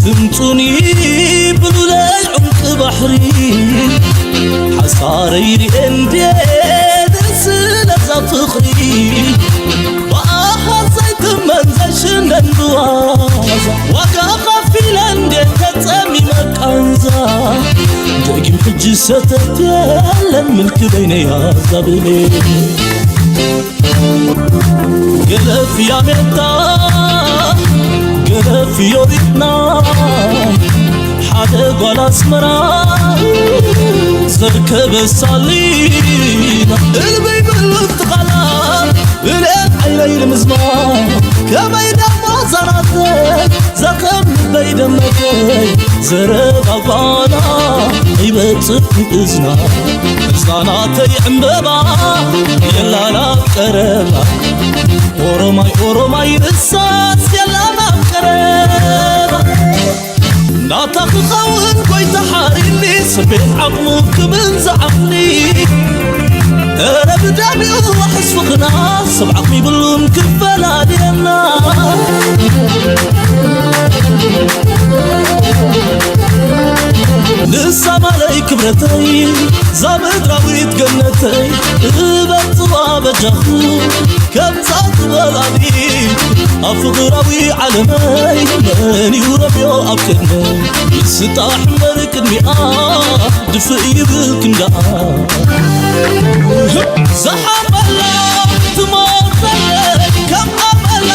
ድምፁኒ ብሉለይ ዑምቂ ባሕሪ ሓሳረይ ርኤ እንዴ ደስ ስለዛ ፍቕሪ ብኣሃት ዘይትመን ዘይሽነን ብዋዛ ዋጋ ኸፊለ እንዴ ተጸሚመ ቃንዛ ደጊም ሕጂ ሰተት የለን ምልኪ በይነያ ዛብሌ ገለፍያ ሜታ ገለፍዮ ሪትና ሓደ ጓል ኣስመራ ዘርከበ ሳሊና እልበይ ብሉት ቃላ ብልኤት ዓይነይ ንምዝማ ከመይ ደሞ ዘናተይ ዘኸም ልበይ ደመተይ ዘረባ ጓላ ይበጽሕ ንእዝና እዛ ናተይ ዕምበባ የላና ቀረባ ኦሮማይ ኦሮማይ ንሳስ የላና ቀረባ ናታ ክኸውን ጎይታ ሓሪኒ ስቤት ዓቕሙ ክብን ዝዓቕሊ እረ ብዳቢኡ ዋሕስ ፍኽና ሰብ ዓቕሚ ይብሉን ክፈላልየና ንሳ ማለይ ክብረተይ ዛ ምድራዊት ገነተይ እበጽዋ በጃኹ ከምዛ ዝበላኒ ኣብ ፍቕራዊ ዓለመይ መን እዩ ረብዮ ኣብ ቅድመይ ይስጣሕ እምበር ቅድሚኣ ድፍእ ይብል ክንዳኣ ዝሓመላ ትሞተለይ ከም ኣመላ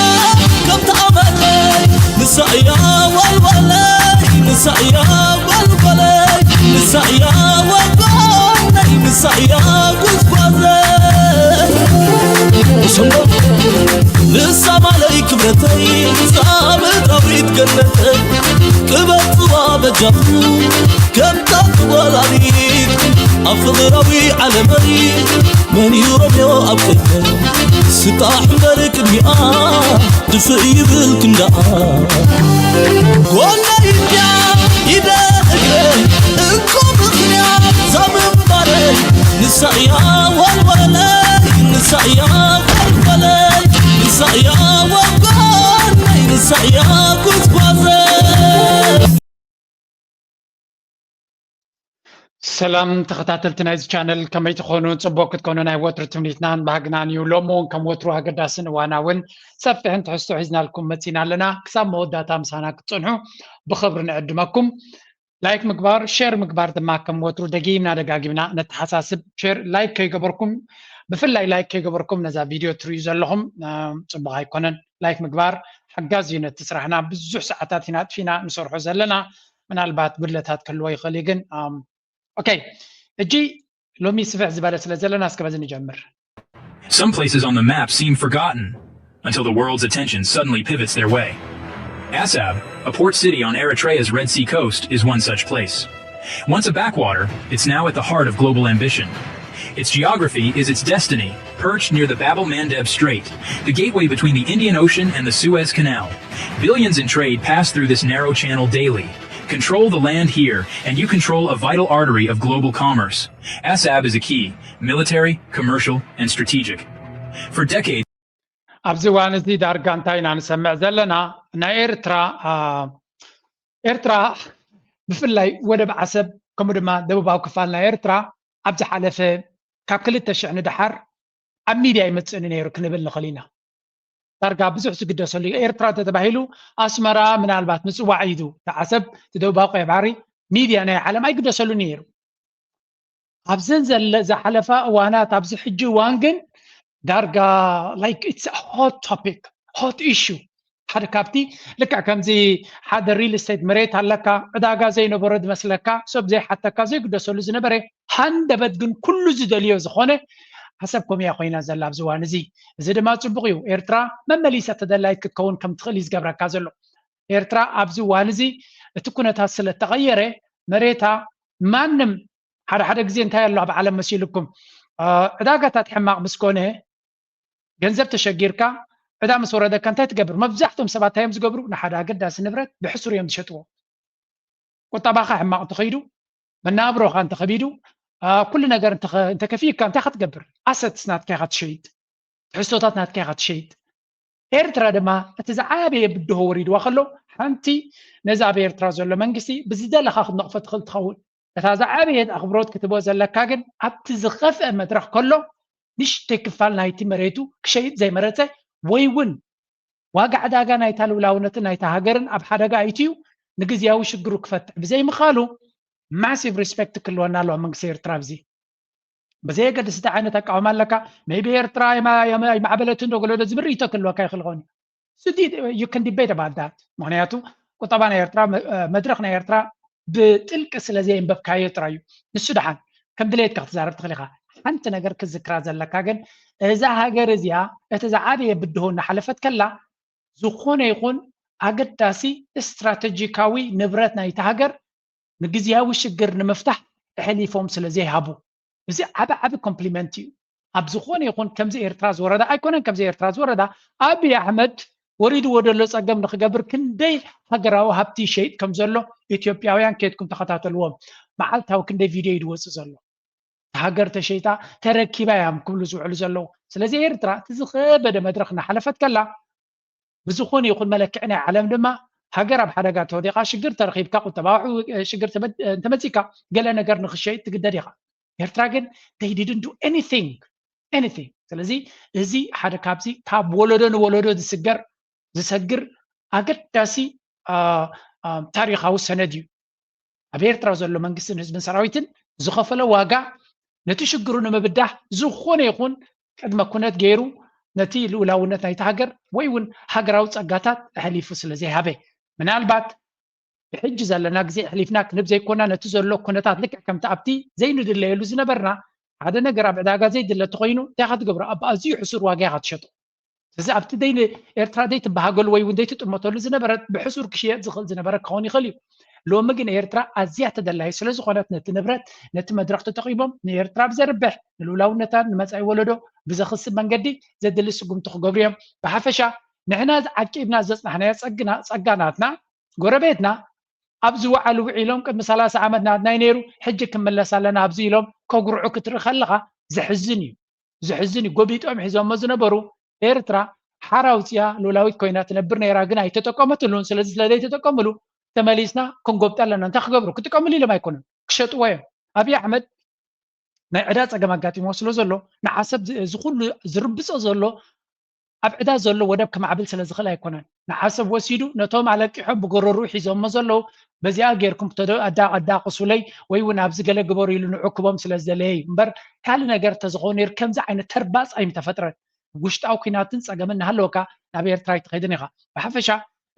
ከምቲ ኣመለይ ንሳ እያ ዋልዋለይ ንሳ እያ ዋልዋለይ ንሳ እያ ዋልዋለይ ንሳ እያ ጉዝጓዘይ ንሳ ማለይ ክብረተይ ዛ ምድራዊት ገነተይ ቅበጽዋ በጃኹ ከምታ ትወላዲት ኣብ ፍቕራዊ ዓለመይ መን እዩ ረብዮ ኣብ ቅድመይ ስጣሕ እምበር ቅድሚኣ ድፍእ ይብል ክንዳኣ ጎነይ እንድያ ኢደ እግረ እንኮ ምኽንያት ዘምንባረይ ንሳ እያ ወልወለይ ንሳ እያ ወልወለይ ንሳ እያ ወጎነይ ንሳ እያ ጉዝጓዘይ ሰላም ተኸታተልቲ ናይዚ ቻነል ከመይ ትኾኑ? ፅቡቅ ክትኮኑ ናይ ወትሩ ትምኒትናን ባህግናን እዩ። ሎሚ እውን ከም ወትሩ ኣገዳስን እዋናውን ሰፊሕን ትሕዝቶ ሒዝናልኩም መፂና ኣለና። ክሳብ መወዳእታ ምሳና ክትፀንሑ ብኽብሪ ንዕድመኩም። ላይክ ምግባር፣ ሼር ምግባር ድማ ከም ወትሩ ደጊምና ደጋጊምና ነተሓሳስብ። ሼር ላይክ ከይገበርኩም፣ ብፍላይ ላይክ ከይገበርኩም ነዛ ቪድዮ ትርእዩ ዘለኹም ፅቡቕ ኣይኮነን። ላይክ ምግባር ሓጋዚ እዩ ነቲ ስራሕና። ብዙሕ ሰዓታት ኢና ኣጥፊና ንሰርሖ ዘለና። ምናልባት ጉድለታት ክህልዎ ይኽእል እዩ ግን ኦኬ ሕጂ ሎሚ ስፍሕ ዝበለ ስለ ዘለና እስከ በዚ ንጀምር። Some places on the map seem forgotten until the world's attention suddenly pivots their way. Asab, a port city on Eritrea's Red Sea coast, is one such place. Once a backwater, it's now at the heart of global ambition. Its geography is its destiny, perched near the Bab el Mandeb Strait, the gateway between the Indian Ocean and the Suez Canal. Billions in trade pass through this narrow channel daily. Control the land here, and you control a vital artery of global commerce. Asab is a key military, commercial, and strategic. For decades, ኣብዚ እዋን እዚ ዳርጋ እንታይ ኢና ንሰምዕ ዘለና? ናይ ኤርትራ ኤርትራ ብፍላይ ወደብ ዓሰብ ከምኡ ድማ ደቡባዊ ክፋል ናይ ኤርትራ ኣብ ዝሓለፈ ካብ ክልተ ሽሕ ንደሓር ኣብ ሚድያ ይመፅእኒ ነይሩ ክንብል ንኽእል ኢና። ዳርጋ ብዙሕ ዝግደሰሉ እዩ። ኤርትራ እንተተባሂሉ ኣስመራ ምናልባት ምፅዋዕ እዩ እቲ ዓሰብ እቲ ደቡባዊ ቀይ ባሕሪ ሚድያ ናይ ዓለም ኣይግደሰሉ ነይሩ። ኣብዘን ዘለ ዝሓለፋ እዋናት ኣብዚ ሕጂ እዋን ግን ዳርጋ like it's hot topic hot issue ሓደ ካብቲ ልክዕ ከምዚ ሓደ real estate መሬት ኣለካ ዕዳጋ ዘይነበሮ ዝመስለካ ሰብ ዘይሓተካ ዘይግደሰሉ ዝነበረ ሃንደበት ግን ኩሉ ዝደልዮ ዝኾነ ዓሰብ ኮምያ ኮይና ዘላ ኣብዚ እዋን እዚ። እዚ ድማ ፅቡቕ እዩ። ኤርትራ መመሊሳ ተደላይት ክትከውን ከም ትኽእል እዩ ዝገብረካ ዘሎ። ኤርትራ ኣብዚ እዋን እዚ እቲ ኩነታት ስለ ተቐየረ መሬታ ማንም ሓደ ሓደ ግዜ እንታይ ኣሎ ኣብ ዓለም መሲልኩም ዕዳጋታት ሕማቕ ምስ ኮነ ገንዘብ ተሸጊርካ ዕዳ ምስ ወረደካ እንታይ ትገብር? መብዛሕትኦም ሰባት እንታይ እዮም ዝገብሩ? ንሓደ ኣገዳሲ ንብረት ብሕሱር እዮም ዝሸጥዎ። ቁጠባኻ ሕማቕ እንተኸይዱ፣ መነባብሮኻ እንተኸቢዱ፣ ኩሉ ነገር እንተኸፊእካ እንታይ ኢኻ ትገብር? ኣሰትስ ናትካ ኢኻ ትሸይጥ፣ ትሕዝቶታት ናትካ ኢኻ ትሸይጥ። ኤርትራ ድማ እቲ ዝዓበየ ብድሆ ወሪድዋ ከሎ፣ ሓንቲ ነዚ ኣብ ኤርትራ ዘሎ መንግስቲ ብዝደለኻ ክትነቕፎ ትኽእል ትኸውን። እታ ዝዓበየት ኣኽብሮት ክትቦ ዘለካ ግን ኣብቲ ዝኸፍአ መድረኽ ከሎ ንሽተይ ክፋል ናይቲ መሬቱ ክሸይጥ ዘይመረጸ ወይ እውን ዋጋ ዕዳጋ ናይታ ልውላውነትን ናይታ ሃገርን ኣብ ሓደጋ ኣይትዩ ንግዝያዊ ሽግሩ ክፈትሕ ብዘይምኻሉ ማሲቭ ሪስፔክት ክልወና ኣለዋ መንግስቲ ኤርትራ ኣብዚ። ብዘየገድስ እንታይ ዓይነት ኣቃውማ ኣለካ፣ maybe ኤርትራ ኣይማዕበለትን ዶ ገለዶ ዝብል ርእይቶ ክህልወካ ይኽእል ይኸውን እዩ። You can debate about that። ምክንያቱ ቁጠባ ናይ ኤርትራ፣ መድረክ ናይ ኤርትራ ብጥልቂ ስለ ዘየንበብካዮ ጥራይ እዩ። ንሱ ደሓን ከም ድሌትካ ክትዛረብ ትኽእል ኢኻ። ሓንቲ ነገር ክዝክራ ዘለካ ግን እዛ ሃገር እዚኣ እቲ ዝዓበየ ብድሆ እናሓለፈት ከላ ዝኾነ ይኹን ኣገዳሲ ስትራተጂካዊ ንብረት ናይቲ ሃገር ንግዝያዊ ሽግር ንምፍታሕ ኣሕሊፎም ስለ ዘይሃቡ፣ እዚ ዓቢ ዓቢ ኮምፕሊመንት እዩ። ኣብ ዝኾነ ይኹን ከምዚ ኤርትራ ዝወረዳ ኣይኮነን፣ ከምዚ ኤርትራ ዝወረዳ ኣብይ ኣሕመድ ወሪድዎ ዘሎ ጸገም ንክገብር ክንደይ ሃገራዊ ሃብቲ ይሸይጥ ከም ዘሎ ኢትዮጵያውያን ከይድኩም ተኸታተልዎም። መዓልታዊ ክንደይ ቪድዮ እዩ ዝወጽእ ዘሎ። ሃገር ተሸይጣ ተረኪባ እዮም ክብሉ ዝውዕሉ ዘለዉ። ስለዚ ኤርትራ እቲ ዝኸበደ መድረኽ እናሓለፈት ከላ ብዝኾነ ይኹን መለክዒ ናይ ዓለም ድማ ሃገር ኣብ ሓደጋ ተወዲቓ ሽግር ተረኺብካ ቁጠባዊ ሽግር እንተመፂካ ገለ ነገር ንክሸይጥ ትግደድ ኢኻ። ኤርትራ ግን they didn't do anything anything። ስለዚ እዚ ሓደ ካብዚ ካብ ወለዶ ንወለዶ ዝስገር ዝሰግር ኣገዳሲ ታሪኻዊ ሰነድ እዩ። ኣብ ኤርትራ ዘሎ መንግስትን ህዝብን ሰራዊትን ዝኸፈሎ ዋጋ ነቲ ሽግሩ ንምብዳህ ዝኾነ ይኹን ቅድመ ኩነት ገይሩ ነቲ ልኡላውነት ናይቲ ሃገር ወይ እውን ሃገራዊ ጸጋታት ኣሕሊፉ ስለ ዘይሃበ፣ ምናልባት ብሕጂ ዘለና ግዜ ኣሕሊፍና ክንህብ ዘይኮና፣ ነቲ ዘሎ ኩነታት ልክዕ ከምቲ ኣብቲ ዘይንድለየሉ ዝነበርና ሓደ ነገር ኣብ ዕዳጋ ዘይድለ እንተኾይኑ እንታይ ኢኻ ትገብሮ? ኣብ ኣዝዩ ሕሱር ዋጋ ኢኻ ትሸጦ። ስለዚ ኣብቲ ደይ ኤርትራ ዘይትበሃገሉ ወይ እውን ዘይትጥመተሉ ዝነበረት ብሕሱር ክሽየጥ ዝኽእል ዝነበረ ክኸውን ይኽእል እዩ። ሎሚ ግን ኤርትራ ኣዝያ ተደላዩ ስለ ዝኾነት ነቲ ንብረት ነቲ መድረኽ ተጠቒሞም ንኤርትራ ብዘርብሕ ንልኡላውነታን ንመጻኢ ወለዶ ብዘኽስብ መንገዲ ዘድሊ ስጉምቲ ክገብሩ እዮም። ብሓፈሻ ንሕና ዓቂብና ዘጽናሕናዮ ጸጋ ናትና ጎረቤትና ኣብ ዝወዓሉ ውዒሎም ቅድሚ ሰላሳ ዓመት ናትናይ ነይሩ ሕጂ ክምለስ ኣለና ኣብዚ ኢሎም ከጉርዑ ክትርኢ ከለኻ ዘሕዝን እዩ። ዘሕዝን እዩ። ጎቢጦም ሒዞሞ ዝነበሩ ኤርትራ ሓራ ኣውፅያ ሉላዊት ኮይና ትነብር ነይራ፣ ግን ኣይተጠቀመትሉን። ስለዚ ስለ ዘይተጠቀምሉ ተመሊስና ክንጎብጥ ኣለና። እንታይ ክገብሩ? ክጥቀምሉ ኢሎም ኣይኮኑን፣ ክሸጥዎ እዮም። ኣብይ ኣሕመድ ናይ ዕዳ ፀገም ኣጋጢሞ ስለ ዘሎ ንዓሰብ እዚ ኩሉ ዝርብፆ ዘሎ ኣብ ዕዳ ዘሎ ወደብ ክማዕብል ስለ ዝኽእል ኣይኮነን። ንዓሰብ ወሲዱ ነቶም ኣለቂሖም ብጎረሩ ሒዞሞ ዘለዉ በዚኣ ጌርኩም ኣዳቅሱለይ ወይ እውን ኣብዚ ገለ ግበሩ ኢሉ ንዕክቦም ስለ ዝደለየ እዩ እምበር ካልእ ነገር ተዝኸውን ነይሩ ከምዚ ዓይነት ተርባፅ ኣይምተፈጥረን። ውሽጣዊ ኩናትን ፀገምን እናሃለወካ ናብ ኤርትራ ኣይትኸይድን ኢኻ። ብሓፈሻ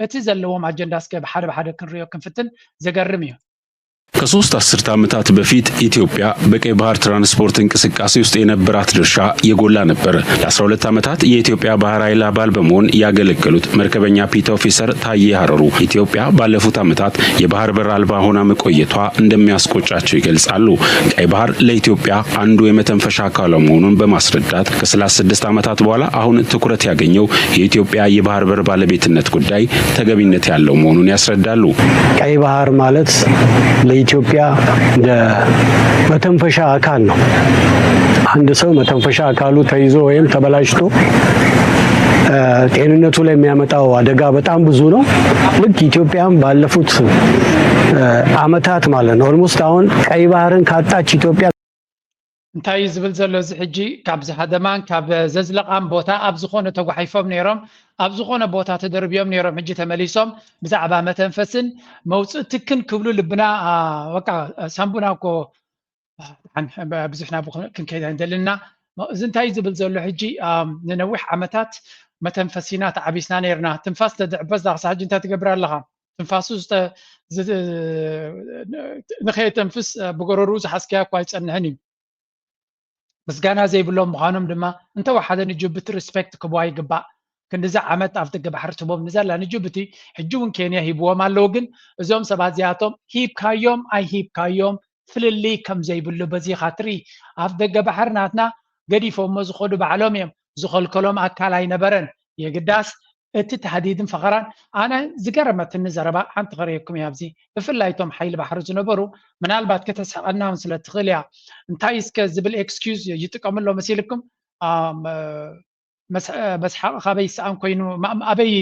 እቲ ዘለዎም ኣጀንዳ እስከ ብሓደ ብሓደ ክንሪኦ ክንፍትን። ዘገርም እዩ። ከሶስት አስርተ ዓመታት በፊት ኢትዮጵያ በቀይ ባህር ትራንስፖርት እንቅስቃሴ ውስጥ የነበራት ድርሻ የጎላ ነበር። ለ12 ዓመታት የኢትዮጵያ ባህር ኃይል አባል በመሆን ያገለገሉት መርከበኛ ፒት ኦፊሰር ታዬ ሀረሩ ኢትዮጵያ ባለፉት ዓመታት የባህር በር አልባ ሆና መቆየቷ እንደሚያስቆጫቸው ይገልጻሉ። ቀይ ባህር ለኢትዮጵያ አንዱ የመተንፈሻ አካሏ መሆኑን በማስረዳት ከ36 ዓመታት በኋላ አሁን ትኩረት ያገኘው የኢትዮጵያ የባህር በር ባለቤትነት ጉዳይ ተገቢነት ያለው መሆኑን ያስረዳሉ። ቀይ ባህር ማለት ለኢትዮጵያ እንደ መተንፈሻ አካል ነው። አንድ ሰው መተንፈሻ አካሉ ተይዞ ወይም ተበላሽቶ ጤንነቱ ላይ የሚያመጣው አደጋ በጣም ብዙ ነው። ልክ ኢትዮጵያም ባለፉት ዓመታት ማለት ነው almost አሁን ቀይ ባህርን ካጣች ኢትዮጵያ እንታይ እዩ ዝብል ዘሎ እዚ ሕጂ? ካብ ዝሃደማን ካብ ዘዝለቓን ቦታ ኣብ ዝኾነ ተጓሒፎም ነይሮም፣ ኣብ ዝኾነ ቦታ ተደርብዮም ነይሮም። ሕጂ ተመሊሶም ብዛዕባ መተንፈስን መውፅእ ትክን ክብሉ ልብና በቃ ሳምቡና እኮ ብዙሕ ናብ ክንከይድ ኣይንደልና። እዚ እንታይ ዝብል ዘሎ ሕጂ? ንነዊሕ ዓመታት መተንፈሲና ተዓቢስና ነይርና። ትንፋስ ተድዕበስ ዳክሳ ሕጂ እንታይ ትገብር ኣለኻ? ትንፋሱ ንኸየተንፍስ ብጎረሩ ዝሓዝካያ እኳ ኣይፀንሕን እዩ። ምስጋና ዘይብሎም ምዃኖም ድማ እንተወሓደ ንጅቡቲ ሪስፔክት ክህብዋ ይግባእ። ክንድዚ ዓመት ኣፍ ደገ ባሕሪ ትህቦም ንዘላ ንጅቡቲ ሕጂ እውን ኬንያ ሂብዎም ኣለዉ። ግን እዞም ሰባት እዚኣቶም ሂብካዮም ኣይሂብካዮም ፍልልይ ከም ዘይብሉ በዚኻ ትርኢ። ኣፍ ደገ ባሕሪ ናትና ገዲፎሞ ዝኸዱ ባዕሎም እዮም። ዝኸልከሎም ኣካል ኣይነበረን። የግዳስ እቲ ታህዲድን ፈኸራን ኣነ ዝገረመትኒ ዘረባ ሓንቲ ከርእየኩም እያ ኣብዚ ብፍላይ እቶም ሓይሊ ባሕሪ ዝነበሩ ምናልባት ከተስሕቐና እውን ስለ ትኽእል እያ እንታይ እስከ ዝብል ኤክስኪዩዝ ይጥቀምሎ መሲልኩም መስሓቕ ካበይ ይሰኣን ኮይኑ ኣበይ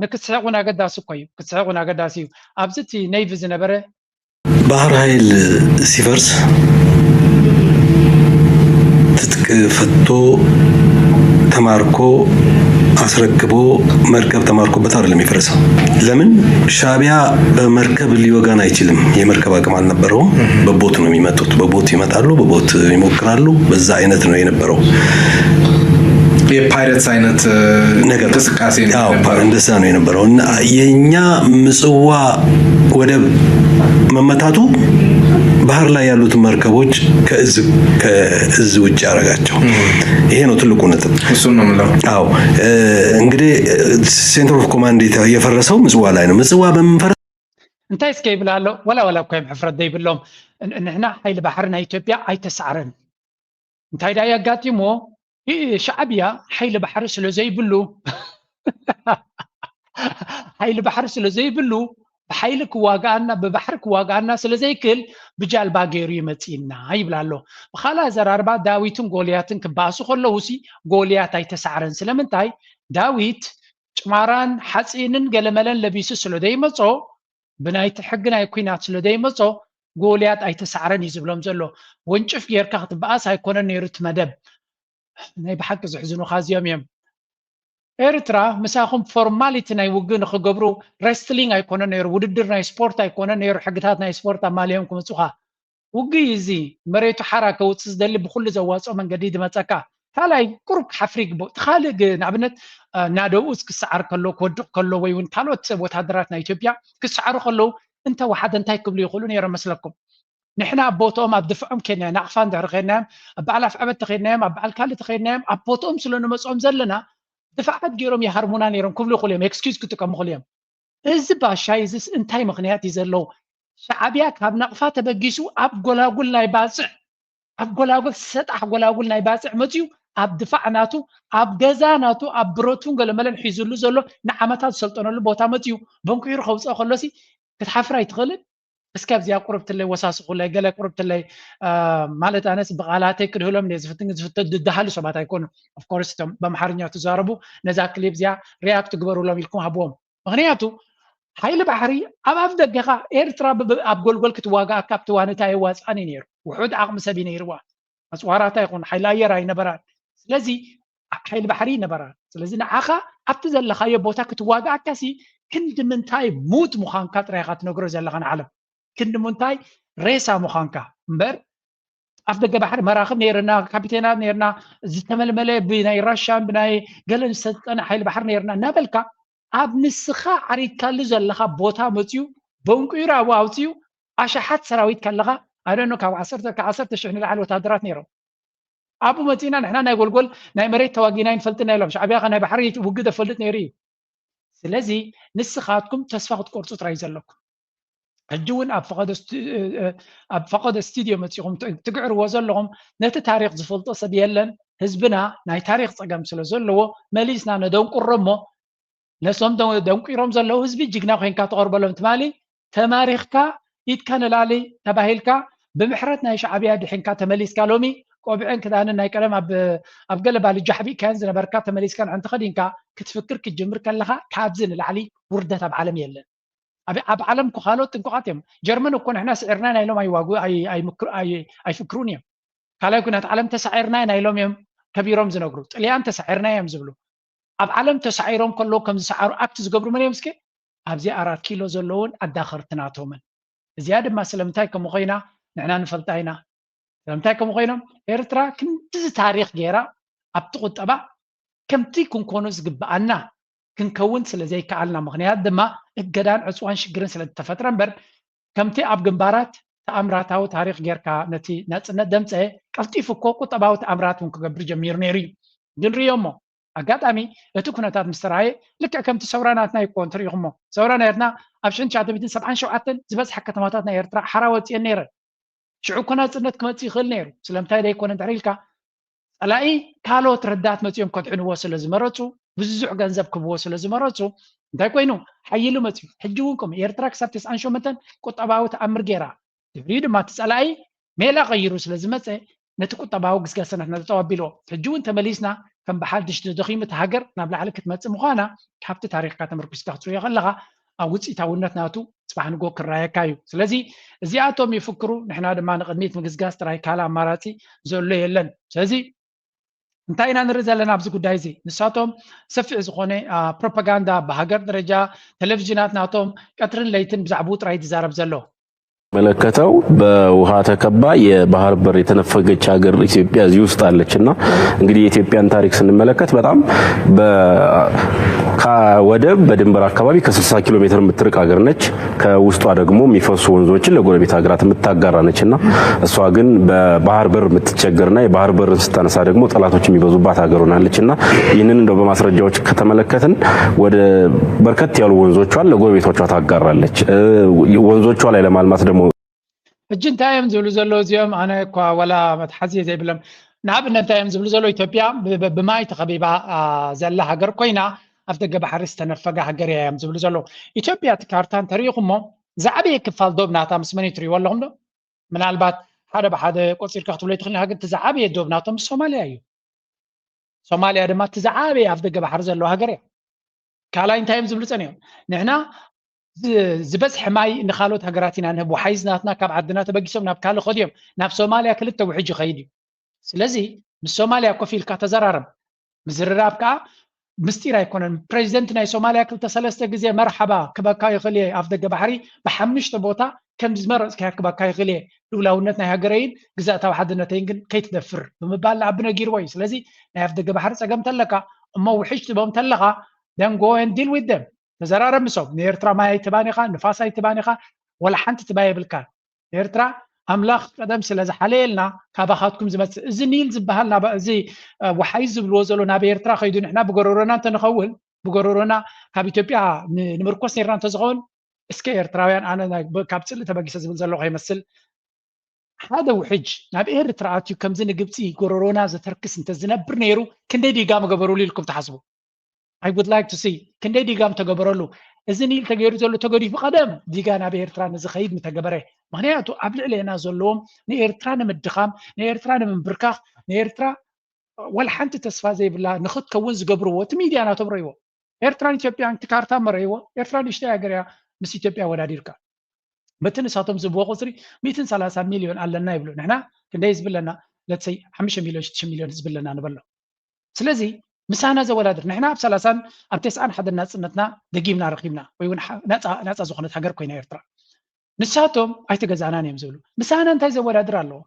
ንክትስሕቕ እውን ኣገዳሲ እኮ እዩ። ክትስሕቕ እውን ኣገዳሲ እዩ። ኣብዚ እቲ ኔቪ ዝነበረ ባህር ኃይል ሲፈርስ ትጥቅ ፈቶ ተማርኮ አስረክቦ መርከብ ተማርኮበት አይደለም የፈረሰው። ለምን? ሻቢያ በመርከብ ሊወጋን አይችልም። የመርከብ አቅም አልነበረውም። በቦት ነው የሚመጡት። በቦት ይመጣሉ፣ በቦት ይሞክራሉ። በዛ አይነት ነው የነበረው። የፓይረትስ አይነት ነገር እንቅስቃሴ እንደዛ ነው የነበረው። እና የእኛ ምጽዋ ወደብ መመታቱ ባህር ላይ ያሉትን መርከቦች ከእዝ ውጭ ያደረጋቸው። ይሄ ነው ትልቁ ነጥብ። እሱን ነው የምለው። አዎ፣ እንግዲህ center of command የፈረሰው ምጽዋ ላይ ነው። ምጽዋ በምንፈረ እንታይ እስከ ይብል ኣሎ? ወላ ወላ እኮ እዮም ሕፍረት ዘይብሎም። ንሕና ሓይሊ ባሕሪ ናይ ኢትዮጵያ ኣይተሳዕረን። እንታይ ደኣ የጋጢሞ? ሻዕብያ ሓይሊ ባሕሪ ስለ ዘይብሉ ሓይሊ ባሕሪ ስለ ዘይብሉ ብሓይሊ ክዋጋኣና ብባሕሪ ክዋጋኣና ስለ ዘይክል ብጃልባ ገይሩ ይመፅእና ይብል ኣሎ። ብካልእ ኣዘራርባ ዳዊትን ጎልያትን ክበኣሱ ከለውሲ ጎልያት ኣይተሳዕረን። ስለምንታይ? ዳዊት ጭማራን ሓፂንን ገለመለን ለቢሱ ስለ ዘይመፆ ብናይቲ ሕጊ ናይ ኲናት ስለ ዘይመጾ ጎልያድ ኣይተሳዕረን እዩ ዝብሎም ዘሎ። ወንጭፍ ጌርካ ክትበኣስ ኣይኮነን ነይሩ እቲ መደብ። ናይ ብሓቂ ዘሕዝኑኻ እዚኦም እዮም። ኤርትራ ምሳኹም ፎርማሊቲ ናይ ውግእ ንኽገብሩ ሬስትሊንግ ኣይኮነን ነይሩ፣ ውድድር ናይ ስፖርት ኣይኮነን ነይሩ፣ ሕግታት ናይ ስፖርት ኣማሊኦም ክምጹኻ። ውግእ እዩ እዚ። መሬቱ ሓራ ከውጽእ ዝደሊ ብኹሉ ዘዋጽኦ መንገዲ ድመጸካ። ካልኣይ ቁሩብ ክሓፍር ይግብኦ። እቲ ካልእ ግን ንኣብነት ናደውስ ክሰዓር ከሎ ክወድቕ ከሎ ወይ እውን ካልኦት ወታደራት ናይ ኢትዮጵያ ክሰዓሩ ከለዉ እንተ ወሓደ እንታይ ክብሉ ይኽእሉ ነይሮም መስለኩም? ንሕና ኣብ ቦትኦም ኣብ ድፍዖም ኬድናዮም ናቕፋ እንድሕር ኸድናዮም ኣብ በዓል ኣፍዐበት ተኸድናዮም ኣብ በዓል ካልእ ተኸድናዮም ኣብ ቦትኦም ስለ ንመፅኦም ዘለና ድፋዓት ገይሮም ይሃርሙና ነይሮም ክብሉ ይኽእሉ እዮም። ኤክስኪዝ ክጥቀሙ ይኽእሉ እዮም። እዚ ባሻይ እዚስ እንታይ ምኽንያት እዩ ዘለዎ? ሻዕብያ ካብ ናቕፋ ተበጊሱ ኣብ ጎላጉል ናይ ባጽዕ ኣብ ጎላጉል ሰጣሕ ጎላጉል ናይ ባጽዕ መፅዩ ኣብ ድፋዕ ናቱ ኣብ ገዛ ናቱ ኣብ ብረቱን ገለመለን ሒዙሉ ዘሎ ንዓመታት ዝሰልጠነሉ ቦታ መፅዩ በንኩሒሩ ከውፅኦ ከሎሲ ክትሓፍር ኣይትኽእልን። እስከ ኣብዚኣ ቁርብትለይ ወሳስኹለይ ገለ ቁርብትለይ ማለት ኣነስ ብቃላተይ ክድህሎም እየ ዝፍትን ዝፍተ ድደሃሉ ሰባት ኣይኮኑ። ኦፍኮርስ እቶም በምሓርኛ ትዛረቡ ነዛ ክሊፕ እዚኣ ሪያክት ግበሩሎም ኢልኩም ሃብዎም። ምክንያቱ ሓይሊ ባሕሪ ኣብ ኣፍ ደገኻ ኤርትራ ኣብ ጎልጎል ክትዋጋኣካ ኣብቲ ዋንታ የዋፅኣን እዩ ነይሩ። ውሑድ ዓቕሚ ሰብ እዩ ነይርዋ። ኣፅዋራታ ይኹን ሓይሊ ኣየር ኣይነበራን። ስለዚ ሓይሊ ባሕሪ ይነበራ። ስለዚ ንዓኻ ኣብቲ ዘለኻዮ ቦታ ክትዋጋኣካሲ ክንዲ ምንታይ ሙት ምዃንካ ጥራይ ኢኻ ትነግሮ ዘለኻ ንዓለም። ክንዲ ምንታይ ሬሳ ምዃንካ እምበር ኣፍ ደገ ባሕሪ መራኽብ ነይርና፣ ካፒቴናት ነይርና፣ ዝተመልመለ ብናይ ራሻን ብናይ ገለን ዝሰልጠነ ሓይሊ ባሕሪ ነይርና እናበልካ ኣብ ንስኻ ዓሪድካሉ ዘለኻ ቦታ መፅዩ በንቂሩ ኣብኡ ኣውፅዩ ኣሽሓት ሰራዊት ከለኻ ኣደኖ ካብ ዓሰርተ ካብ ዓሰርተ ሽሕ ንላዕሊ ወታደራት ነይሮም። ኣብኡ መፂና ንሕና ናይ ጎልጎል ናይ መሬት ተዋጊና ይንፈልጥና ኢሎም። ሻዕብያ ከ ናይ ባሕሪ ውግእ ዘፈልጥ ነይሩ እዩ። ስለዚ ንስኻትኩም ተስፋ ክትቆርፁ ጥራይ ዘለኩም። ሕጂ እውን ኣብ ፈቐዶ ስቱ- ኣብ ፈቐዶ ስቱድዮ መፂኹም ት- ትግዕርዎ ዘለኹም ነቲ ታሪክ ዝፈልጦ ሰብ የለን። ህዝብና ናይ ታሪክ ፀገም ስለ ዘለዎ መሊስና ነደንቁሮ እሞ ነሶም ደ- ደንቂሮም ዘለዉ ህዝቢ ጅግና ኮይንካ ተቐርበሎም። ትማሊ ተማሪኽካ ኢድካ ንላሊ ተባሂልካ ብምሕረት ናይ ሻዕብያ ድሒንካ ተመሊስካ ሎሚ ቆቢዕን ክዳንን ናይ ቀደም ኣብ ኣብ ገለ ባልጃ ሓቢእካየን ዝነበርካ ተመሊስካ ንዕንቲ ከዲንካ ክትፍክር ክትጅምር ከለኻ ካብዚ ንላዕሊ ውርደት ኣብ ዓለም የለን። ኣብ ኣብ ዓለም እኮ ካልኦት ጥንቁቓት እዮም። ጀርመን እኮ ንሕና ስዒርና ናይ ኢሎም ኣይዋጉ ኣይ- ኣይምክሩ- ኣይ- ኣይፍክሩን እዮም። ካልኣይ ኩናት ዓለም ተሳዒርና ኢና ኢሎም እዮም ከቢሮም ዝነግሩ። ጥልያን ተሳዒርና እዮም ዝብሉ። ኣብ ዓለም ተሳዒሮም ከለዉ ከም ዝሰዓሩ ኣክት ዝገብሩ መን እዮም እስኪ? ኣብዚ ኣራት ኪሎ ዘለዉን ኣዳኸርቲ ናቶምን። እዚኣ ድማ ስለምንታይ ከምኡ ኮይና ንሕና ንፈልጣ ኢና። ስለምንታይ ከምኡ ኮይኖም? ኤርትራ ክንድዚ ታሪኽ ገይራ ኣብቲ ቁጠባ ከምቲ ክንኮኖ ዝግብኣና ክንከውን ስለ ዘይከኣልና ምኽንያት ድማ እገዳን ዕፅዋን ሽግርን ስለ ዝተፈጥረ እምበር ከምቲ ኣብ ግንባራት ተኣምራታዊ ታሪኽ ጌርካ ነቲ ናፅነት ደምፀ ቀልጢፉ እኮ ቁጠባዊ ተኣምራት እውን ክገብር ጀሚሩ ነይሩ እዩ። ግን ርእዮ እሞ ኣጋጣሚ እቲ ኩነታት ምስ ተረኣየ ልክዕ ከምቲ ሰውራ ናትና እዩ እኮ እንትርኢኹሞ ሰውራ ናይ ኤርትና ኣብ ሽሕን ትሽዓተ ሚእትን ሰብዓን ሸውዓተን ዝበዝሓ ከተማታት ናይ ኤርትራ ሓራ ወፅየን ነይረን። ሽዑ እኮ ናፅነት ክመፅእ ይኽእል ነይሩ። ስለምንታይ ደይኮነ እንድሕር ኢልካ ፀላኢ ካልኦት ረዳት መፂኦም ከድሕንዎ ስለ ዝመረፁ ብዙሕ ገንዘብ ክብዎ ስለ ዝመረፁ እንታይ ኮይኑ ሓይሉ መፅዩ። ሕጂ እውን ከምኡ ኤርትራ ክሳብ ተስዓን ሸሞንተን ቁጠባዊ ተኣምር ገይራ ድሕሪኡ ድማ እቲ ፀላኢ ሜላ ቀይሩ ስለ ዝመፀ ነቲ ቁጠባዊ ግስጋሰናትና ጠጠው ኣቢልዎ። ሕጂ እውን ተመሊስና ከም በሓድሽ ተደኺሙ እቲ ሃገር ናብ ላዕሊ ክትመፅእ ምዃና ካብቲ ታሪኽካ ተመርኩስካ ክትሪኦ ከለኻ ኣብ ውፅኢታውነት ናቱ ፅባሕ ንጎ ክረኣየካ እዩ። ስለዚ እዚኣቶም ይፍክሩ፣ ንሕና ድማ ንቕድሚት ምግስጋስ ጥራይ ካልእ ኣማራፂ ዘሎ የለን። ስለዚ እንታይ ኢና ንርኢ ዘለና ኣብዚ ጉዳይ እዚ? ንሳቶም ሰፊሕ ዝኾነ ፕሮፓጋንዳ ብሃገር ደረጃ ቴሌቪዥናት ናቶም ቀትርን ለይትን ብዛዕባኡ ጥራይ ዝዛረብ ዘሎ። መለከተው በውሃ ተከባ የባህር በር የተነፈገች ሀገር ኢትዮጵያ እዚህ ውስጥ አለች እና እንግዲህ የኢትዮጵያን ታሪክ ስንመለከት በጣም ከወደብ በድንበር አካባቢ ከ60 ኪሎ ሜትር የምትርቅ ሀገር ነች። ከውስጧ ደግሞ የሚፈሱ ወንዞችን ለጎረቤት ሀገራት የምታጋራ ነች እና እሷ ግን በባህር በር የምትቸገርና የባህር በርን ስታነሳ ደግሞ ጠላቶች የሚበዙባት ሀገር ሆናለች እና ይህንን እንደው በማስረጃዎች ከተመለከትን ወደ በርከት ያሉ ወንዞቿን ለጎረቤቶቿ ታጋራለች። ወንዞቿ ላይ ለማልማት ደግሞ ሕጂ እንታይ እዮም ዝብሉ ዘለዉ እዚኦም? ኣነ እኳ ዋላ መትሓዚ ዘይብሎም። ንኣብነት እንታይ እዮም ዝብሉ ዘለዉ? ኢትዮጵያ ብማይ ተኸቢባ ዘላ ሃገር ኮይና ኣብ ደገ ባሕሪ ዝተነፈገ ሃገር እያ እዮም ዝብሉ ዘለዉ። ኢትዮጵያ እቲ ካርታ እንተሪኢኹሞ ዝዓበየ ክፋል ዶብ ናታ ምስ መን እዩ ትሪእዎ ኣለኹም ዶ? ምናልባት ሓደ ብሓደ ቆፂርካ ክትብሎ ይትኽእል ኢኻ፣ ግን እቲ ዝዓበየ ዶብ ናቶም ምስ ሶማልያ እዩ። ሶማልያ ድማ እቲ ዝዓበየ ኣፍ ደገ ባሕሪ ዘለዎ ሃገር እያ። ካልኣይ እንታይ እዮም ዝብሉ ፀኒሖም? ንሕና ዝበዝሐ ማይ ንካልኦት ሃገራት ኢና ንህብ፣ ወሓይዝ ናትና ካብ ዓድና ተበጊሶም ናብ ካልእ ከድዮም፣ ናብ ሶማልያ ክልተ ውሕጅ ይኸይድ እዩ። ስለዚ ምስ ሶማልያ ኮፍ ኢልካ ተዘራረብ። ምዝርራብ ከዓ ምስጢር ኣይኮነን። ፕሬዚደንት ናይ ሶማልያ ክልተ ሰለስተ ግዜ መርሓባ ክበካ ይኽእል እየ፣ ኣፍ ደገ ባሕሪ ብሓምሽተ ቦታ ከም ዝመረፅካዮ ክበካ ይኽእል እየ። ልኡላውነት ናይ ሃገረይን ግዛእታዊ ሓድነተይን ግን ከይትደፍር ብምባል ንኣቢ ነጊርዎ እዩ። ስለዚ ናይ ኣፍ ደገ ባሕሪ ፀገም ተለካ እሞ ውሕጅ ትቦም ተለኻ then go and deal with them። ተዘራረብ ምሶም። ንኤርትራ ማይ ኣይትባን ኢኻ፣ ንፋስ ኣይትባን ኢኻ፣ ወላ ሓንቲ ትባይ የብልካ። ኤርትራ ኣምላኽ ቀደም ስለ ዝሓለየልና ካባኻትኩም ዝመጽእ እዚ ኒል ዝበሃል ናባ እዚ ወሓይዝ ዝብልዎ ዘሎ ናብ ኤርትራ ከይዱ ንሕና ብጎረሮና እንተንኸውን ብጎረሮና ካብ ኢትዮጵያ ንምርኮስ ነርና እንተዝኸውን እስከ ኤርትራውያን ኣነ ካብ ጽልኢ ተበጊሰ ዝብል ዘለኹ ይመስል ሓደ ውሕጅ ናብ ኤርትራ ኣትዩ ከምዚ ንግብፂ ጎረሮና ዘተርክስ እንተዝነብር ነይሩ ክንደይ ዲጋ ምገበሩሉ ኢልኩም ትሓስቡ? I would like to see ክንደይ ዲጋ ምተገበረሉ። እዚ ኒል ተገይሩ ዘሎ ተገዲፉ ቀደም ዲጋ ናብ ኤርትራ ንዝኸይድ ምተገበረ። ምክንያቱ ኣብ ልዕሌና ዘለዎም ንኤርትራ ንምድኻም፣ ንኤርትራ ንምንብርካኽ፣ ንኤርትራ ዋላ ሓንቲ ተስፋ ዘይብላ ንክትከውን ዝገብርዎ እቲ ሚድያ ናቶም ረእይዎ። ኤርትራን ኢትዮጵያን እቲ ካርታ መረእይዎ። ኤርትራ ንእሽተይ ሃገር እያ ምስ ኢትዮጵያ ወዳዲርካ። በቲ ንሳቶም ዝብዎ ቁፅሪ ሚእትን ሰላሳን ሚልዮን ኣለና ይብሉ። ንሕና ክንደይ ህዝቢ ኣለና? ለትሰይ ሓሙሽተ ሚልዮን ሽዱሽተ ሚልዮን ህዝቢ ኣለና ንበሎ። ስለዚ ምሳና ዘወዳድር ንሕና ኣብ ሰላሳን ኣብ ተስዓን ሓደ ናፅነትና ደጊምና ረኪብና ወይ እውን ናፃ ዝኾነት ሃገር ኮይና ኤርትራ። ንሳቶም ኣይተገዛእናን እዮም ዝብሉ። ምሳና እንታይ ዘወዳድር ኣለዎ?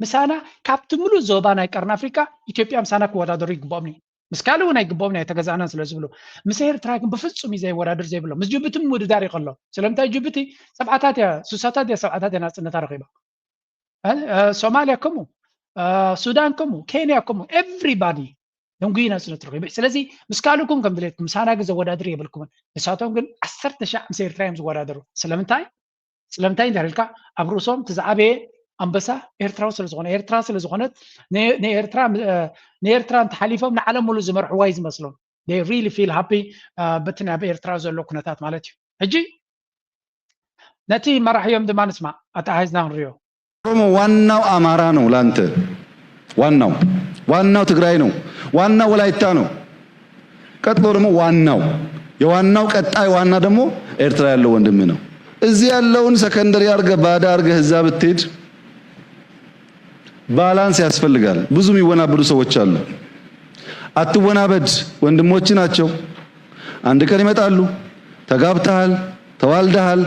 ምሳና ካብቲ ሙሉእ ዞባ ናይ ቀርኒ ኣፍሪቃ ኢትዮጵያ ምሳና ክወዳደሩ ይግብኦም እዩ። ምስ ካልእ እውን ኣይግብኦም ናይ ተገዛእናን ስለ ዝብሉ ምስ ኤርትራ ግን ብፍጹም እዩ ዘይወዳድር ዘይብሎ ምስ ጅቡቲ ምውድዳር እዩ ከሎ ስለምንታይ ጅቡቲ ሰብዓታት እያ ሱሳታት እያ ሰብዓታት እያ ናፅነታ ረኪባ ሶማልያ ከምኡ ሱዳን ከምኡ ኬንያ ከምኡ everybody ደንጉዩ ናፅነት ረኪቡ ስለዚ ምስ ካልእኩም ከም ድሌትኩም ምሳና ግን ዘወዳድር የብልኩምን ንሳቶም ግን ዓሰርተ ሻዕ ምስ ኤርትራ እዮም ዝወዳደሩ ስለምንታይ ስለምንታይ እንድሕር ኢልካ ኣብ ርእሶም እቲ ዝዓበየ ኣንበሳ ኤርትራዊ ስለ ዝኾነ ኤርትራ ስለ ዝኾነት ንኤርትራ ንኤርትራ እንተሓሊፎም ንዓለም ሙሉ ዝመርሕዋ እዩ ዝመስሎም they really feel happy በቲ ናብ ኤርትራ ዘሎ ኩነታት ማለት እዩ ሕጂ ነቲ መራሕዮም ድማ ንስማ ኣተሓሒዝና ክንሪኦ ኦሮሞ ዋናው አማራ ነው ላንተ ዋናው ዋናው ትግራይ ነው ዋናው ወላይታ ነው ቀጥሎ ደግሞ ዋናው የዋናው ቀጣይ ዋና ደግሞ ኤርትራ ያለው ወንድም ነው። እዚህ ያለውን ሰከንደሪ አርገ ባዳ አርገ እዛ ብትሄድ balance ያስፈልጋል። ብዙ የሚወናበዱ ሰዎች አሉ። አትወናበድ፣ ወንድሞች ናቸው። አንድ ቀን ይመጣሉ። ተጋብተሃል፣ ተዋልደሃል፣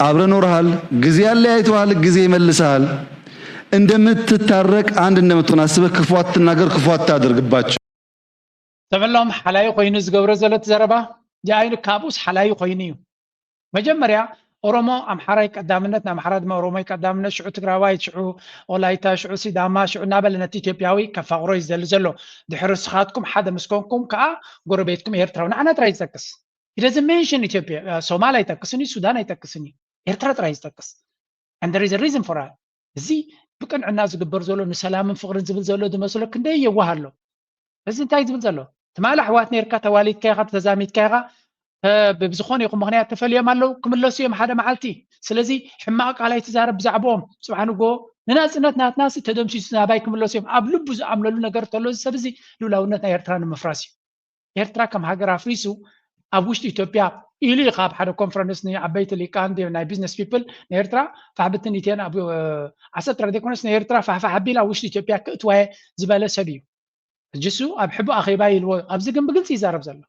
አብረ ኖርሃል። ጊዜ ያለያይተዋል፣ ጊዜ ይመልሰሃል። እንደምትታረቅ አንድ እንደምትሆን አስበህ ክፉ አትናገር፣ ክፉ አታደርግባቸው። ተበሎም ሓላዩ ኮይኑ ዝገብሮ ዘሎ እቲ ዘረባ ጃይሉ ካብኡስ ሓላዩ ኮይኑ እዩ መጀመርያ ኦሮሞ ኣምሓራይ ቀዳምነት ንኣምሓራ ድማ ኦሮሞይ ቀዳምነት ሽዑ ትግራዋይ ሽዑ ኦላይታ ሽዑ ሲዳማ ሽዑ እናበለ ነቲ ኢትዮጵያዊ ከፋቕሮ እዩ ዝደሊ ዘሎ ድሕሪ ስኻትኩም ሓደ ምስ ኮንኩም ከዓ ጎረቤትኩም ኤርትራዊ ንዓና ጥራይ ዝጠቅስ he doesn't mention ኢትዮጵያ ሶማል ኣይጠቅስን እዩ ሱዳን ኣይጠቅስን እዩ ኤርትራ ጥራይ ዝጠቅስ and there is a reason for that እዚ ብቅንዕና ዝግበር ዘሎ ንሰላምን ፍቅርን ዝብል ዘሎ ዝመስሎ ክንደይ የዋህ ኣሎ እዚ እንታይ ዝብል ዘሎ ትማሊ ኣሕዋት ነርካ ተዋሊድካ ኢኻ ተዛሚድካ ኢኻ ብዝኾነ ይኹን ምክንያት ተፈልዮም ኣለዉ ክምለሱ እዮም ሓደ መዓልቲ ስለዚ ሕማቕ ቃል ኣይትዛረብ ብዛዕባኦም ፅባሕ ንጎ ንናፅነት ናትናሲ ተደምሲሱ ናባይ ክምለሱ እዮም ኣብ ልቡ ዝኣምነሉ ነገር ተሎ እዚ ሰብ እዚ ልኡላውነት ናይ ኤርትራ ንምፍራስ እዩ። ኤርትራ ከም ሃገር ኣፍሪሱ ኣብ ውሽጢ ኢትዮጵያ ኢሉ እዩ ካብ ሓደ ኮንፈረንስ ንዓበይቲ ሊቃን ናይ ቢዝነስ ፒፕል ንኤርትራ ፋሕብትን ኢትየን ኣብ ዓሰርተ ዘይኮነስ ንኤርትራ ፋሕፋሕ ኣቢል ኣብ ውሽጢ ኢትዮጵያ ክእትዋየ ዝበለ ሰብ እዩ። ሕጂ እሱ ኣብ ሕቡእ ኣኼባ ኢልዎ ኣብዚ ግን ብግልፂ ይዛረብ ዘሎ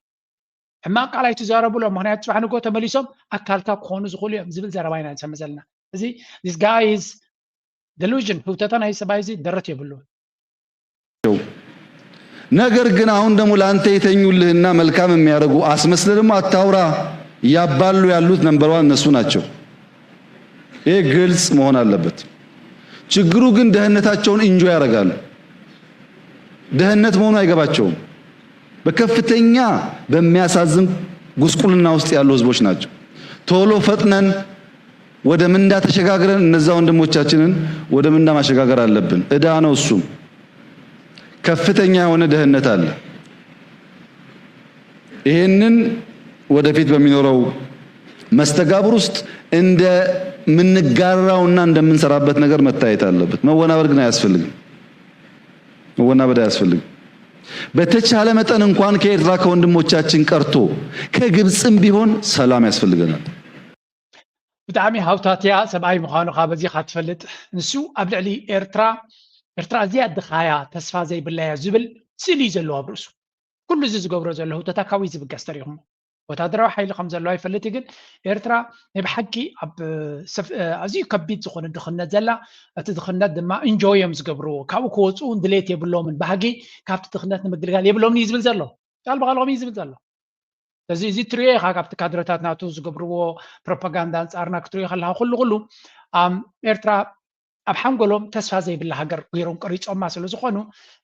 ሕማቅ ቃል ኣይትዛረቡ ሎም ምክንያቱ ፅባሕ ንጎ ተመሊሶም ኣካልካ ክኾኑ ዝኽእሉ እዮም ዝብል ዘረባ ኢና ንሰምዕ ዘለና። እዚ this guy is delusion ህውተታ ናይ ሰብኣይ እዚ ደረት የብሉ። ነገር ግን አሁን ደግሞ ለአንተ የተኙልህና መልካም የሚያደርጉ አስመስለ ደግሞ አታውራ ያባሉ ያሉት number one እነሱ ናቸው። ይህ ግልጽ መሆን አለበት። ችግሩ ግን ደህንነታቸውን enjoy ያደርጋሉ። ደህንነት መሆኑ አይገባቸውም። በከፍተኛ በሚያሳዝን ጉስቁልና ውስጥ ያሉ ህዝቦች ናቸው። ቶሎ ፈጥነን ወደ ምንዳ ተሸጋግረን እነዛ ወንድሞቻችንን ወደ ምንዳ ማሸጋገር አለብን። እዳ ነው እሱም። ከፍተኛ የሆነ ደህንነት አለ። ይሄንን ወደፊት በሚኖረው መስተጋብር ውስጥ እንደምንጋራውና እንደምንሰራበት ነገር መታየት አለበት። መወናበድ ግን አያስፈልግም። መወናበድ አያስፈልግም። በተቻለ መጠን እንኳን ከኤርትራ ከወንድሞቻችን ቀርቶ ከግብፅም ቢሆን ሰላም ያስፈልገናል። ብጣዕሚ ሃውታትያ ሰብኣይ ምዃኑ ካብ በዚ ትፈልጥ ንሱ ኣብ ልዕሊ ኤርትራ ኤርትራ እዚኣ ድኻያ ተስፋ ዘይብላያ ዝብል ስእሊ እዩ ዘለዎ ኣብ ርእሱ። ኩሉ እዚ ዝገብሮ ዘሎ ህውተታ ካብኡ ዝብገስ ተሪኹሞ ወታደራዊ ሓይሊ ከም ዘለዎ ይፈልጥ ግን ኤርትራ ናይ ብሓቂ ኣብ ኣዝዩ ከቢድ ዝኾነ ድኽነት ዘላ እቲ ድኽነት ድማ እንጆይ እዮም ዝገብርዎ ካብኡ ክወፅኡ ድሌት የብሎምን ባህጊ ካብቲ ድኽነት ንምግልጋል የብሎምን እዩ ዝብል ዘሎ ቃል ብቃል ከምኡ እዩ ዝብል ዘሎ እዚ እዚ ትሪኦ ኢኻ ካብቲ ካድረታት ናቱ ዝገብርዎ ፕሮፓጋንዳ ኣንፃርና ክትሪኦ ከለካ ኩሉ ኩሉ ኣም ኤርትራ ኣብ ሓንጎሎም ተስፋ ዘይብላ ሃገር ገይሮም ቀሪፆማ ስለ ዝኾኑ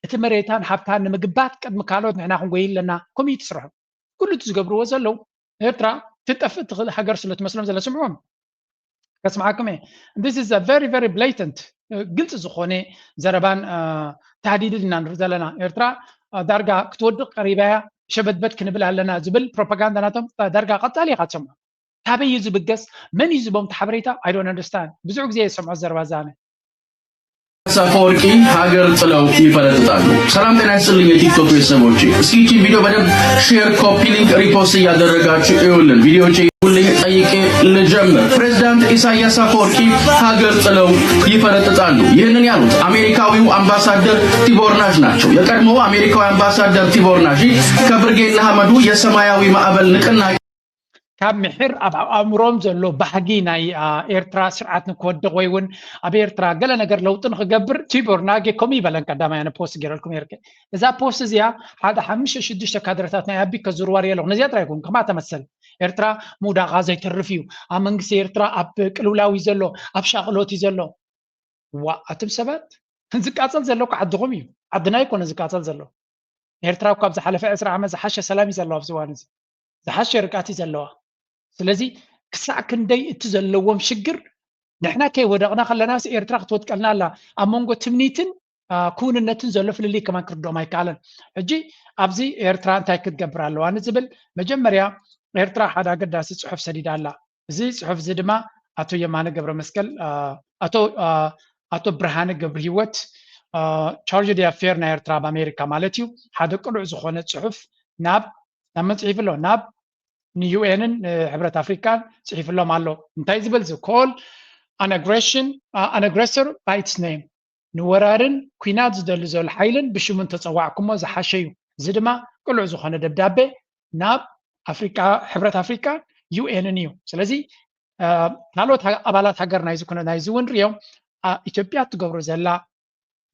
እቲ መሬታን ሃብታን ንምግባት ቅድሚ ካልኦት ንሕና ክንጎይ ኣለና ከምኡ እዩ ትስርሑ ኩሉ እቲ ዝገብርዎ ዘለዉ ኤርትራ ትጠፍእ ትኽእል ሃገር ስለ ትመስሎም ዘለ ስምዖም ከስምዓኩም እየ this is a very very blatant ግልፂ ዝኾነ ዘረባን ታህዲድን ኢና ንርኢ ዘለና ኤርትራ ዳርጋ ክትወድቕ ቀሪባያ ሸበድበድ ክንብል ኣለና ዝብል ፕሮፓጋንዳ ናቶም ዳርጋ ቀፃሊ ኢኻ ትሰምዖ ካበይ እዩ ዝብገስ መን እዩ ዝቦም ሓበሬታ I don't understand ብዙሕ ግዜ የሰምዖ ዘረባ ዛነ አፈወርቂ ሀገር ጥለው ይፈረጥጣሉ። ሰላም ጤና ይስጥልኝ የቲክቶክ ቤተሰቦቼ፣ እስኪ ይቺ ቪዲዮ በደንብ share፣ copy link፣ repost እያደረጋችሁ እዩልን። ቪዲዮቼ ሁልኝ ጠይቄ ልጀምር። ፕሬዝዳንት ኢሳያስ አፈወርቂ ሀገር ጥለው ይፈረጥጣሉ። ይህንን ያሉት አሜሪካዊው አምባሳደር ቲቦር ናሽ ናቸው። የቀድሞው አሜሪካዊ አምባሳደር ቲቦር ናሽ ከብርጌድ ንሓመዱ የሰማያዊ ማዕበል ንቅናቄ ካብ ምሕር ኣብ ኣእምሮም ዘሎ ባህጊ ናይ ኤርትራ ስርዓት ንክወድቕ ወይ እውን ኣብ ኤርትራ ገለ ነገር ለውጢ ንክገብር ቲቦር ናጌ ከምኡ ይበለን ቀዳማይ ኣነ ፖስት ገይረልኩም ነርክ እዛ ፖስት እዚኣ ሓደ ሓሙሽተ ሽዱሽተ ካድረታት ናይ ኣቢ ከዝርዋር የለኹ ነዚኣ ጥራይ ይኮን ከማ ተመሰል ኤርትራ ምውዳቓ ዘይተርፍ እዩ ኣብ መንግስቲ ኤርትራ ኣብ ቅልውላው እዩ ዘሎ ኣብ ሻቕሎት እዩ ዘሎ ዋ ኣቱም ሰባት ዝቃፀል ዘሎ እኮ ዓድኹም እዩ ዓድና ይኮነ ዝቃፀል ዘሎ ኤርትራ እኳ ኣብ ዝሓለፈ ዕስራ ዓመት ዝሓሸ ሰላም እዩ ዘለዋ ኣብዚ እዋን እዚ ዝሓሸ ርግኣት እዩ ዘለዋ ስለዚ ክሳዕ ክንደይ እቲ ዘለዎም ሽግር ንሕና ከይወደቕና ከለናስ ኤርትራ ክትወድቀልና ኣላ ኣብ መንጎ ትምኒትን ክውንነትን ዘሎ ፍልልይ ከማን ክርድኦም ኣይከኣለን ሕጂ ኣብዚ ኤርትራ እንታይ ክትገብር ኣለዋ ንዝብል መጀመርያ ኤርትራ ሓደ ኣገዳሲ ፅሑፍ ሰዲዳ ኣላ እዚ ፅሑፍ እዚ ድማ ኣቶ የማነ ገብረ መስቀል ኣቶ ኣቶ ብርሃነ ገብረ ህይወት charge d'affaires ናይ ኤርትራ ኣብ ኣሜሪካ ማለት እዩ ሓደ ቅሉዕ ዝኾነ ፅሑፍ ናብ ናብ መን ፅሒፉ ኣሎ ናብ ንዩኤንን ንሕብረት ኣፍሪካን ፅሒፍሎም ኣሎ እንታይ ዝብል እዚ call an aggression an aggressor by its name ንወራርን ኲናት ዝደሊ ዘሎ ሓይልን ብሽሙ እንተፀዋዕኩሞ ዝሓሸ እዩ እዚ ድማ ቅሉዕ ዝኾነ ደብዳቤ ናብ ኣፍሪካ ሕብረት ኣፍሪካን ዩኤንን እዩ ስለዚ ካልኦት ኣባላት ሃገር ናይዚ ኩነ ናይዚ እውን ሪኦም ኢትዮጵያ ትገብሮ ዘላ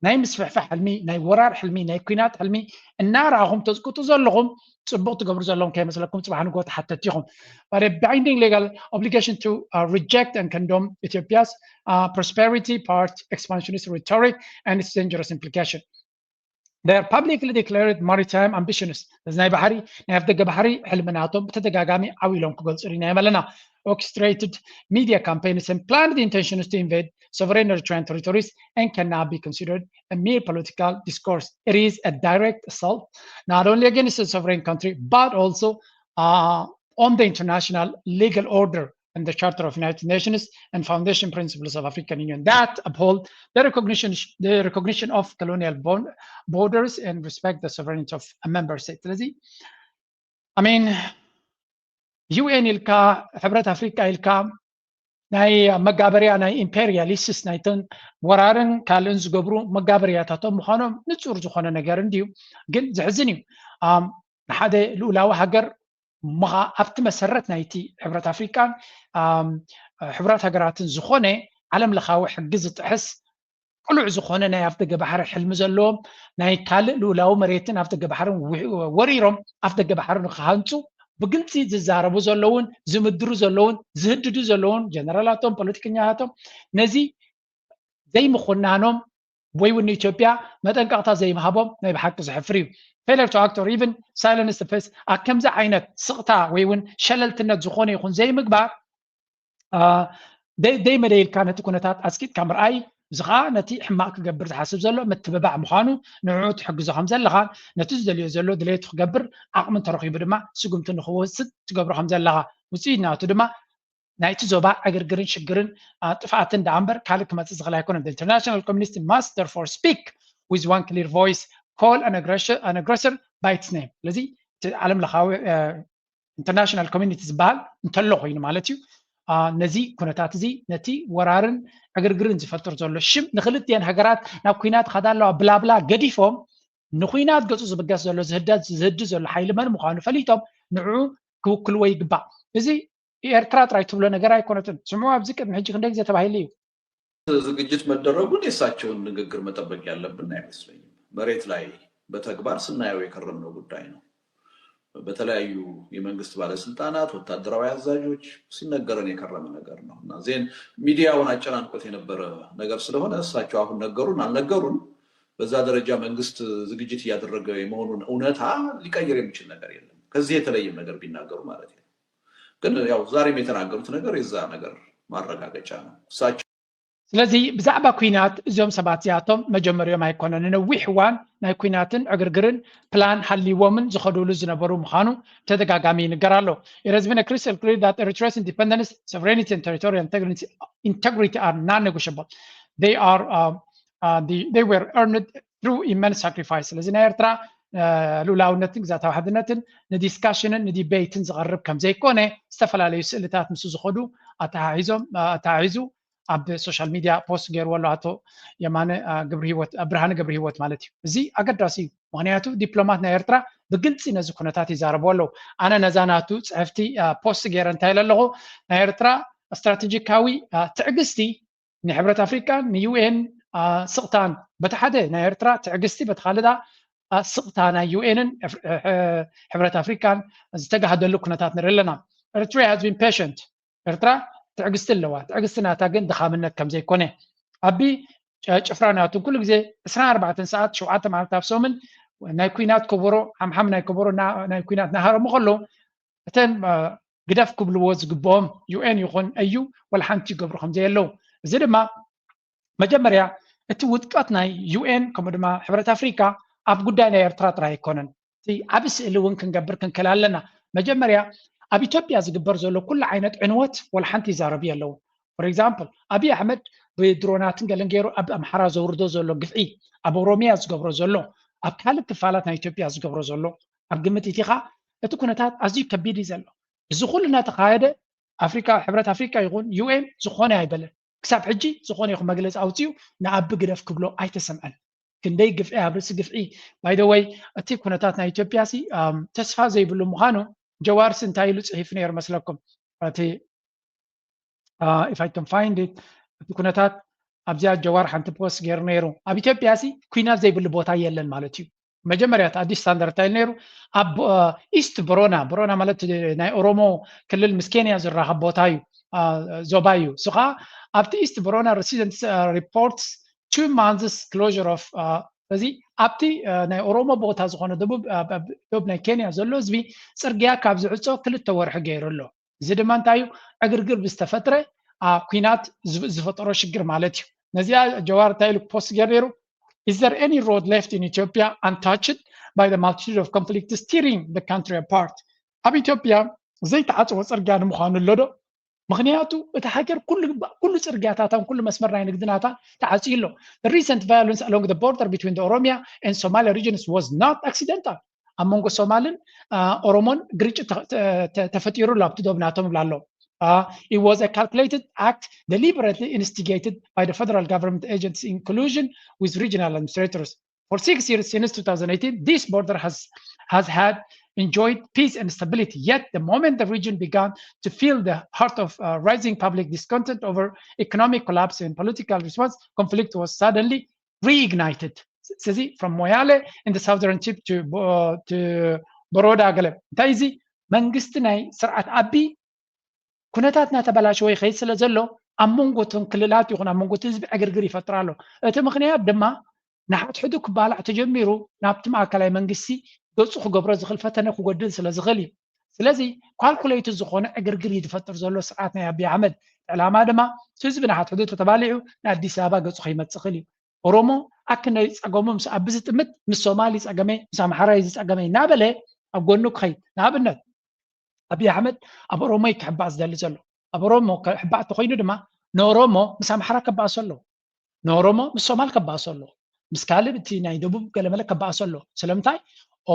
ናይ ምስፍሕፋሕ ሕልሚ ናይ ወራር ሕልሚ ናይ ኩናት ሕልሚ እናረኣኹም ተዝቅጡ ዘለኹም ፅቡቅ ትገብሩ ዘለኹም ከይመስለኩም ፅባሕ ንጎ ተሓተቲ ኢኹም but a binding legal obligation to uh, reject and condemn Ethiopia's uh, prosperity part expansionist rhetoric and its dangerous implication They are publicly declared maritime ambitions እዚ ናይ ባሕሪ ናይ ኣፍደገ ባሕሪ ሕልሚ ናቶም ብተደጋጋሚ ዓው ኢሎም ክገልፁ ሪናዮም ኣለና orchestrated media campaigns and planned intentions to invade sovereign Eritrean territories and cannot be considered a mere political discourse. It is a direct assault not only against a sovereign country but also uh, on the international legal order. and the Charter of United Nations and foundation principles of African Union that uphold the recognition, the recognition of colonial borders and respect the sovereignty of a member state. ስለዚ I mean UN ኢልካ ሕብረት ኣፍሪካ ኢልካ ናይ መጋበርያ ናይ ኢምፔሪያሊስትስ ናይተን ወራርን ካልእን ዝገብሩ መጋበርያታቶም ምዃኖም ንፁር ዝኾነ ነገር እንድዩ። ግን ዘሕዝን እዩ። ንሓደ ልኡላዊ ሃገር ምኻ ኣብቲ መሰረት ናይቲ ሕብረት ኣፍሪቃን ሕቡራት ሃገራትን ዝኾነ ዓለም ለኻዊ ሕጊ ዝጥሕስ ቅሉዕ ዝኾነ ናይ ኣፍደገ ባሕሪ ሕልሚ ዘለዎም ናይ ካልእ ልኡላዊ መሬትን ኣፍደገ ባሕርን ወሪሮም ኣፍደገ ባሕሪ ንክሃንፁ ብግልፂ ዝዛረቡ ዘለውን ዝምድሩ ዘለውን ዝህድዱ ዘለውን ጀነራላቶም ፖለቲከኛታቶም ነዚ ዘይምኹናኖም ወይ እውን ንኢትዮጵያ መጠንቀቕታ ዘይምሃቦም ናይ ብሓቂ ዘሕፍር እዩ። Failure to act or even silence the face ኣብ ከምዚ ዓይነት ስቕታ ወይ እውን ሸለልትነት ዝኾነ ይኹን ዘይምግባር ደይ መደይ ኢልካ ነቲ ኩነታት ኣስቂጥካ ምርኣይ እዚ ከዓ ነቲ ሕማቕ ክገብር ዝሓስብ ዘሎ ምትብባዕ ምዃኑ ንዕኡ ትሕግዞ ከም ዘለኻን ነቲ ዝደልዮ ዘሎ ድሌቱ ክገብር ዓቕሚ እንተረኺቡ ድማ ስጉምቲ ንክወስድ ትገብሮ ከም ዘለኻ ውፅኢት ናቱ ድማ ናይቲ ዞባ ዕግርግርን ሽግርን ጥፍኣትን ደኣ እምበር ካልእ ክመፅእ ዝኽእል ኣይኮነን። The international community must therefore speak with one clear voice, call an aggressor by its name. ስለዚ ዓለም ለኻዊ international community ዝበሃል እንተሎ ኮይኑ ማለት እዩ። ነዚ ኩነታት እዚ ነቲ ወራርን ዕግርግርን ዝፈጥር ዘሎ ሽም ንክልቲኤን ሃገራት ናብ ኩናት ኻዳ ኣለዋ ብላብላ ገዲፎም ንኩናት ገፁ ዝብገስ ዘሎ ዝህደድ ዝህዲ ዘሎ ሓይሊ መን ምዃኑ ፈሊጦም ንዕኡ ክውክልዎ ይግባእ። እዚ ኤርትራ ጥራይ ትብሎ ነገር ኣይኮነትን። ስምዑ ኣብዚ ቅድሚ ሕጂ ክንደይ ግዜ ተባሂሉ እዩ። ዝግጅት መደረጉን የሳቸውን ንግግር መጠበቅ ያለብን አይመስለኝም። መሬት ላይ በተግባር ስናየው የከረምነው ጉዳይ ነው። በተለያዩ የመንግስት ባለስልጣናት፣ ወታደራዊ አዛዦች ሲነገረን የከረመ ነገር ነው እና ዜን ሚዲያውን አጨናንቆት የነበረ ነገር ስለሆነ እሳቸው አሁን ነገሩን አልነገሩን በዛ ደረጃ መንግስት ዝግጅት እያደረገ የመሆኑን እውነታ ሊቀይር የሚችል ነገር የለም። ከዚህ የተለየም ነገር ቢናገሩ ማለት ነው። ግን ያው ዛሬም የተናገሩት ነገር የዛ ነገር ማረጋገጫ ነው። እሳቸው ስለዚ ብዛዕባ ኩናት እዚኦም ሰባት እዚኣቶም መጀመርዮም ኣይኮነን። ንነዊሕ እዋን ናይ ኩናትን ዕግርግርን ፕላን ሃልይዎምን ዝኸዱሉ ዝነበሩ ምዃኑ ተደጋጋሚ ይንገር ኣሎ። It has been a crystal clear that Eritrea's independence, sovereignty and territorial integrity, integrity are non-negotiable. They are uh, uh, the, they were earned through immense sacrifice. ስለዚ ናይ ኤርትራ ልኡላውነትን ግዛታዊ ሓድነትን ንዲስካሽንን ንዲቤይትን ዝቐርብ ከም ዘይኮነ ዝተፈላለዩ ስእልታት ምስ ዝኸዱ ኣተሓሒዞም ኣተሓሒዙ ኣብ ሶሻል ሚድያ ፖስት ገይርዎ ኣሎ ኣቶ የማነ ግብሪ ህይወት ብርሃነ ግብሪ ህይወት ማለት እዩ። እዚ ኣገዳሲ እዩ። ምክንያቱ ዲፕሎማት ናይ ኤርትራ ብግልፂ ነዚ ኩነታት ይዛረቡ ኣለዉ። ኣነ ነዛ ናቱ ፅሕፍቲ ፖስት ገይረ እንታይ ኢለ ኣለኹ ናይ ኤርትራ ስትራቴጂካዊ ትዕግስቲ ንሕብረት ኣፍሪቃን ንዩኤን ስቕታን በቲ ሓደ ናይ ኤርትራ ትዕግስቲ በቲ ካልእ ስቕታ ናይ ዩኤንን ሕብረት ኣፍሪቃን ዝተጋህደሉ ኩነታት ንርኢ ኣለና። Eritrea has been patient ኤርትራ ትዕግስቲ ኣለዋ። ትዕግስቲ ናታ ግን ድኻምነት ከም ዘይኮነ ኣቢ ጭፍራ ናቱ ኩሉ ግዜ ዕስራን ኣርባዕተን ሰዓት ሸውዓተ መዓልቲ ኣብ ሰሙን ናይ ኩናት ከበሮ ሓምሓም ናይ ከበሮ ናይ ኩናት ናሃረሙ ከለዉ እተን ግደፍ ክብልዎ ዝግብኦም ዩኤን ይኹን እዩ ወላ ሓንቲ ይገብሩ ከም ዘየለዉ እዚ ድማ መጀመርያ እቲ ውድቀት ናይ ዩኤን ከምኡ ድማ ሕብረት ኣፍሪካ ኣብ ጉዳይ ናይ ኤርትራ ጥራይ ኣይኮነን። እቲ ዓብ ስእሊ እውን ክንገብር ክንክእል ኣለና። መጀመርያ ኣብ ኢትዮጵያ ዝግበር ዘሎ ኩሉ ዓይነት ዕንወት ወላ ሓንቲ ይዛረቡ የለዉ። For example ኣብይ ኣሕመድ ብድሮናትን ገለን ገይሩ ኣብ ኣምሓራ ዘውርዶ ዘሎ ግፍዒ፣ ኣብ ኦሮሚያ ዝገብሮ ዘሎ፣ ኣብ ካልእ ክፋላት ናይ ኢትዮጵያ ዝገብሮ ዘሎ ኣብ ግምት ኢቲኻ እቲ ኩነታት ኣዝዩ ከቢድ እዩ ዘሎ። እዚ ኩሉ እናተኻየደ ኣፍሪካ ሕብረት ኣፍሪካ ይኹን ዩኤን ዝኾነ ኣይበለን። ክሳብ ሕጂ ዝኾነ ይኹን መግለፂ ኣውፅኡ ንኣቢ ግደፍ ክብሎ ኣይተሰምዐን። ክንደይ ግፍዒ ኣብ ርእሲ ግፍዒ። By the way እቲ ኩነታት ናይ ኢትዮጵያ ሲ ተስፋ ዘይብሉ ምዃኑ ጀዋርሲ እንታይ ኢሉ ፅሒፉ ነይሩ መስለኩም? እቲ if I can find it እቲ ኩነታት ኣብዚኣ ጀዋር ሓንቲ ፖስት ገይሩ ነይሩ። ኣብ ኢትዮጵያ ሲ ኩናት ዘይብሉ ቦታ የለን ማለት እዩ። መጀመርያ እቲ ኣዲስ ስታንዳርድ እንታይ ነይሩ ኣብ ኢስት ቦሮና ቦሮና ማለት ናይ ኦሮሞ ክልል ምስ ኬንያ ዝራኸብ ቦታ እዩ ዞባ እዩ እሱ ከዓ ኣብቲ ኢስት ቦሮና resident reports two months closure of ስለዚ ኣብቲ ናይ ኦሮሞ ቦታ ዝኾነ ደቡብ ናይ ኬንያ ዘሎ ህዝቢ ፅርግያ ካብ ዝዕፆ ክልተ ወርሒ ገይሩ ኣሎ። እዚ ድማ እንታይ እዩ ዕግርግር ብዝተፈጥረ ኩናት ዝፈጠሮ ሽግር ማለት እዩ። ነዚኣ ጀዋር እንታይ ኢሉ ፖስት ገይሩ ነይሩ Is there any road left in Ethiopia untouched by the multitude of conflicts tearing the country apart? ኣብ ኢትዮጵያ ዘይተዓፀወ ፅርግያ ንምዃኑ ኣሎ ዶ? ምክንያቱ እቲ ሃገር ኩሉ ጽርግያታታን ኩሉ መስመር ናይ ንግድናታ ተዓፅዩ ኣሎ። Recent violence along the border between the Oromia and Somalia regions was not accidental። ኣብ መንጎ ሶማልን ኦሮሞን ግርጭት ተፈጢሩ ኣሎ ኣብቲ ዶብ ናቶም ይብላ ኣሎ። It was a calculated act deliberately instigated by the federal government agents in collusion with regional administrators. For six years since two thousand eighteen, this border has, has had enjoyed peace and stability. Yet, the moment the region began to feel the heart of uh, rising public discontent over economic collapse and political response, conflict was suddenly reignited. ስለዚ from Moyale in the southern tip to, uh, to Boroda ገለ እንታይ እዚ መንግስቲ ናይ ስርዓት ኣቢ ኩነታት እናተበላሸወ ይኸይድ ስለ ዘሎ ኣብ መንጎ እቶም ክልላት ይኹን ኣብ መንጎ እቲ ህዝቢ ዕግርግር ይፈጥር ኣሎ። እቲ ምክንያት ድማ ንሓድሕዱ ክባላዕ ተጀሚሩ ናብቲ ማእከላይ መንግስቲ ገፁ ክገብሮ ዝኽእል ፈተነ ክጎድል ስለ ዝኽእል እዩ። ስለዚ ካልኩሌት ዝኾነ ዕግርግር እዩ ዝፈጥር ዘሎ ስርዓት ናይ ኣቢይ ኣሕመድ። ዕላማ ድማ ህዝቢ ንሓድሕዱ ተተባሊዑ ንኣዲስ ኣበባ ገፁ ከይመፅእ ክእል እዩ። ኦሮሞ ኣክነይ ፀገሙ ምስ ኣቢ ዝጥምት ምስ ሶማሊ ፀገመይ ምስ ኣምሓራይ ዝፀገመይ እናበለ ኣብ ጎኑ ክኸይድ። ንኣብነት ኣቢይ ኣሕመድ ኣብ ኦሮሞ እዩ ክሕባእ ዝደሊ ዘሎ። ኣብ ኦሮሞ ክሕባእ እንተኮይኑ ድማ ንኦሮሞ ምስ ኣምሓራ ከባእሶ ኣለዎ። ንኦሮሞ ምስ ሶማል ከባእሶ ኣለዎ። ምስ ካልእ እቲ ናይ ደቡብ ገለመለ ከባእሶ ኣለዎ። ስለምንታይ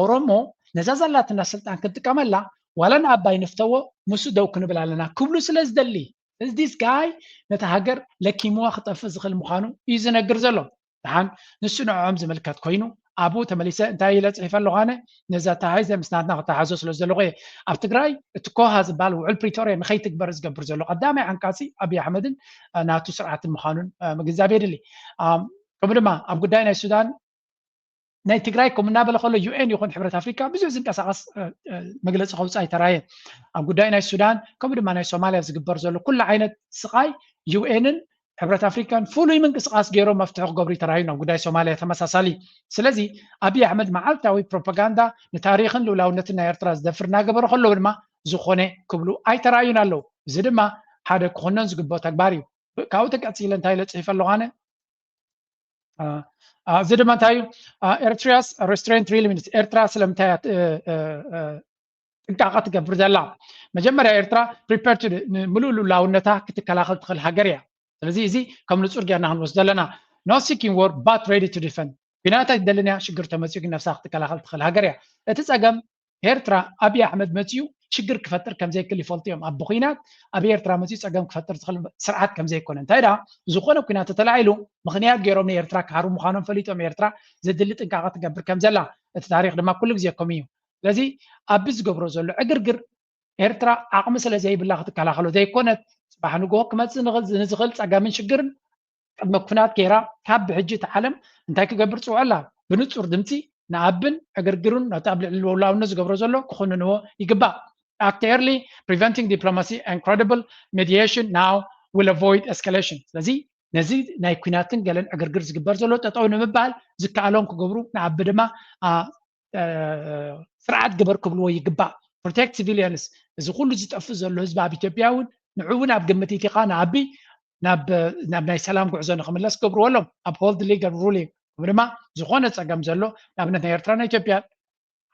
ኦሮሞ ነዛ ዘላትና ስልጣን ክንጥቀመላ ዋላ ንኣባይ ንፍተዎ ምስ ደው ክንብል ኣለና ክብሉ ስለ ዝደሊ እዚ this guy ነታ ሃገር ለኪምዋ ክጠፍእ ዝኽእል ምዃኑ እዩ ዝነግር ዘሎ። ደሓን ንሱ ንዕኦም ዝምልከት ኮይኑ ኣብኡ ተመሊሰ እንታይ ኢለ ፅሒፈ ኣለኹ ኣነ ነዛ ተሃይዘ ምስ ናትና ክተሓዞ ስለ ዘለኹ እየ። ኣብ ትግራይ እቲ ኮሃ ዝበሃል ውዕል ፕሪቶርያ ንኸይትግበር ዝገብር ዘሎ ቀዳማይ ዓንቃፂ ኣብይ ኣሕመድን ናቱ ስርዓትን ምዃኑን ምግንዛብ የድሊ። ከምኡ ድማ ኣብ ጉዳይ ናይ ሱዳን ናይ ትግራይ ከም እናበለ ከሎ ዩኤን ይኹን ሕብረት ኣፍሪካ ብዙሕ ዝንቀሳቐስ መግለፂ ከውፅእ ኣይተራየን። ኣብ ጉዳይ ናይ ሱዳን ከምኡ ድማ ናይ ሶማልያ ዝግበር ዘሎ ኩሉ ዓይነት ስቓይ ዩኤንን ሕብረት ኣፍሪካን ፍሉይ ምንቅስቃስ ገይሮም መፍትሒ ክገብሩ ይተራዩ ናብ ጉዳይ ሶማልያ ተመሳሳሊ። ስለዚ ኣብይ ኣሕመድ መዓልታዊ ፕሮፓጋንዳ ንታሪክን ልኡላውነትን ናይ ኤርትራ ዝደፍር እናገበረ ከለዉ ድማ ዝኾነ ክብሉ ኣይተራዩን ኣለዉ። እዚ ድማ ሓደ ክኾነን ዝግብኦ ተግባር እዩ። ካብኡ ተቀፂለ እንታይ ኢለ ፅሒፈ ኣለኹ ኣነ እዚ ድማ እንታይ እዩ? ኤርትራስ restraint really means ኤርትራ ስለምንታይ ጥንቃቐ ትገብር ዘላ? መጀመርያ ኤርትራ ፕሪፐርድ ንምሉእ ልኡላውነታ ክትከላኸል ትኽእል ሃገር እያ። ስለዚ እዚ ከም ንጹር ጌርና ክንወስዶ ኣለና። Not seeking war but ready to defend። ኩናት ኣይትደልን እያ፣ ሽግር ተመጺኡ ግን ነብሳ ክትከላኸል ትኽእል ሃገር እያ። እቲ ጸገም ኤርትራ ኣብይ ኣሕመድ መጺኡ ሽግር ክፈጥር ከም ዘይክእል ይፈልጡ እዮም። ኣብ ብኹናት ኣብ ኤርትራ መጺኡ ጸገም ክፈጥር ዝኽእል ስርዓት ከም ዘይኮነ እንታይ ደኣ ዝኾነ ኩናት ተተላዒሉ ምኽንያት ገይሮም ንኤርትራ ክሃሩ ምዃኖም ፈሊጦም ኤርትራ ዘድሊ ጥንቃቐ ትገብር ከም ዘላ እቲ ታሪኽ ድማ ኩሉ ግዜ ከምኡ እዩ። ስለዚ ኣብ ዝገብሮ ዘሎ ዕግርግር ኤርትራ ዓቕሚ ስለ ዘይብላ ክትከላኸሎ ዘይኮነት ጽባሕ ንግሆ ክመጽእ ንኽእል- ንዝኽእል ጸገምን ሽግርን ቅድመ ኩናት ገይራ ካብ ብሕጂ እቲ ዓለም እንታይ ክገብር ጽውዐላ ብንጹር ድምጺ ንኣብን ዕግርግሩን ነቲ ኣብ ልዕሊ ልውላውነት ዝገብሮ ዘሎ ክኹንንዎ ይግባእ። Act early, preventing diplomacy and credible mediation now will avoid escalation። ስለዚ ነዚ ናይ ኩናትን ገለን ዕግርግር ዝግበር ዘሎ ጠጠው ንምባል ዝከኣሎም ክገብሩ ንኣቢ ድማ ስርዓት ግበር ክብልዎ ይግባእ። Protect civilians፣ እዚ ኩሉ ዝጠፍእ ዘሎ ህዝቢ ኣብ ኢትዮጵያ እውን ንዑ እውን ኣብ ግምት ኢቲኻ ንኣቢ ናብ ናይ ሰላም ጉዕዞ ንክምለስ ክገብርዎ ኣሎም። Uphold legal ruling፣ ከምኡ ድማ ዝኾነ ፀገም ዘሎ ንኣብነት ናይ ኤርትራ ናይ ኢትዮጵያ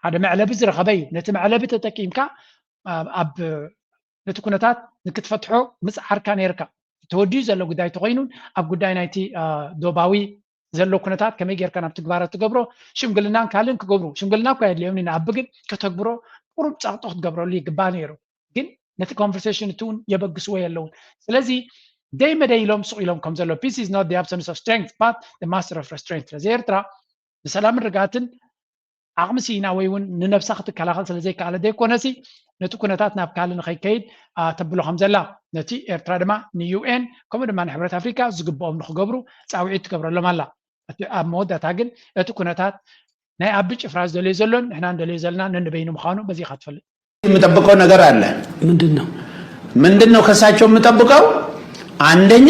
ሓደ መዕለቢ ዝረኸበ እዩ። ነቲ መዕለቢ ተጠቂምካ ኣብ ነቲ ኩነታት ንክትፈትሖ ምፅዓርካ ነይርካ። ተወዲኡ ዘሎ ጉዳይ ተኮይኑን ኣብ ጉዳይ ናይቲ ዶባዊ ዘሎ ኩነታት ከመይ ጌርካ ናብ ትግባረ ትገብሮ ሽምግልናን ካልእን ክገብሩ ሽምግልና እኳ የድልዮም ንኣቢ ግን ከተግብሮ ቁሩብ ፀቕጦ ክትገብረሉ ይግባእ ነይሩ። ግን ነቲ ኮንቨርሴሽን እቲ እውን የበግስዎ የለውን። ስለዚ ደይ መደይ ኢሎም ሱቕ ኢሎም ከም ዘሎ peace is not the absence of strength but the master of restraint። ስለዚ ኤርትራ ንሰላምን ርግኣትን ዓቕሚ ስኢና ወይ እውን ንነብሳ ክትከላኸል ስለ ዘይከኣለ ዘይኮነሲ ነቲ ኩነታት ናብ ካልእ ንኸይከይድ ተብሎ ከም ዘላ ነቲ ኤርትራ ድማ ንዩኤን ከምኡ ድማ ንሕብረት ኣፍሪካ ዝግብኦም ንክገብሩ ፃውዒት ትገብረሎም ኣላ። እቲ ኣብ መወዳእታ ግን እቲ ኩነታት ናይ ኣቢ ጭፍራ ዝደልዮ ዘሎን ንሕና ንደልዮ ዘለና ነንበይኑ ምዃኑ በዚ ኢኻ ትፈልጥ። የምጠብቀው ነገር አለ። ምንድን ነው? ምንድን ነው ከሳቸው የምጠብቀው? አንደኛ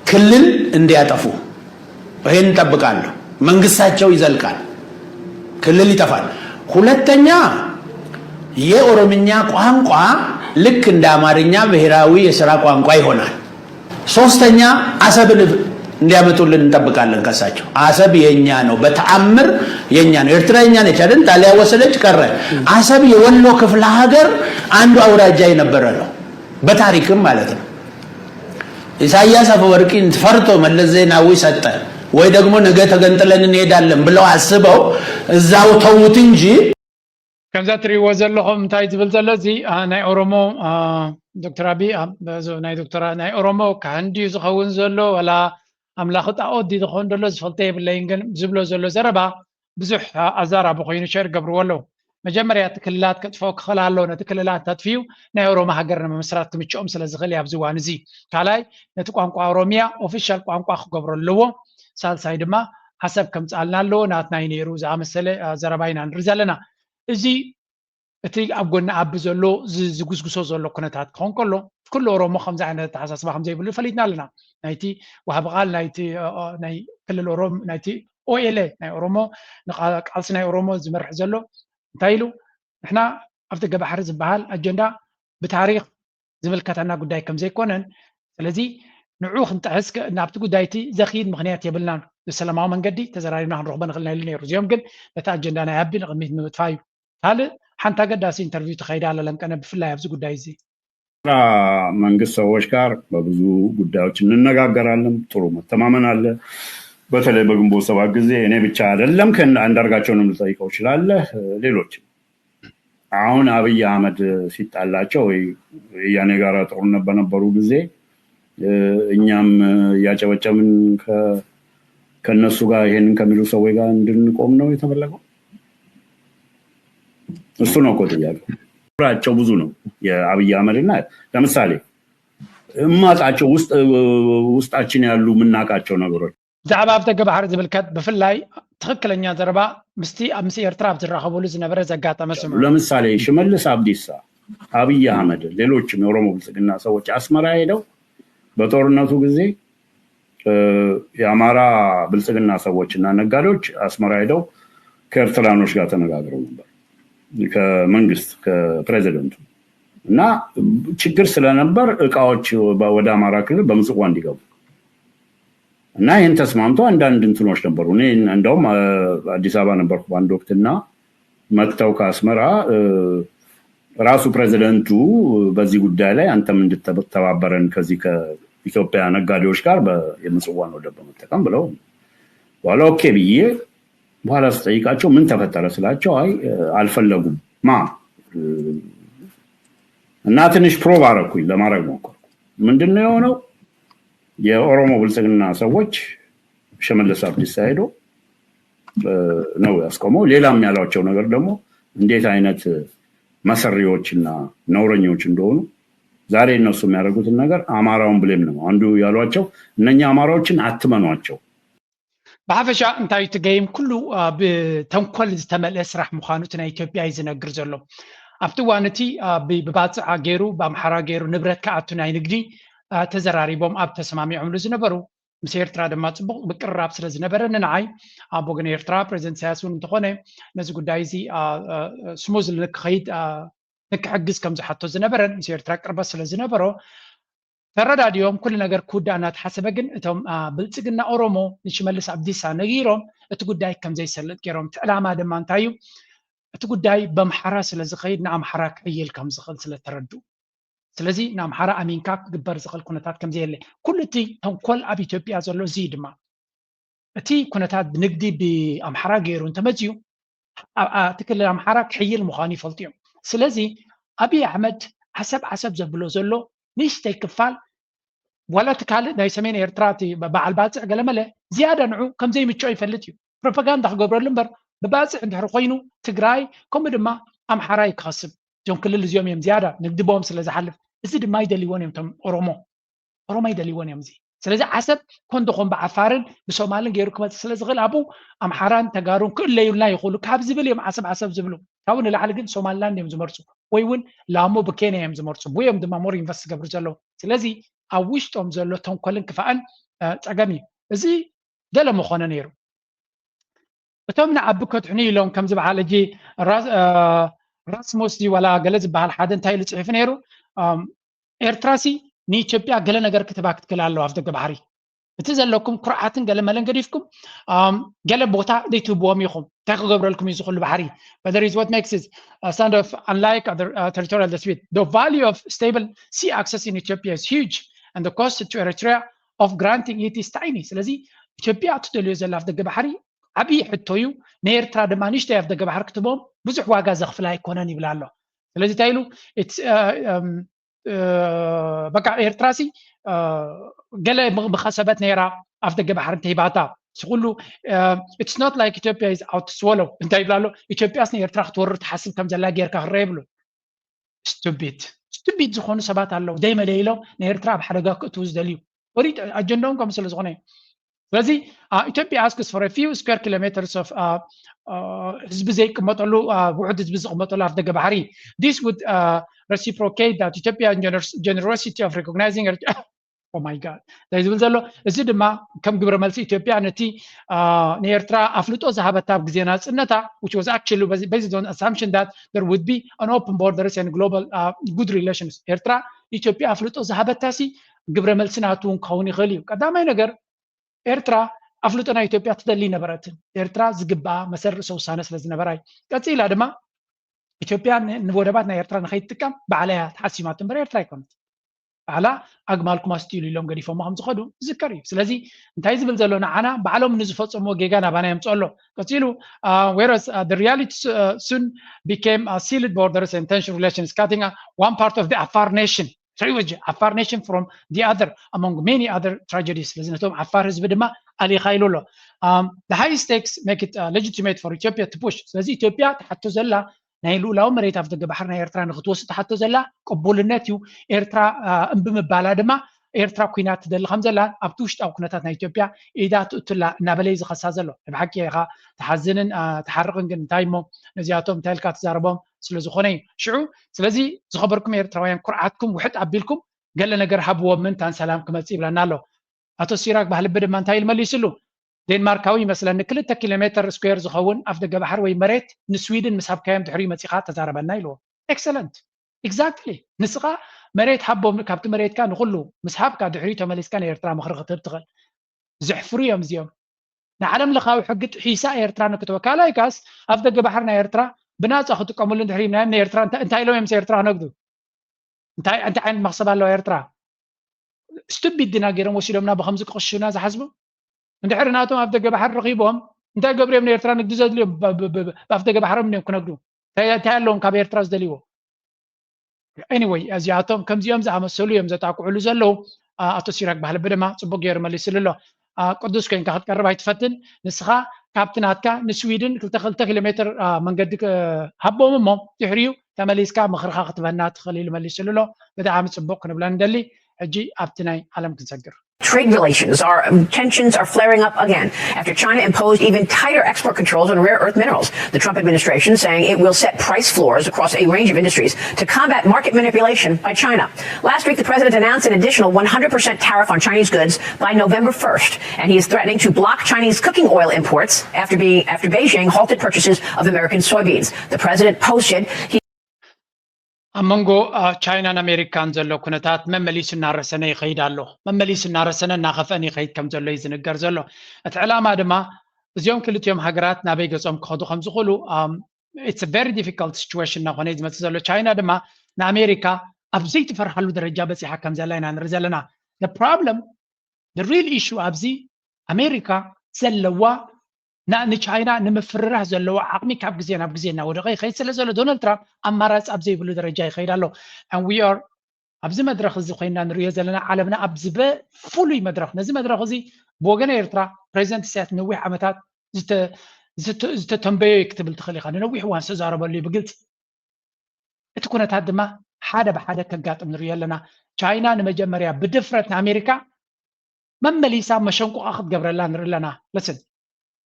ክልል እንዲያጠፉ ይሄን እንጠብቃለሁ። መንግስታቸው ይዘልቃል፣ ክልል ይጠፋል። ሁለተኛ የኦሮምኛ ቋንቋ ልክ እንደ አማርኛ ብሔራዊ የስራ ቋንቋ ይሆናል። ሶስተኛ አሰብን እንዲያመጡልን እንጠብቃለን ከሳቸው። አሰብ የኛ ነው፣ በተአምር የኛ ነው። ኤርትራ የኛ ነች አይደል? ጣሊያን ወሰደች ቀረ። አሰብ የወሎ ክፍለ ሀገር አንዱ አውራጃ የነበረ ነው። በታሪክም ማለት ነው። ኢሳያስ አፈወርቂ እንትፈርቶ መለስ ዜናዊ ሰጠ ወይ ደግሞ ነገ ተገንጥለን እንሄዳለን ብለው አስበው እዛው ተውት እንጂ። ከምዛ ትሪእዎ ዘለኹም እንታይ ዝብል ዘሎ እዚ ናይ ኦሮሞ ዶክተር ኣቢ ናይ ዶክተር ናይ ኦሮሞ ካህን ድዩ ዝኸውን ዘሎ ወላ ኣምላኽ ጣኦት ድዩ ዝኸውን ዘሎ ዝፈልጦ የብለይን። ግን ዝብሎ ዘሎ ዘረባ ብዙሕ ኣዛራቢ ኮይኑ ሸር ገብርዎ ኣለዉ። መጀመርያ እቲ ክልላት ከጥፍኦ ክኽእል ኣለዎ። ነቲ ክልላት ተጥፍዩ ናይ ኦሮሞ ሃገር ንምምስራት ክምችኦም ስለ ዝኽእል እዩ ኣብዚ እዋን እዚ። ካልኣይ ነቲ ቋንቋ ኦሮሚያ ኦፊሻል ቋንቋ ክገብሮ ኣለዎ። ሳልሳይ ድማ ዓሰብ ከምፅኣልና ኣለዎ ናትና እዩ ነይሩ ዝኣመሰለ ዘረባ ኢና ንርኢ ዘለና። እዚ እቲ ኣብ ጎኒ ኣቢ ዘሎ ዝጉስጉሶ ዘሎ ኩነታት ክኾን ከሎ ኩሉ ኦሮሞ ከምዚ ዓይነት ኣተሓሳስባ ከምዘይብሉ ፈሊጥና ኣለና። ናይቲ ዋህቢ ቃል ናይቲ ናይ ክልል ኦሮም ናይቲ ኦኤልኤ ናይ ኦሮሞ ቃልሲ ናይ ኦሮሞ ዝመርሕ ዘሎ እንታይ ኢሉ ንሕና ኣብ ደገ ባሕሪ ዝበሃል ኣጀንዳ ብታሪክ ዝምልከተና ጉዳይ ከም ዘይኮነን ስለዚ ንዑ ክንጥሕስ ናብቲ ጉዳይ እቲ ዘኽይድ ምኽንያት የብልናን። ብሰላማዊ መንገዲ ተዘራሪብና ክንረኽቦ ንኽእል ኢና ኢሉ ነይሩ። እዚኦም ግን ነቲ ኣጀንዳ ናይ ኣቢ ንቕድሚት ንምጥፋእ እዩ። ካልእ ሓንቲ ኣገዳሲ ኢንተርቪው ተኸይዳ ኣላ ለምቀነ ብፍላይ ኣብዚ ጉዳይ እዚ። መንግስት ሰዎች ጋር በብዙ ጉዳዮች እንነጋገራለን። ጥሩ መተማመን አለ። በተለይ በግንቦት ሰባት ጊዜ እኔ ብቻ አይደለም ከአንዳርጋቸውንም ልጠይቀው እችላለህ። ሌሎችም አሁን አብይ አህመድ ሲጣላቸው ወይ ወያኔ ጋር ጦርነት በነበሩ ጊዜ እኛም እያጨበጨብን ከነሱ ጋር ይሄንን ከሚሉ ሰዎች ጋር እንድንቆም ነው የተፈለገው። እሱ ነው እኮ ጥያቄው። ቁጥራቸው ብዙ ነው የአብይ አህመድ እና ለምሳሌ እማቃቸው ውስጣችን ያሉ የምናቃቸው ነገሮች ብዛዕባ ኣብ ደገ ባሕሪ ዝምልከት ብፍላይ ትኽክለኛ ዘረባ ምስቲ ኣብ ምስ ኤርትራ ኣብ ዝራኸቡሉ ዝነበረ ዘጋጠመ ስምዑ። ለምሳሌ ሽመልስ ኣብዲሳ፣ አብይ አህመድ፣ ሌሎችም የኦሮሞ ብልጽግና ሰዎች አስመራ ሄደው በጦርነቱ ጊዜ የአማራ ብልጽግና ሰዎች እና ነጋዴዎች አስመራ ሄደው ከኤርትራኖች ጋር ተነጋግረው ነበር ከመንግስት ከፕሬዚደንቱ እና ችግር ስለነበር እቃዎች ወደ አማራ ክልል በምጽዋ እንዲገቡ እና ይህን ተስማምቶ አንዳንድ እንትኖች ነበሩ። እኔ እንደውም አዲስ አበባ ነበርኩ በአንድ ወቅትና መጥተው ከአስመራ ራሱ ፕሬዚደንቱ በዚህ ጉዳይ ላይ አንተም እንድትተባበረን ከዚህ ከኢትዮጵያ ነጋዴዎች ጋር የምጽዋን ወደብ በመጠቀም ብለው በኋላ ኦኬ ብዬ በኋላ ስጠይቃቸው ምን ተፈጠረ ስላቸው አይ አልፈለጉም ማ እና ትንሽ ፕሮቭ አረኩኝ ለማድረግ ሞከርኩ። ምንድን ነው የሆነው? የኦሮሞ ብልጽግና ሰዎች ሽመልስ አብዲሳ ሄዶ ነው ያስቆመው። ሌላም ያሏቸው ነገር ደግሞ እንዴት አይነት መሰሪዎችና ነውረኞች እንደሆኑ ዛሬ እነሱ የሚያደርጉትን ነገር አማራውን ብሌም ነው አንዱ ያሏቸው። እነኛ አማራዎችን አትመኗቸው። ብሓፈሻ እንታይ እቲ ገይም ኩሉ ብተንኮል ዝተመልአ ስራሕ ምዃኑ እቲ ናይ ኢትዮጵያ እዩ ዝነግር ዘሎ። ኣብቲ እዋን እቲ ብባፅዕ ገይሩ ብኣምሓራ ገይሩ ንብረት ክኣቱ ናይ ንግዲ ተዘራሪቦም ኣብ ተሰማሚዖምሉ ዝነበሩ ምስ ኤርትራ ድማ ፅቡቅ ምቅርራብ ስለ ዝነበረ ንንዓይ ኣብ ወገን ኤርትራ ፕሬዚደንት ኢሳያስ እውን እንተኾነ ነዚ ጉዳይ እዚ ስሙዝ ንክኸይድ ንክሕግዝ ከም ዝሓቶ ዝነበረን ምስ ኤርትራ ቅርበት ስለ ዝነበሮ ተረዳዲኦም ኩሉ ነገር ክውዳእ እናተሓሰበ ግን እቶም ብልፅግና ኦሮሞ ንሽመልስ ኣብዲሳ ነጊሮም እቲ ጉዳይ ከም ዘይሰልጥ ገይሮም እቲ ዕላማ ድማ እንታይ እዩ እቲ ጉዳይ በምሓራ ስለ ዝኸይድ ንኣምሓራ ክዕይል ከም ዝኽእል ስለ ተረድኡ ስለዚ ንኣምሓራ ኣሚንካ ክግበር ዝኽእል ኩነታት ከም ዘየለ ኩሉ እቲ ተንኮል ኣብ ኢትዮጵያ ዘሎ እዚ ድማ እቲ ኩነታት ንግዲ ብኣምሓራ ገይሩ እንተመፅዩ እቲ ክልል ኣምሓራ ክሕይል ምዃኑ ይፈልጡ እዮም። ስለዚ ኣብይ ኣሕመድ ዓሰብ ዓሰብ ዘብሎ ዘሎ ንእሽተይ ክፋል ዋላ እቲ ካልእ ናይ ሰሜን ኤርትራ እቲ በዓል ባፅዕ ገለመለ ዝያዳ ንዑ ከምዘይምችኦ ይፈልጥ እዩ። ፕሮፓጋንዳ ክገብረሉ እምበር ብባፅዕ እንድሕር ኮይኑ ትግራይ ከምኡ ድማ ኣምሓራ እዩ ክኸስብ። እዞም ክልል እዚኦም እዮም ዝያዳ ንግዲ ቦም ስለ ዝሓልፍ እዚ ድማ ይደልይዎን እዮም እቶም ኦሮሞ ኦሮሞ ይደልይዎን እዮም እዚ ስለዚ ዓሰብ ኮንዶ ኮን ብዓፋርን ብሶማልን ገይሩ ክመፅእ ስለ ዝኽእል ኣብኡ ኣምሓራን ተጋሩን ክእለዩልና ይኽእሉ ካብ ዝብል እዮም ዓሰብ ዓሰብ ዝብሉ ካብኡ ንላዕሊ ግን ሶማልላንድ እዮም ዝመርፁ ወይ እውን ላሞ ብኬንያ እዮም ዝመርፁ ብኡ እዮም ድማ ሞር ኢንቨስት ዝገብሩ ዘለዉ ስለዚ ኣብ ውሽጦም ዘሎ ተንኮልን ክፋእን ፀገም እዩ እዚ ገለ ምኾነ ነይሩ እቶም ንዓቢ ከትሕኑ ኢሎም ከምዚ በዓል እጂ ራስሙስ ዋላ ገለ ዝበሃል ሓደ እንታይ ኢሉ ፅሒፉ ነይሩ ኤርትራሲ ንኢትዮጵያ ገለ ነገር ክትባ ክትክል ኣለዋ ኣብ ደገ ባሕሪ እቲ ዘለኩም ኩርዓትን ገለ መለን ገዲፍኩም ገለ ቦታ ዘይትህብዎም ኢኹም። እንታይ ክገብረልኩም እዩ ዝኽሉ ባሕሪ? But there is what makes it a sound of unlike other uh, territorial dispute. The value of stable sea access in Ethiopia is huge and the cost to Eritrea of granting it is tiny. ስለዚ ኢትዮጵያ እትደልዮ ዘላ ኣፍደገ ባሕሪ ዓብዪ ሕቶ እዩ። ንኤርትራ ድማ ንእሽተይ ኣፍደገ ባሕሪ ክትቦም ብዙሕ ዋጋ ዘኽፍላ ኣይኮነን ይብል ኣሎ። ስለዚ እንታይ ኢሉ በቃ ኤርትራ ሲ ገለ ምኸሰበት ነይራ ኣፍደገ ባሕሪ እንተሂባታ ስኩሉ it's not like Ethiopia is out to swallow እንታይ ይብላ ኣሎ። ኢትዮጵያስ ንኤርትራ ክትወርር ትሓስብ ከም ዘላ ጌርካ ክረአ ይብሉ። ስቱቢድ ስቱቢድ ዝኾኑ ሰባት ኣለዉ ዘይመለይሎም ንኤርትራ ኣብ ሓደጋ ክእትዉ ዝደልዩ ወሪድ ኣጀንዳኦም ከም ስለ ዝኾነ እዩ። ስለዚ ኢትዮጵያ asks for a few square kilometers of ህዝቢ ዘይቅመጠሉ ውሑድ ህዝቢ ዝቅመጠሉ ኣፍደገ ባሕሪ this would reciprocate that Ethiopia generosity of recognizing oh my god እንታይ ዝብል ዘሎ እዚ ድማ ከም ግብረ መልሲ ኢትዮጵያ ነቲ ንኤርትራ ኣፍልጦ ዝሃበታ ኣብ ግዜ ናጽነታ which was actually based on assumption that there would be an open borders and global good relations ኤርትራ ኢትዮጵያ ኣፍልጦ ዝሃበታ ሲ ግብረ መልሲ ናቱ እውን ክኸውን ይኽእል እዩ። ቀዳማይ ነገር ኤርትራ ኣፍልጦ ናይ ኢትዮጵያ ትደሊ ነበረትን ኤርትራ ዝግባኣ መሰል ርእሰ ውሳነ ስለ ዝነበራ እዩ። ቀፂላ ድማ ኢትዮጵያ ንወደባት ናይ ኤርትራ ንኸይትጥቀም ባዕላ እያ ተሓሲማቶ እምበር ኤርትራ ኣይኮነት። ባዕላ ኣግማልኩም ኣስትይሉ ኢሎም ገዲፎሞ ከም ዝኸዱ ዝዝከር እዩ። ስለዚ እንታይ ዝብል ዘሎ ንዓና ባዕሎም ንዝፈፀምዎ ጌጋ ናባና የምፅኦ ኣሎ። ቀፂሉ whereas the reality soon became sealed borders and tension relations cutting one part of the Afar nation ትሪወጂ Afar nation from the other among many other tragedies ስለዚ ነቶም ዓፋር ህዝቢ ድማ ኣሊኻ ኢሉ ኣሎ። The high stakes make it legitimate for Ethiopia to push ስለዚ ኢትዮጵያ ትሓቶ ዘላ ናይ ልኡላዊ መሬት ኣፍደገ ባሕሪ ናይ ኤርትራ ንክትወስድ ትሓቶ ዘላ ቅቡልነት እዩ። ኤርትራ እምቢ ምባላ ድማ ኤርትራ ኩናት ትደሊ ከም ዘላ ኣብቲ ውሽጣዊ ኩነታት ናይ ኢትዮጵያ ኢዳ ትእቱላ እናበለ እዩ ዝኸሳ ዘሎ። ናይ ብሓቂ ኢኻ ትሓዝንን ትሓርቕን ግን እንታይ እሞ ነዚኣቶም እንታይ ኢልካ ትዛረቦም ስለ ዝኾነ እዩ። ሽዑ ስለዚ ዝኸበርኩም ኤርትራውያን ኩርዓትኩም ውሕጥ ኣቢልኩም ገለ ነገር ሃብዎም ምእንታን ሰላም ክመጽእ ይብለና ኣሎ። ኣቶ ሲራክ ባህልቢ ድማ እንታይ ኢሉ መሊስሉ? ዴንማርካዊ ይመስለኒ ክልተ ኪሎ ሜተር ስኩዌር ዝኸውን ኣፍ ደገ ባሕሪ ወይ መሬት ንስዊድን ምስ ሃብካዮም ድሕሪኡ መጺኻ ተዛረበና ኢልዎ። ኤክሰለንት ኤግዛክትሊ ንስኻ መሬት ሃቦም ካብቲ መሬትካ ንኹሉ ምስ ሃብካ ድሕሪኡ ተመሊስካ ንኤርትራ ምኽሪ ክትህብ ትኽእል። ዘሕፍሩ እዮም እዚኦም። ንዓለም ለኻዊ ሕጊ ጥሒሳ ኤርትራ ንክትወ ካልኣይ ካስ ኣፍ ደገ ባሕሪ ናይ ኤርትራ ብናፃ ክጥቀምሉ እንድሕር ኢልናዮም ንኤርትራ እንታይ ኢሎም እዮም ኤርትራ ክነግዱ? እንታይ እንታይ ዓይነት መክሰብ ኣለዋ ኤርትራ? ስቱቢድ ዲና ገይሮም ወሲዶምና ብከምዚ ክቕሽሹና ዝሓስቡ? እንድሕር ናቶም ኣፍ ደገ ባሕሪ ረኺቦም እንታይ ገብሩ እዮም ንኤርትራ ንግዲ ዘድልዮም? ብኣፍ ደገ ባሕሮም እዮም ክነግዱ? እንታይ ኣለዎም ካብ ኤርትራ ዝደልይዎ? Anyway እዚኣቶም ከምዚኦም ዝኣመሰሉ እዮም ዘጣቅዕሉ ዘለዉ። ኣቶ ሲራክ ባህልቢ ድማ ፅቡቅ ገይሩ መሊስሉ ኣሎ። ቅዱስ ኮይንካ ክትቀርብ ኣይትፈትን ንስኻ ካብቲ ናትካ ንስዊድን ክልተ ክልተ ኪሎ ሜትር መንገዲ ሃቦም እሞ ድሕሪኡ ተመሊስካ ምኽርኻ ክትበና ትኽእል ኢሉ መሊስሉ ኣሎ። ብጣዕሚ ፅቡቅ ክንብሎ ንደሊ። ሕጂ ኣብቲ ናይ ዓለም ክንሰግር። Trade relations are tensions are flaring up again after China imposed even tighter export controls on rare earth minerals. The Trump administration saying it will set price floors across a range of industries to combat market manipulation by China. Last week, the president announced an additional one hundred percent tariff on Chinese goods by November first, and he is threatening to block Chinese cooking oil imports after being after Beijing halted purchases of American soybeans. The president posted he ኣብ መንጎ ቻይናን ኣሜሪካን ዘሎ ኩነታት መመሊሱ እናረሰነ ይኸይድ ኣሎ። መመሊሱ እናረሰነ እናኸፍአን ይኸይድ ከም ዘሎ እዩ ዝንገር ዘሎ። እቲ ዕላማ ድማ እዚኦም ክልቲኦም ሃገራት ናበይ ገጾም ክኸዱ ከም ዝኽእሉ it's very difficult situation እናኾነ እዩ ዝመፅእ ዘሎ። ቻይና ድማ ንኣሜሪካ ኣብ ዘይትፈርሃሉ ደረጃ በፂሓ ከም ዘላ ኢና ንርኢ ዘለና። problem real issue ኣብዚ ኣሜሪካ ዘለዋ ንቻይና ንምፍርራህ ዘለዎ ዓቕሚ ካብ ግዜ ናብ ግዜ እናወደቐ ይኸይድ ስለ ዘሎ ዶናልድ ትራምፕ ኣማራፂ ኣብ ዘይብሉ ደረጃ ይኸይድ ኣሎ። And we are ኣብዚ መድረኽ እዚ ኮይና ንሪኦ ዘለና ዓለምና ኣብ ዝበ ፍሉይ መድረኽ ነዚ መድረኽ እዚ ብወገነ ኤርትራ ፕሬዚደንት ኢሳያስ ነዊሕ ዓመታት ዝተተንበዮ እዩ ክትብል ትኽእል ኢኻ። ንነዊሕ እዋን ዝተዛረበሉ እዩ ብግልፂ። እቲ ኩነታት ድማ ሓደ ብሓደ ከጋጥም ንሪኦ ኣለና። ቻይና ንመጀመርያ ብድፍረት ንኣሜሪካ መመሊሳ መሸንቁቓ ክትገብረላ ንርኢ ኣለና። Listen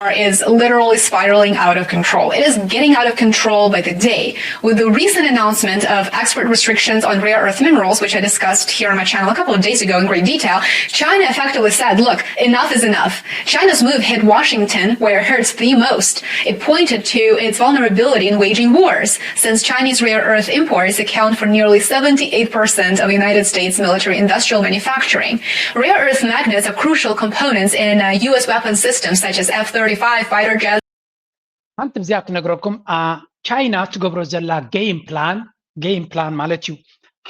is literally spiraling out of control. It is getting out of control by the day. With the recent announcement of export restrictions on rare earth minerals, which I discussed here on my channel a couple of days ago in great detail, China effectively said, "Look, enough is enough." China's move hit Washington where it hurts the most. It pointed to its vulnerability in waging wars, since Chinese rare earth imports account for nearly seventy-eight percent of the United States military industrial manufacturing. Rare earth magnets are crucial components in uh, U S weapon systems such as F thirty-five fighter jets. ሓንቲ ብዚኣ ክነግረኩም፣ ቻይና ትገብሮ ዘላ ጌም ፕላን፣ ጌም ፕላን ማለት እዩ፣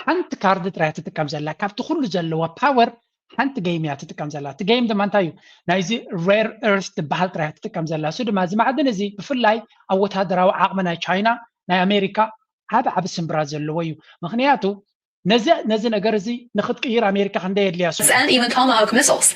ሓንቲ ካርድ ጥራይ ትጥቀም ዘላ ካብቲ ኩሉ ዘለዋ ፓወር ሓንቲ ጌም እያ ትጥቀም ዘላ። እቲ ጌም ድማ እንታይ እዩ? ናይዚ ሬር ኤርስ ትበሃል ጥራይ ትጥቀም ዘላ። እሱ ድማ እዚ ማዕድን እዚ ብፍላይ ኣብ ወታደራዊ ዓቕሚ ናይ ቻይና፣ ናይ ኣሜሪካ ዓቢ ዓቢ ስምብራ ዘለዎ እዩ። ምክንያቱ ነዚ ነዚ ነገር እዚ ንክትቅይር ኣሜሪካ ክንደይ የድልያ? And even Tomahawk missiles.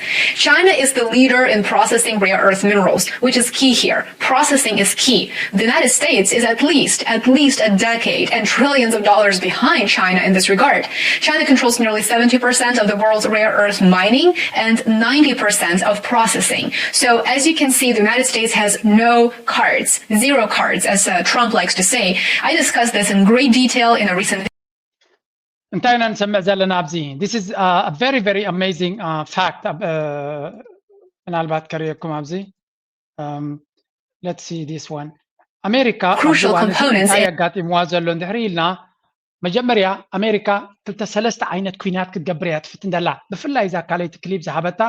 China is the leader in processing rare earth minerals, which is key here. Processing is key. The United States is at least, at least a decade and trillions of dollars behind China in this regard. China controls nearly seventy percent of the world's rare earth mining and ninety percent of processing. So, as you can see, the United States has no cards, zero cards, as uh, Trump likes to say. I discussed this in great detail in a recent እንታይ ኢና ንሰምዕ ዘለና ኣብዚ? This is uh, a very, very amazing uh, fact. Uh, ምናልባት ከርእየኩም ኣብዚ um, let's see this one. ኣሜሪካ ኣብዚ Crucial እዋን እዚ components እንታይ in- ኣጋጢምዋ ዘሎ እንድሕሪ ኢልና፣ መጀመርያ ኣሜሪካ ክልተ ሰለስተ ዓይነት ኩናት ክትገብር እያ ትፍትን ዘላ። ብፍላይ እዛ ካልኣይቲ ክሊፕ ዝሃበታ፣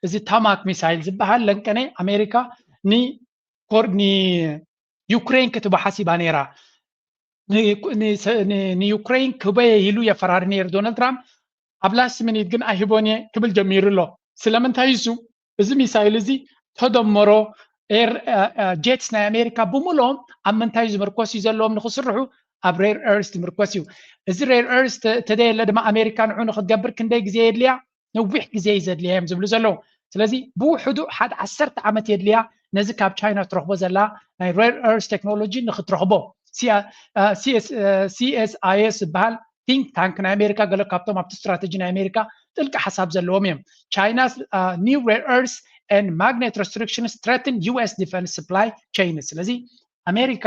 እዚ ታማክ ሚሳይል ዝበሃል ለንቀነ ኣሜሪካ ንኮር ንዩክሬን ክትባ ሓሲባ ነይራ። ን- ን- ን- ንዩክሬን ክበየ ኢሉ የፈራሪ ነይሩ ዶናልድ ትራምፕ። ኣብ ላስት ሚኒት ግን ኣይህቦን እየ ክብል ጀሚሩ ኣሎ። ስለምንታይ እሱ እዚ ሚሳይል እዚ ተደመሮ ኤር ጀትስ ናይ ኣሜሪካ ብምልኦም ኣብ ምንታይ ዝምርኮስ እዩ ዘለዎም ንክስርሑ ኣብ ሬር ኤርስ ዝምርኮስ እዩ። እዚ ሬር ኤርስ ተደየለ ድማ ኣሜሪካ ንዑ ንክትገብር ክንደይ ግዜ የድልያ? ነዊሕ ግዜ እዩ ዘድልያ እዮም ዝብሉ ዘለዉ። ስለዚ ብውሕዱ ሓደ ዓሰርተ ዓመት የድልያ ነዚ ካብ ቻይና ትረኽቦ ዘላ ናይ ሬር ኤርስ ቴክኖሎጂ ንክትረኽቦ። ሲኤስአይኤስ ዝበሃል ቲንክ ታንክ ናይ ኣሜሪካ ገለ ካብቶም ኣብቲ ስትራተጂ ናይ ኣሜሪካ ጥልቂ ሓሳብ ዘለዎም እዮም። China's uh, new rare earths and magnet restrictions threaten U S defense supply chain። ስለዚ ኣሜሪካ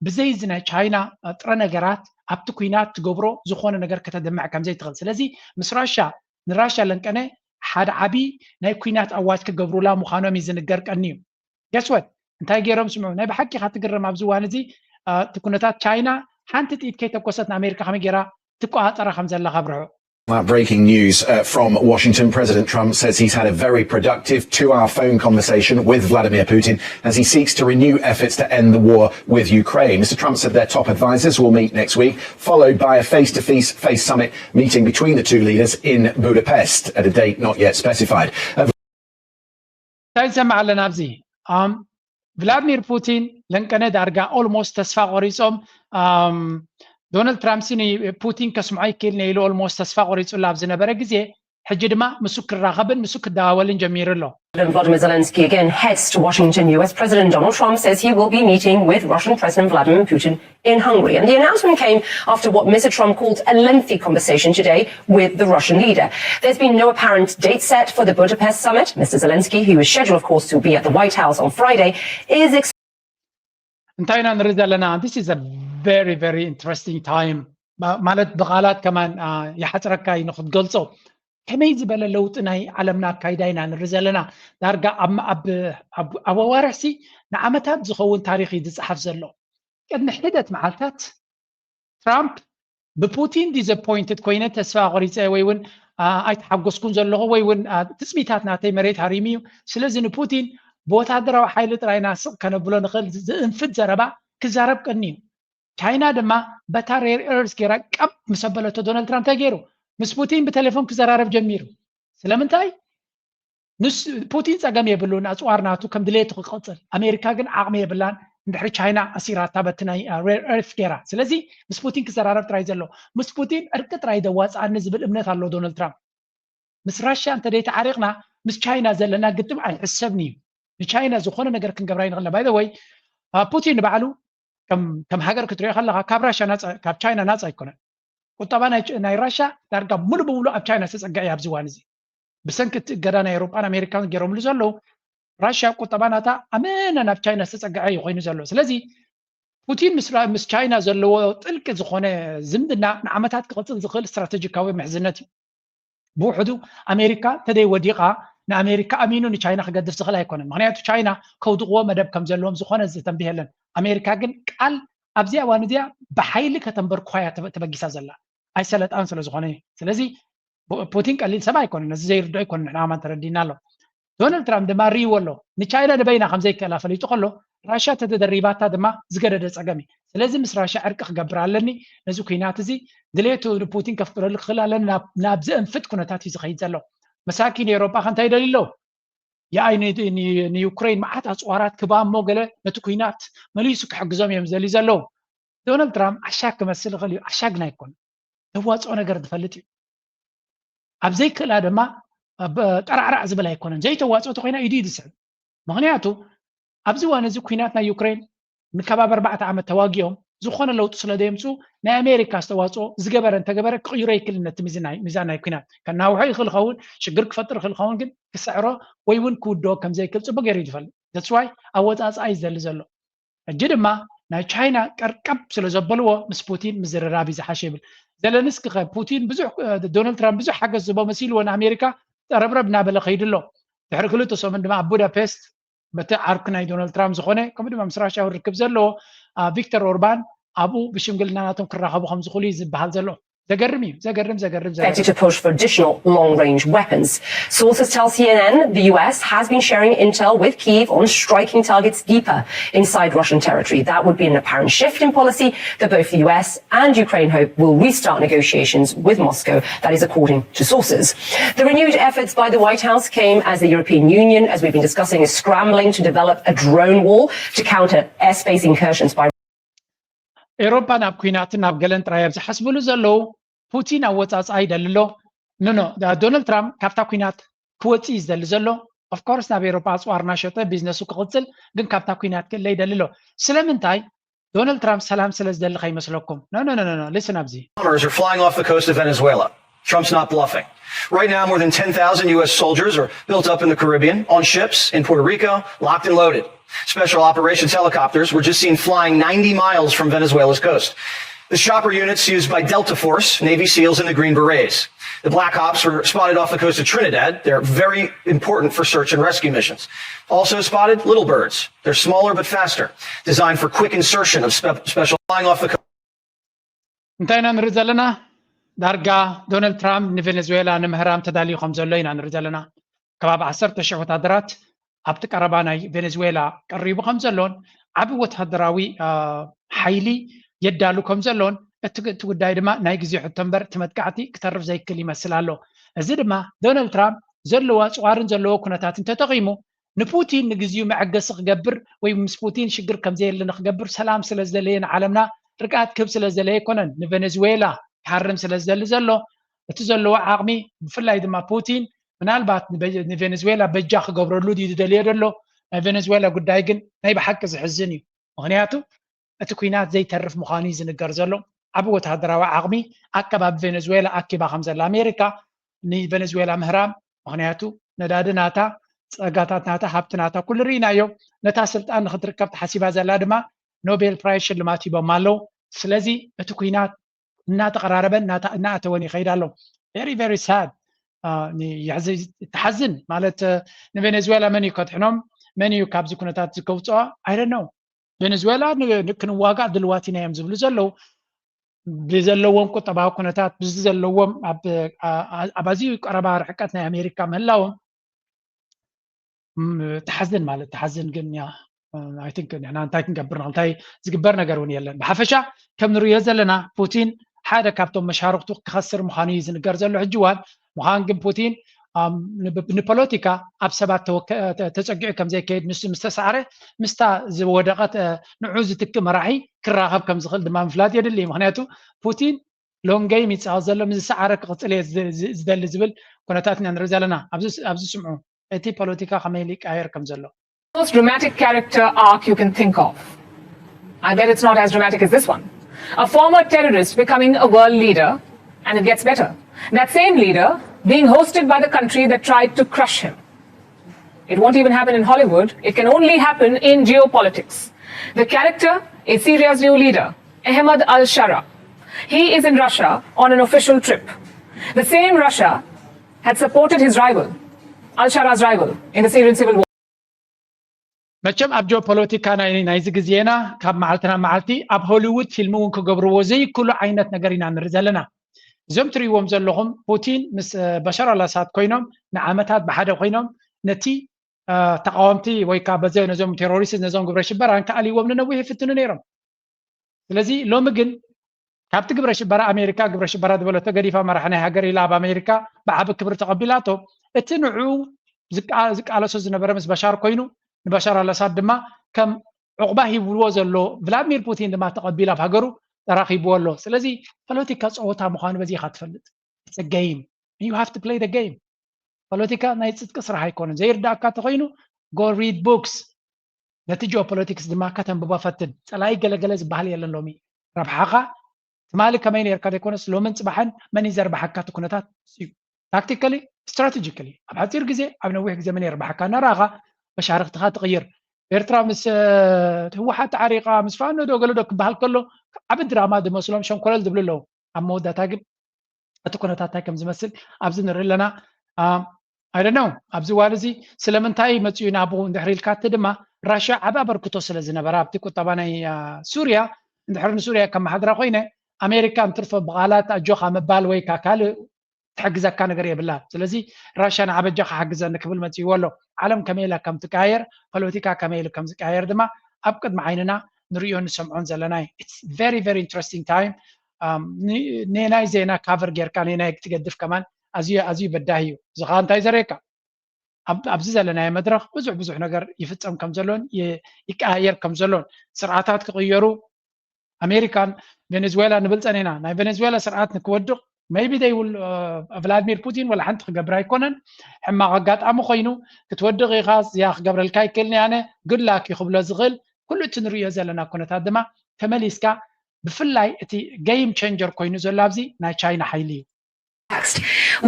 ብዘይ እዚ ናይ ቻይና ጥረ ነገራት ኣብቲ ኩናት ትገብሮ ዝኾነ ነገር ከተድምዕ ከም ዘይትኽእል። ስለዚ ምስ ራሻ ንራሻ ለንቀነ ሓደ ዓቢ ናይ ኩናት ኣዋጅ ክገብሩላ ምዃኖም እዩ ዝንገር ቀንዩ። ገስወት እንታይ ገይሮም ስምዑ? ናይ ብሓቂ ኢኻ ትግረም። ኣብዚ እዋን እዚ እቲ ኩነታት ቻይና ሓንቲ ጥይት ከይተኮሰት ንኣሜሪካ ከመይ ገይራ ትቆፃፀራ ከም ዘላ ካብ ርሑቕ Breaking news uh, from Washington. President Trump says he's had a very productive two hour phone conversation with Vladimir Putin as he seeks to renew efforts to end the war with Ukraine. Mister Trump said their top advisors will meet next week, followed by a face to face summit meeting between the two leaders in Budapest at a date not yet specified. እንታይ ንሰምዕ ኣለና ኣብዚ? ቭላድሚር ፑቲን ለንቀነ ዳርጋ ኦልሞስት ተስፋ ቆሪፆም፣ ዶናልድ ትራምፕ ሲ ፑቲን ከስምዖ ይክእል ኢሉ ኦልሞስት ተስፋ ቆሪፁላ ኣብ ዝነበረ ግዜ ሕጂ ድማ ንሱ ክራኸብን ንሱ ክደዋወልን ጀሚሩ ኣሎ። President Volodymyr Zelensky again heads to Washington. U S President Donald Trump says he will be meeting with Russian President Vladimir Putin in Hungary. And the announcement came after what Mister Trump called a lengthy conversation today with the Russian leader. There's been no apparent date set for the Budapest summit. Mister Zelensky, who is scheduled, of course, to be at the White House on Friday, is እንታይ ኢና ንርኢ ዘለና? This is a very, very interesting time. ማለት ብቓላት ከማን ይሓፅረካ እዩ ንክትገልፆ። ከመይ ዝበለ ለውጢ ናይ ዓለምና ኣካይዳ ኢና ንርኢ ዘለና? ዳርጋ ኣብ ኣዋርሕሲ ንዓመታት ዝኸውን ታሪክ እዩ ዝፀሓፍ ዘሎ። ቅድሚ ሒደት መዓልታት ትራምፕ ብፑቲን ዲዘፖይንትድ ኮይነ ተስፋ ቆሪፀ ወይ እውን ኣይተሓጎስኩን ዘለኹ ወይ እውን ትፅቢታት ናተይ መሬት ሃሪሙ እዩ። ስለዚ ንፑቲን ብወታደራዊ ሓይሊ ጥራይና ስቕ ከነብሎ ንኽእል ዝእንፍት ዘረባ ክዛረብ ቀኒ እዩ። ቻይና ድማ በታ ሬር ኤርስ ገይራ ቀብ ምስ ኣበለቶ ዶናልድ ትራምፕ እንታይ ገይሩ? ምስ ፑቲን ብቴሌፎን ክዘራረብ ጀሚሩ። ስለምንታይ? ንስ ፑቲን ፀገም የብሉን፣ ኣፅዋር ናቱ ከም ድሌቱ ክቐፅል። ኣሜሪካ ግን ዓቕሚ የብላን፣ እንድሕሪ ቻይና ኣሲራታ በቲ ናይ ሬር ኤርስ ገይራ። ስለዚ ምስ ፑቲን ክዘራረብ ጥራይ ዘሎ፣ ምስ ፑቲን ዕርቂ ጥራይ ደዋፅኣኒ ዝብል እምነት ኣሎ ዶናልድ ትራምፕ። ምስ ራሽያ እንተደይተዓሪቕና ምስ ቻይና ዘለና ግጥም ኣይሕሰብን እዩ። ንቻይና ዝኾነ ነገር ክንገብራ ይንኽእልና። ባይ ወይ ፑቲን ንባዕሉ ከም ሃገር ክትሪኦ ከለካ ካብ ራሽያ ካብ ቻይና ናፃ ኣይኮነን። ቁጠባ ናይ ራሽያ ዳርጋ ሙሉ ብሙሉ ኣብ ቻይና ዝተፀግዐ እዩ ኣብዚ እዋን እዚ። ብሰንኪ እቲ እገዳ ናይ ኤውሮጳን ኣሜሪካን ገይሮምሉ ዘለዉ ራሽያ ቁጠባ ናታ ኣመና ናብ ቻይና ዝተጸግዐ እዩ ኮይኑ ዘሎ። ስለዚ ፑቲን ምስ ራ- ምስ ቻይና ዘለዎ ጥልቂ ዝኾነ ዝምድና ንዓመታት ክቕጽል ዝኽእል ስትራቴጂካዊ ምሕዝነት እዩ። ብውሕዱ ኣሜሪካ ተደይ ወዲቓ ንኣሜሪካ ኣሚኑ ንቻይና ክገድፍ ዝኽእል ኣይኮነን። ምክንያቱ ቻይና ከውድቕዎ መደብ ከም ዘለዎም ዝኾነ ዝተንብህ የለን። ኣሜሪካ ግን ቃል ኣብዚኣ እዋን እዚኣ ብሓይሊ ከተንበርኩኻ እያ ተበ- ተበጊሳ ዘላ ኣይሰለጣን ስለ ዝኾነ እዩ። ስለዚ ቡ- ፑቲን ቀሊል ሰብ ኣይኮነን። ነዚ ዘይርድኦ ኣይኮነን። ንሕና ከማን ተረዲእና ኣሎ። ዶናልድ ትራምፕ ድማ ርእይዎ ኣሎ። ንቻይና ንበይና ከም ዘይክእላ ፈሊጡ ከሎ ራሽያ ተተደሪባታ ድማ ዝገደደ ጸገም እዩ። ስለዚ ምስ ራሽያ ዕርቂ ክገብር ኣለኒ፣ ነዚ ኩናት እዚ ድሌቱ ንፑቲን ከፍቅደሉ ክኽእል ኣለኒ፣ ናብ- ናብ ዘእንፍት ኩነታት እዩ ዝኸይድ ዘሎ። መሳኪን ኤውሮጳ ከ እንታይ ይደልዩ ኣለዉ? የኣይ ን- ን- ንዩክሬን መዓት ኣጽዋራት ክባ እሞ ገለ ነቲ ኩናት መሊሱ ክሕግዞም እዮም ዝደልዩ ዘለዉ። ዶናልድ ትራምፕ ዓሻ ክመስል ይኽእል እዩ፣ ዓሻ ግን ኣይኮን። ተዋፅኦ ነገር ዝፈልጥ እዩ። ኣብ ዘይክእላ ድማ ኣብ ጠራዕራዕ ዝብል ኣይኮነን። ዘይተዋፅኦ ተኮይና ኢዱ እዩ ዝስዕብ። ምክንያቱ ኣብዚ እዋን እዚ ኩናት ናይ ዩክሬን ንከባቢ ኣርባዕተ ዓመት ተዋጊኦም ዝኾነ ለውጢ ስለ ዘየምፅኡ ናይ ኣሜሪካ ዝተዋፅኦ ዝገበረ እንተገበረ ክቕይሮ ይክእል ነቲ ሚዛን ናይ ኩናት ከናውሖ ይኽእል ኸውን፣ ሽግር ክፈጥር ይኽእል ኸውን፣ ግን ክስዕሮ ወይ እውን ክውድኦ ከም ዘይክእል ፅቡቅ ገይሩ እዩ ዝፈልጥ። That's why ኣወፃፅኣ እዩ ዝደሊ ዘሎ። ሕጂ ድማ ናይ ቻይና ቀርቀብ ስለ ዘበልዎ ምስ ፑቲን ምዝርራብ እዩ ዝሓሸ ይብል። ዘለንስኪ ከ ፑቲን ብዙሕ ዶናልድ ትራምፕ ብዙሕ ሓገዝ ዝቦ መሲልዎ ንኣሜሪካ ጠረብረብ እናበለ ከይዱ ኣሎ። ድሕሪ ክልተ ሰሙን ድማ ኣብ ቡዳፔስት በቲ ዓርኩ ናይ ዶናልድ ትራምፕ ዝኾነ ከምኡ ድማ ምስ ራሽያ ርክብ ዘለዎ ቪክተር ኦርባን ኣብኡ ብሽምግልና ናቶም ክራኸቡ ከም ዝኽእሉ እዩ ዝበሃል ዘሎ። ዘገርም እዩ። ዘገርም ዘገርም ዘገርም to push for additional long-range weapons. Sources tell C N N the U S has been sharing intel with Kyiv on striking targets deeper inside Russian territory. That would be an apparent shift in policy that both the U S and Ukraine hope will restart negotiations with Moscow. That is according to sources. The renewed efforts by the White House came as the European Union, as we've been discussing, is scrambling to develop a drone wall to counter airspace incursions by ኤሮፓ ናብ ኩናትን ናብ ገለን ጥራይ ኣብ ዝሓስብሉ ዘለዉ ፑቲን ኣወፃፅኣ ይደሊ ኣሎ። ኖ ኖ፣ ዶናልድ ትራምፕ ካብታ ኩናት ክወፅእ እዩ ዝደሊ ዘሎ። ኦፍኮርስ ናብ ኤሮፓ ኣፅዋር እናሸጠ ቢዝነሱ ክቕፅል፣ ግን ካብታ ኩናት ክእለ ይደሊ ኣሎ። ስለምንታይ? ዶናልድ ትራምፕ ሰላም ስለ ዝደሊ ከይመስለኩም። No no no no no, listen ኣብዚ Bombers are flying off the coast of Venezuela. Trump's not bluffing. Right now, more than ten thousand U S soldiers are built up in the Caribbean, on ships in Puerto Rico, locked and loaded. Special operations helicopters were just seen flying ninety miles from Venezuela's coast. The chopper units used by Delta Force, Navy SEALs, and the Green Berets. The Black Ops were spotted off the coast of Trinidad. They're very important for search and rescue missions. Also spotted little birds. They're smaller but faster, designed for quick insertion of spe- special flying off the coast. እንታይ ኢና ንርኢ ዘለና? ዳርጋ ዶናልድ ትራምፕ ንቬኔዙዌላ ንምህራም ተዳልዩ ከም ዘሎ ኢና ንርኢ ዘለና። ከባቢ ዓሰርተ ሽሕ ወታደራት ኣብቲ ቀረባ ናይ ቬኔዙዌላ ቀሪቡ ከም ዘሎን ዓቢ ወታደራዊ ሓይሊ የዳሉ ከም ዘሎን እቲ እቲ ጉዳይ ድማ ናይ ግዜ ሕቶ እምበር እቲ መጥቃዕቲ ክተርፍ ዘይክእል ይመስል ኣሎ። እዚ ድማ ዶናልድ ትራምፕ ዘለዎ ኣፅዋርን ዘለዎ ኩነታትን ተጠቒሙ ንፑቲን ንግዚኡ መዐገሲ ክገብር ወይ ምስ ፑቲን ሽግር ከምዘየለ ንክገብር ሰላም ስለ ዝደለየ ንዓለምና ርግኣት ክህብ ስለ ዝደለየ ኣይኮነን ንቬኔዙዌላ ክሃርም ስለ ዝደሊ ዘሎ። እቲ ዘለዎ ዓቕሚ ብፍላይ ድማ ፑቲን ምናልባት ንቬኔዙዌላ በጃ ክገብረሉ ድዩ ዝደልዮ ዘሎ? ናይ ቬኔዙዌላ ጉዳይ ግን ናይ ብሓቂ ዝሕዝን እዩ። ምክንያቱ እቲ ኩናት ዘይተርፍ ምዃኑ እዩ ዝንገር ዘሎ። ዓቢ ወተሃደራዊ ዓቕሚ ኣብ ከባቢ ቬኔዙዌላ ኣኪባ ከም ዘላ ኣሜሪካ ንቬኔዙዌላ ምህራም፣ ምክንያቱ ነዳዲ ናታ፣ ጸጋታት ናታ፣ ሃብቲ ናታ ኩሉ ርኢናዮ። ነታ ስልጣን ንክትርከብ ተሓሲባ ዘላ ድማ ኖቤል ፕራይስ ሽልማት ሂቦም ኣለዉ። ስለዚ እቲ ኩናት እናተቐራረበን እናተ- እናኣተወን ይኸይድ ኣሎ። Very very sad። ትሓዝን ማለት ንቬኔዙዌላ መን እዩ ከድሕኖም፣ መን እዩ ካብዚ ኩነታት ዝከውፅኦ? I don't know። ቬኔዙዌላ ን- ክንዋጋእ ድልዋት ኢና እዮም ዝብሉ ዘለዉ። ብዘለዎም ቁጠባዊ ኩነታት ብዘለዎም ኣብ ኣብ ኣዝዩ ቀረባ ርሕቀት ናይ ኣሜሪካ ምህላዎም ም- ትሓዝን ማለት ትሓዝን ግን ያ I think ንሕና እንታይ ክንገብር ንኽእል እንታይ ዝግበር ነገር እውን የለን። ብሓፈሻ ከም ንርእዮ ዘለና ፑቲን ሓደ ካብቶም መሻርክቱ ክኸስር ምዃኑ እዩ ዝንገር ዘሎ ሕጂ እዋን። ምዃን ግን ፑቲን ንፖለቲካ ኣብ ሰባት ተፀጊዑ ከም ዘይከይድ ንሱ ምስ ተሳዕረ ምስታ ዝወደቐት ንዑ ዝትክእ መራሒ ክራኸብ ከም ዝኽእል ድማ ምፍላጥ የድሊ። ምክንያቱ ፑቲን long game ይፃወት ዘሎ፣ ምስ ዝሰዓረ ክቕፅል እየ ዝደሊ ዝብል ኩነታት ኢና ንርኢ ዘለና። ኣብዚ ስምዑ እቲ ፖለቲካ ከመይ ኢሉ ይቀያየር ከም ዘሎ። Most dramatic character arc you can think of. I bet it's not as dramatic as this one. A former terrorist becoming a world leader, and it gets better. That same leader being hosted by the country that tried to crush him. It won't even happen in Hollywood. It can only happen in geopolitics. The character is Syria's new leader, Ahmed al Sharaa. He is in Russia on an official trip. The same Russia had supported his rival, al Sharaa's rival, in the Syrian civil war. መቸም ኣብ ጂኦፖለቲካ ናይ ናይዚ ግዜና ካብ መዓልቲ ናብ መዓልቲ ኣብ ሆሊውድ ፊልም እውን ክገብርዎ ዘይክእሉ ዓይነት ነገር ኢና ንርኢ ዘለና። እዞም ትርእይዎም ዘለኹም ፑቲን ምስ በሻር ኣላሳድ ኮይኖም ንዓመታት ብሓደ ኮይኖም ነቲ ተቃወምቲ ወይ ከዓ በዚ ነዞም ቴሮሪስት ነዞም ግብረ ሽበራን ክኣልይዎም ንነዊሕ ይፍትኑ ነይሮም። ስለዚ ሎሚ ግን ካብቲ ግብረ ሽበራ ኣሜሪካ ግብረ ሽበራ ዝበለቶ ገዲፋ መራሒ ናይ ሃገር ኢላ ኣብ ኣሜሪካ ብዓቢ ክብሪ ተቐቢላቶ እቲ ንዑ ዝቃለሶ ዝነበረ ምስ በሻር ኮይኑ ንበሻር ኣላሳድ ድማ ከም ዕቑባ ሂብዎ ዘሎ ቭላድሚር ፑቲን ድማ ተቐቢሉ ኣብ ሃገሩ ተራኺብዎ ኣሎ። ስለዚ ፖለቲካ ፀወታ ምዃኑ በዚ ኢኻ ትፈልጥ። It's a game. You have to play the game. ፖለቲካ ናይ ፅድቂ ስራሕ ኣይኮነን። ዘይርዳእካ ተኮይኑ go read books። ነቲ ጂኦፖለቲክስ ድማ ከተንብቦ ፈትን። ፀላኢ ገለገለ ዝበሃል የለን ሎሚ። ረብሓኻ ትማሊ ከመይ ነርካ ዘይኮነስ ሎምን ፅባሕን መን እዩ ዘርብሓካ እቲ ኩነታት እዩ። ታክቲካሊ ስትራቴጂካሊ ኣብ ሓፂር ግዜ ኣብ ነዊሕ ግዜ መን የርብሓካ እናረኣኻ መሻርክትኻ ትቕይር። ኤርትራ ምስ ህወሓት ተዓሪቃ ምስ ፋኖ ዶ ገለ ዶ ክበሃል ከሎ ዓቢ ድራማ ዝመስሎም ሸንኮለል ዝብሉ ኣለዉ። ኣብ መወዳእታ ግን እቲ ኩነታት እንታይ ከም ዝመስል ኣብዚ ንርኢ ኣለና። I don't know ኣብዚ እዋን እዚ ስለምንታይ መፅኡ ናብኡ እንድሕር ኢልካቲ ድማ ራሽያ ዓቢ ኣበርክቶ ስለ ዝነበራ ኣብቲ ቁጠባ ናይ ሱርያ እንድሕር ንሱርያ ከመሓድራ ኮይነ ኣሜሪካ እንትርፎ ብቓላት ኣጆኻ ምባል ወይ ከዓ ካልእ ትሕግዘካ ነገር የብላ። ስለዚ ራሽያ ንዓበጃ ክሓግዘኒ ክብል መፅእዎ ኣሎ። ዓለም ከመይ ኢላ ከም ትቀያየር ፖለቲካ ከመይ ኢሉ ከም ዝቀያየር ድማ ኣብ ቅድሚ ዓይንና ንርእዮ ንሰምዖን ዘለና እዩ። It's very very interesting time። ንናይ ዜና ካቨር ጌርካ ንናይ ትገድፍ ከማን ኣዝዩ ኣዝዩ በዳሂ እዩ። እዚ ከዓ እንታይ ዘርእየካ ኣብዚ ዘለናዮ መድረክ ብዙሕ ብዙሕ ነገር ይፍፀም ከም ዘሎን ይቀያየር ከም ዘሎን ስርዓታት ክቕየሩ ኣሜሪካን ቬኔዝዌላ ንብል ፀኒሕና ናይ ቬኔዝዌላ ስርዓት ንክወድቕ maybe they will ቭላድሚር ፑቲን ወላ ሓንቲ ክገብር ኣይኮነን ሕማቕ ኣጋጣሚ ኮይኑ ክትወድቕ ኢኻ እዚኣ ክገብረልካ ይክእልን ኣነ good luck እዩ ክብሎ ዝኽእል ኩሉ እቲ ንርእዮ ዘለና ኩነታት ድማ ተመሊስካ ብፍላይ እቲ game changer ኮይኑ ዘሎ ኣብዚ ናይ ቻይና ሓይሊ እዩ።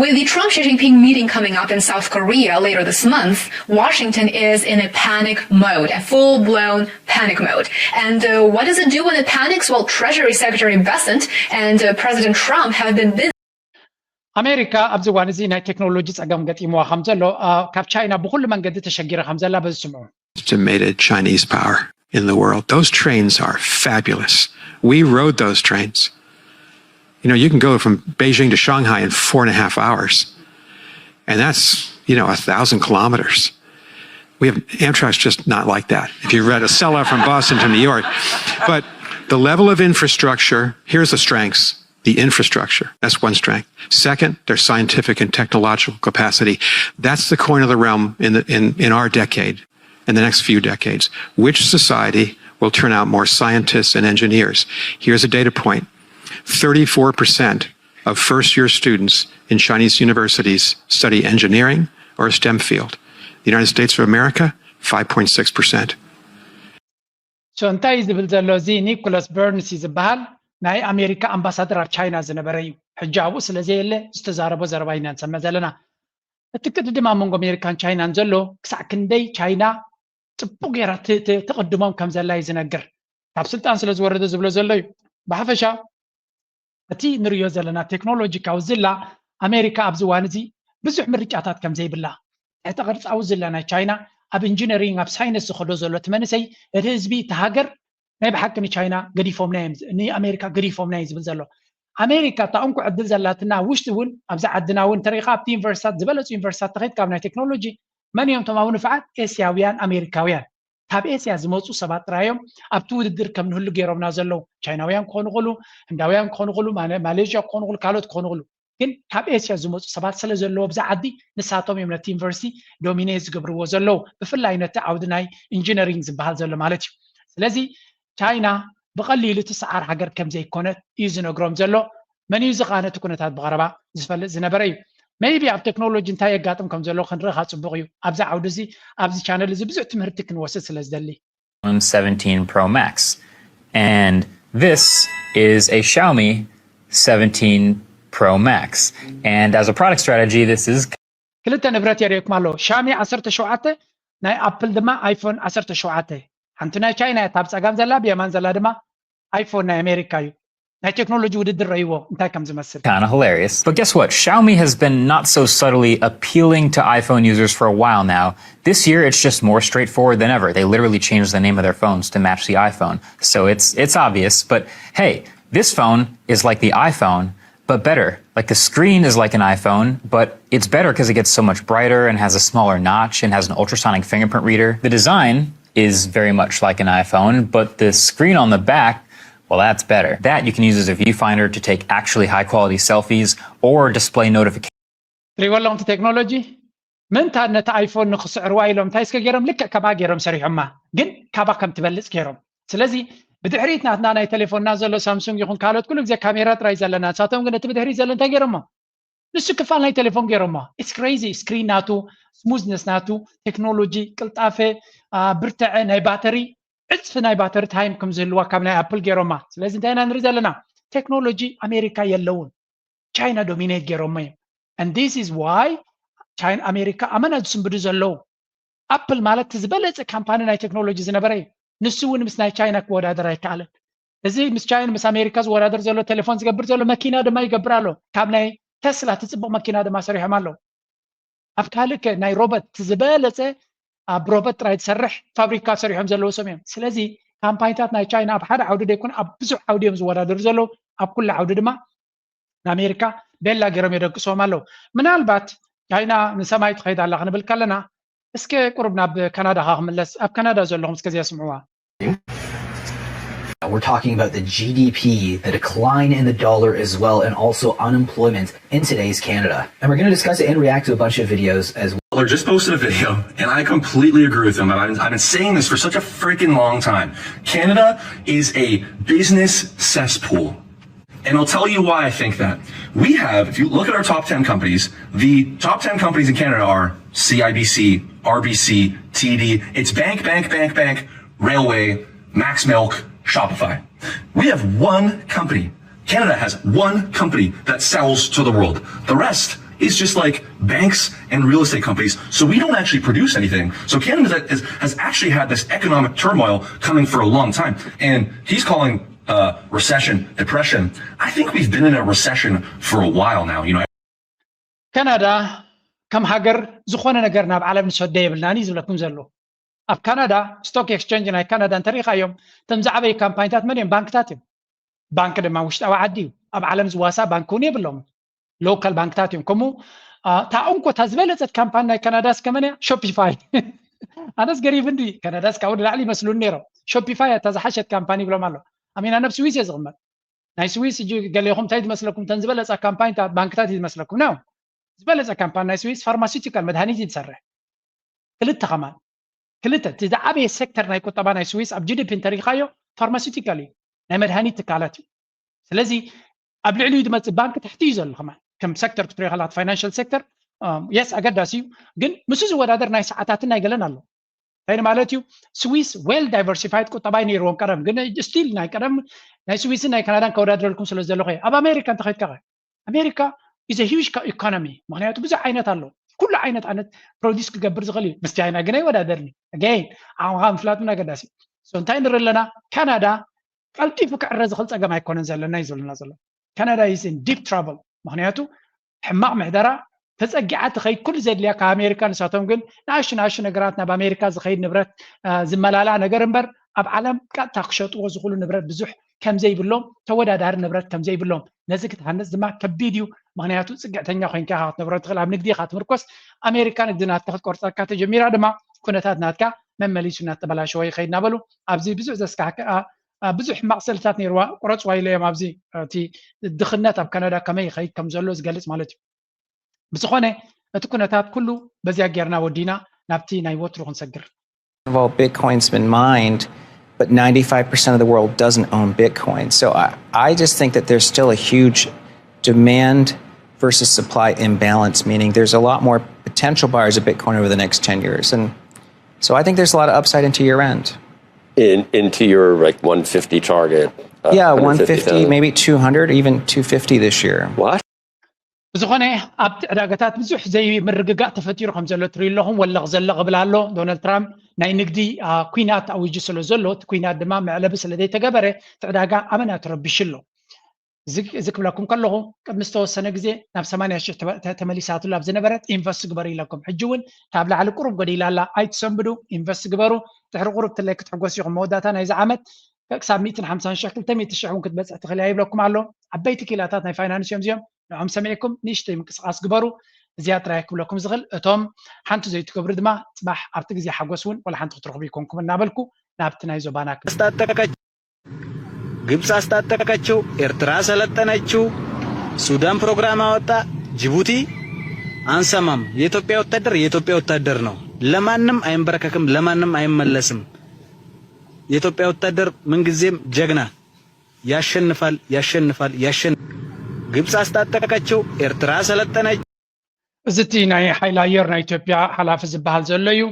With the Trump Xi Jinping meeting coming up in South Korea later this month, Washington is in a panic mode, a full blown panic mode. And uh, what does it do when it panics? Well, Treasury Secretary Bessent and uh, President Trump have been busy. ኣሜሪካ ኣብዚ እዋን እዚ ናይ ቴክኖሎጂ ጸገም ገጢምዋ ከም ዘሎ ካብ ቻይና ብኩሉ መንገዲ ተሸጊረ ከም ዘላ በዚ ስምዑ estimated Chinese power in the world. Those trains are fabulous. We rode those trains. You know, you can go from Beijing to Shanghai in four and a half hours. And that's, you know, a thousand kilometers. We have Amtrak's just not like that. If you read a sellout from Boston to New York, but the level of infrastructure, here's the strengths. The infrastructure, that's one strength. Second, their scientific and technological capacity. That's the coin of the realm in, the, in, in our decade, in the next few decades. Which society will turn out more scientists and engineers? Here's a data point thirty-four percent of first year students in Chinese universities study engineering or a STEM field. The United States of America, five point six percent. So እንታይ እዩ ዝብል ዘሎ እዚ ኒኮላስ በርንስ እዩ ዝበሃል ናይ ኣሜሪካ ኣምባሳደር ኣብ ቻይና ዝነበረ እዩ ሕጂ ኣብኡ ስለ ዘየለ ዝተዛረቦ ዘረባ ኢና ንሰምዕ ዘለና እቲ ቅድድም ኣብ መንጎ ኣሜሪካን ቻይናን ዘሎ ክሳዕ ክንደይ ቻይና ፅቡቅ ገይራ ትቅድሞም ከም ዘላ እዩ ዝነግር ካብ ስልጣን ስለ ዝወረደ ዝብሎ ዘሎ እዩ ብሓፈሻ እቲ ንርእዮ ዘለና ቴክኖሎጂካዊ ዝላ ኣሜሪካ ኣብዚ እዋን እዚ ብዙሕ ምርጫታት ከም ዘይብላ ትሕተ ቅርፃዊ ዝላ ናይ ቻይና ኣብ ኢንጂነሪንግ ኣብ ሳይንስ ዝኸዶ ዘሎ እቲ መንእሰይ እቲ ህዝቢ እቲ ሃገር ናይ ብሓቂ ንቻይና ገዲፎምና እዮም ንኣሜሪካ ገዲፎምና እዩ ዝብል ዘሎ ኣሜሪካ እታ እንኩ ዕድል ዘላትና ውሽጢ እውን ኣብዚ ዓድና እውን እንተሪኢካ ኣብቲ ዩኒቨርሲታት ዝበለፁ ዩኒቨርሲታት ተኸይድካ ኣብ ናይ ቴክኖሎጂ መን እዮም እቶም ኣብ ንፍዓት ኤስያውያን ኣሜሪካውያን ካብ ኤስያ ዝመፁ ሰባት ጥራዮም ኣብቲ ውድድር ከም ንህሉ ገይሮምና ዘለዉ ቻይናውያን ክኾኑ ክእሉ ህንዳውያን ክኾኑ ክእሉ ማሌዥያ ክኾኑ ክእሉ ካልኦት ክኾኑ ክእሉ ግን ካብ ኤስያ ዝመፁ ሰባት ስለ ዘለዉ ኣብዚ ዓዲ ንሳቶም እዮም ነቲ ዩኒቨርሲቲ ዶሚኔት ዝገብርዎ ዘለዉ ብፍላይ ነቲ ዓውዲ ናይ ኢንጂነሪንግ ዝበሃል ዘሎ ማለት እዩ ስለዚ ቻይና ብቐሊሉ ትሰዓር ሃገር ከም ዘይኮነት እዩ ዝነግሮም ዘሎ መን እዩ ዝኻ ነቲ ኩነታት ብቐረባ ዝፈልጥ ዝነበረ እዩ maybe ኣብ ቴክኖሎጂ እንታይ የጋጥም ከም ዘሎ ክንርኢ ካ ፅቡቅ እዩ ኣብዚ ዓውዲ እዚ ኣብዚ ቻነል እዚ ብዙሕ ትምህርቲ ክንወስድ ስለ ዝደሊ seventeen Pro Max and this is a Xiaomi seventeen Pro Max and as a product strategy this is ክልተ ንብረት የርእየኩም ኣሎ ሻሚ ዓሰርተ ሸውዓተ ናይ ኣፕል ድማ ኣይፎን ዓሰርተ ሸውዓተ። ሓንቲ ናይ ቻይና እያ፣ እታ ብጸጋም ዘላ፣ ብየማን ዘላ ድማ ኣይፎን ናይ ኣሜሪካ እዩ። ናይ ቴክኖሎጂ ውድድር ረይዎ እንታይ ከም ዝመስል። Kind of hilarious. But guess what? Xiaomi has been not so subtly appealing to iPhone users for a while now. This year, it's just more straightforward than ever. They literally changed the name of their phones to match the iPhone. So it's it's obvious, but hey, this phone is like the iPhone, but better. Like the screen is like an iPhone, but it's better because it gets so much brighter and has a smaller notch and has an ultrasonic fingerprint reader. The design is very much like an iPhone, but the screen on the back, well, that's better. That you can use as a viewfinder to take actually high quality selfies or display notifications. ትሪእዎ ኣለኹም እቲ ቴክኖሎጂ ምንታ ነቲ ኣይፎን ንክስዕርዋ ኢሎም እንታይ እስከ ገይሮም ልክዕ ከማ ገይሮም ሰሪሖማ፣ ግን ካባ ከም ትበልፅ ገይሮም። ስለዚ ብድሕሪት ናትና ናይ ቴሌፎንና ዘሎ ሳምሱንግ ይኹን ካልኦት ኩሉ ግዜ ካሜራ ጥራይ ዘለና፣ ንሳቶም ግን እቲ ብድሕሪት ዘሎ እንታይ ገይሮሞ? ንሱ ክፋል ናይ ቴሌፎን ገይሮሞ። It's crazy። ስክሪን ናቱ፣ ስሙዝነስ ናቱ፣ ቴክኖሎጂ፣ ቅልጣፈ፣ ብርትዐ ናይ ባተሪ፣ ዕፅፊ ናይ ባተሪ ታይም ከም ዝህልዋ ካብ ናይ ኣፕል ገይሮማ። ስለዚ እንታይ ኢና ንርኢ ዘለና? ቴክኖሎጂ ኣሜሪካ የለውን፣ ቻይና ዶሚኔት ገይሮሞ እዮም። And this is why ቻይና ኣሜሪካ ኣመና ዝስንብዱ ዘለዉ። ኣፕል ማለት ዝበለፀ ካምፓኒ ናይ ቴክኖሎጂ ዝነበረ እዩ። ንሱ እውን ምስ ናይ ቻይና ክወዳደር ኣይከኣለን። እዚ ምስ ቻይና ምስ ኣሜሪካ ዝወዳደር ዘሎ ቴሌፎን ዝገብር ዘሎ መኪና ድማ ይገብር ኣሎ። ካብ ናይ ተስላ ትፅቡቕ መኪና ድማ ሰሪሖም ኣለዉ። ኣብ ካልእ ከ ናይ ሮበት ዝበለፀ ኣብ ሮበት ጥራይ ዝሰርሕ ፋብሪካ ሰሪሖም ዘለዉ ሰብ እዮም። ስለዚ ካምፓኒታት ናይ ቻይና ኣብ ሓደ ዓውዲ ደይኮን ኣብ ብዙሕ ዓውዲ እዮም ዝወዳደሩ ዘለዉ። ኣብ ኩሉ ዓውዲ ድማ ንኣሜሪካ ቤላ ገይሮም የደቅስዎም ኣለዉ። ምናልባት ቻይና ንሰማይ ትኸይድ ኣላ ክንብል ከለና እስከ ቁሩብ ናብ ካናዳ ካ ክምለስ፣ ኣብ ካናዳ ዘለኹም እስከ እዚኣ ስምዕዋ። We're talking about the G D P, the decline in the dollar as well, and also unemployment in today's Canada. And we're going to discuss it and react to a bunch of videos as well. Just posted a video, and I completely agree with him. I've been, I've been saying this for such a freaking long time. Canada is a business cesspool. And I'll tell you why I think that. We have, if you look at our top ten companies, the top ten companies in Canada are C I B C, R B C, T D. It's bank, bank, bank, bank, railway, Max Milk, Shopify. We have one company. Canada has one company that sells to the world. The rest is just like banks and real estate companies. So we don't actually produce anything. So Canada has, has actually had this economic turmoil coming for a long time. And he's calling uh, recession, depression. I think we've been in a recession for a while now. You know, ካናዳ ከም ሃገር ዝኾነ ነገር ናብ ዓለም ንሰዶ የብልናን እዩ ዝብለኩም ዘሎ። ኣብ ካናዳ ስቶክ ኤክስቸንጅ ናይ ካናዳ እንተሪኢኻዮም እቶም ዝዓበዩ ካምፓኒታት መን እዮም? ባንክታት እዮም። ባንክ ድማ ውሽጣዊ ዓዲ እዩ። ኣብ ዓለም ዝዋሳ ባንክ እውን የብሎም። ሎካል ባንክታት እዮም። ከምኡ እታ እንኮ እታ ዝበለፀት ካምፓኒ ናይ ካናዳ እስከ መን እያ? ሾፒፋይ። ኣነስ ገሪብ እንዲ ካናዳ እስካብ ንላዕሊ ይመስሉን ነይሮም። ሾፒፋይ እታ ዝሓሸት ካምፓኒ ይብሎም ኣሎ። ኣሚና ነብ ስዊስ እየ ዝቕመጥ። ናይ ስዊስ እጂ ገሌኹም እንታይ ዝመስለኩም? እተን ዝበለፃ ካምፓኒታት ባንክታት እዩ ዝመስለኩም ነው። ዝበለፀ ካምፓኒ ናይ ስዊስ ፋርማሲውቲካል መድሃኒት እዩ ዝሰርሕ። ክልተ ከማን ክልተ እቲ ዝዓበየ ሴክተር ናይ ቁጠባ ናይ ስዊስ ኣብ ጂ ዲ ፒ እንተሪኢኻዮ ፋርማሲውቲካል እዩ፣ ናይ መድሃኒት ትካላት እዩ። ስለዚ ኣብ ልዕሊኡ ዝመፅእ ባንክ ታሕቲ እዩ ዘሎ ከማን ከም ሴክተር ክትሪኦ ከላ ፋይናንሽል ሴክተር የስ ኣገዳሲ እዩ፣ ግን ምስ ዝወዳደር ናይ ሰዓታትን ናይ ገለን ኣሎ። እንታይ ማለት እዩ? ስዊስ ዌል ዳይቨርሲፋይድ ቁጠባ ነይርዎም ቀደም፣ ግን ስቲል ናይ ቀደም ናይ ስዊስን ናይ ካናዳን ከወዳድረልኩም ስለ ዘለኹ ኣብ ኣሜሪካ እንተኸድካ ኣሜሪካ ኢዝ ሂውጅ ኢኮኖሚ፣ ምክንያቱ ብዙሕ ዓይነት ኣሎ። ኩሉ ዓይነት ዓይነት ፕሮዲስ ክገብር ዝኽእል እዩ። ምስ ቻይና ግን ኣይወዳደርኒ። ኣገይን ዓቕምኻ ምፍላጥ ምን ኣገዳሲ። እንታይ ንርኢ ኣለና? ካናዳ ቀልጢፉ ክዕረ ዝኽእል ፀገም ኣይኮነን ዘለና እዩ ዘለና ዘሎ። ካናዳ ኢዝ ኢን ዲፕ ትራብል፣ ምክንያቱ ሕማቕ ምሕደራ ተፀጊዓ ትኸይድ ኩሉ ዘድልያ ካብ ኣሜሪካ። ንሳቶም ግን ንኣሹ ንኣሹ ነገራት ናብ ኣሜሪካ ዝኸይድ ንብረት ዝመላላእ ነገር እምበር ኣብ ዓለም ቀጥታ ክሸጥዎ ዝኽእሉ ንብረት ብዙሕ ከምዘይብሎም፣ ተወዳዳሪ ንብረት ከምዘይብሎም፣ ነዚ ክትሃንፅ ድማ ከቢድ እዩ። ምክንያቱ ፅግዕተኛ ኮይንካ ኢኻ ክትነብሮ ትኽእል። ኣብ ንግዲ ኢኻ ትምርኮስ። ኣሜሪካ ንግዲ ናትካ ክትቆርፀካ ተጀሚራ ድማ ኩነታት ናትካ መመሊሱ እናተበላሸወ ይኸይድ እናበሉ ኣብዚ ብዙሕ ዘስካሕክኣ ብዙሕ ሕማቕ ስእልታት ነይርዋ። ቁረፅዋ ኢለ እዮም ኣብዚ እቲ ድኽነት ኣብ ካናዳ ከመይ ይኸይድ ከም ዘሎ ዝገልፅ ማለት እዩ። ብዝኾነ እቲ ኩነታት ኩሉ በዚኣ ጌርና ወዲና ናብቲ ናይ ወትሩ ክንሰግር። Of all Bitcoin's been mined, but ninety-five percent of the world doesn't own Bitcoin. So I, I just think that there's still a huge demand versus supply imbalance, meaning there's a lot more potential buyers of Bitcoin over the next ten years. And so I think there's a lot of upside into year end. In, into your like one fifty target. Uh, Yeah, one hundred fifty one fifty, thousand. Maybe two hundred, even two fifty this year. What? ብዝኾነ ኣብቲ ዕዳጋታት ብዙሕ ዘይምርግጋእ ተፈጢሩ ከም ዘሎ ትርኢ ኣለኹም። ወለቕ ዘለቕ እብል ኣሎ። ዶናልድ ትራምፕ ናይ ንግዲ አ፣ ኲናት ኣዊጁ ስለ ዘሎ፣ እቲ ኲናት ድማ መዕለቢ ስለ ዘይተገበረ፣ እቲ ዕዳጋ ኣመና ተረቢሹ ኣሎ። እዚ እዚ ክብለኩም ከለኹ፣ ቅድሚ ዝተወሰነ ግዜ ናብ ሰማንያ ሽሕ ተመ- ተ- ተመሊሳትሉ ኣብ ዝነበረት ኢንቨስት ግበሩ ኢለኩም። ሕጂ እውን ካብ ላዕሊ ቁሩብ ጎዲላ ኣላ። ኣይትሰንብዱ፣ ኢንቨስት ግበሩ። ድሕሪ ቁሩብ ትለይ ክትሕጎሱ ኢኹም። መወዳእታ ናይዚ ዓመት ክሳብ ሚእትን ሓምሳን ሽሕ፣ ክልተ ሚእቲ ሽሕ እውን ክትበጽሕ ትኽእል እያ ይብለኩም ኣሎ። ዓበይቲ ክኢላታት ናይ ፋይናንስ እዮም እዚኦም። ንዖም ሰሚዕኩም ንእሽተይ ምንቅስቓስ ግበሩ። እዚኣ ጥራይ ክብለኩም ዝኽእል። እቶም ሓንቲ ዘይትገብሩ ድማ ጽባሕ ኣብቲ ግዜ ሓጎስ እውን ወላ ሓንቲ ክትረኽቡ ይኮንኩም እናበልኩ ናብቲ ናይ ዞባና ክብል። አስታጠቀችው፣ ግብፅ አስታጠቀችው፣ ኤርትራ ሰለጠነችው፣ ሱዳን ፕሮግራም አወጣ፣ ጅቡቲ አንሰማም። የኢትዮጵያ ወታደር የኢትዮጵያ ወታደር ነው። ለማንም አይንበረከክም፣ ለማንም አይመለስም። የኢትዮጵያ ወታደር ምንጊዜም ጀግና ያሸንፋል፣ ያሸንፋል፣ ያሸንፋል። ግብፅ አስታጠቀችው፣ ኤርትራ ሰለጠነች። እዚ እቲ ናይ ሓይሊ ኣየር ናይ ኢትዮጵያ ሓላፊ ዝበሃል ዘሎ እዩ።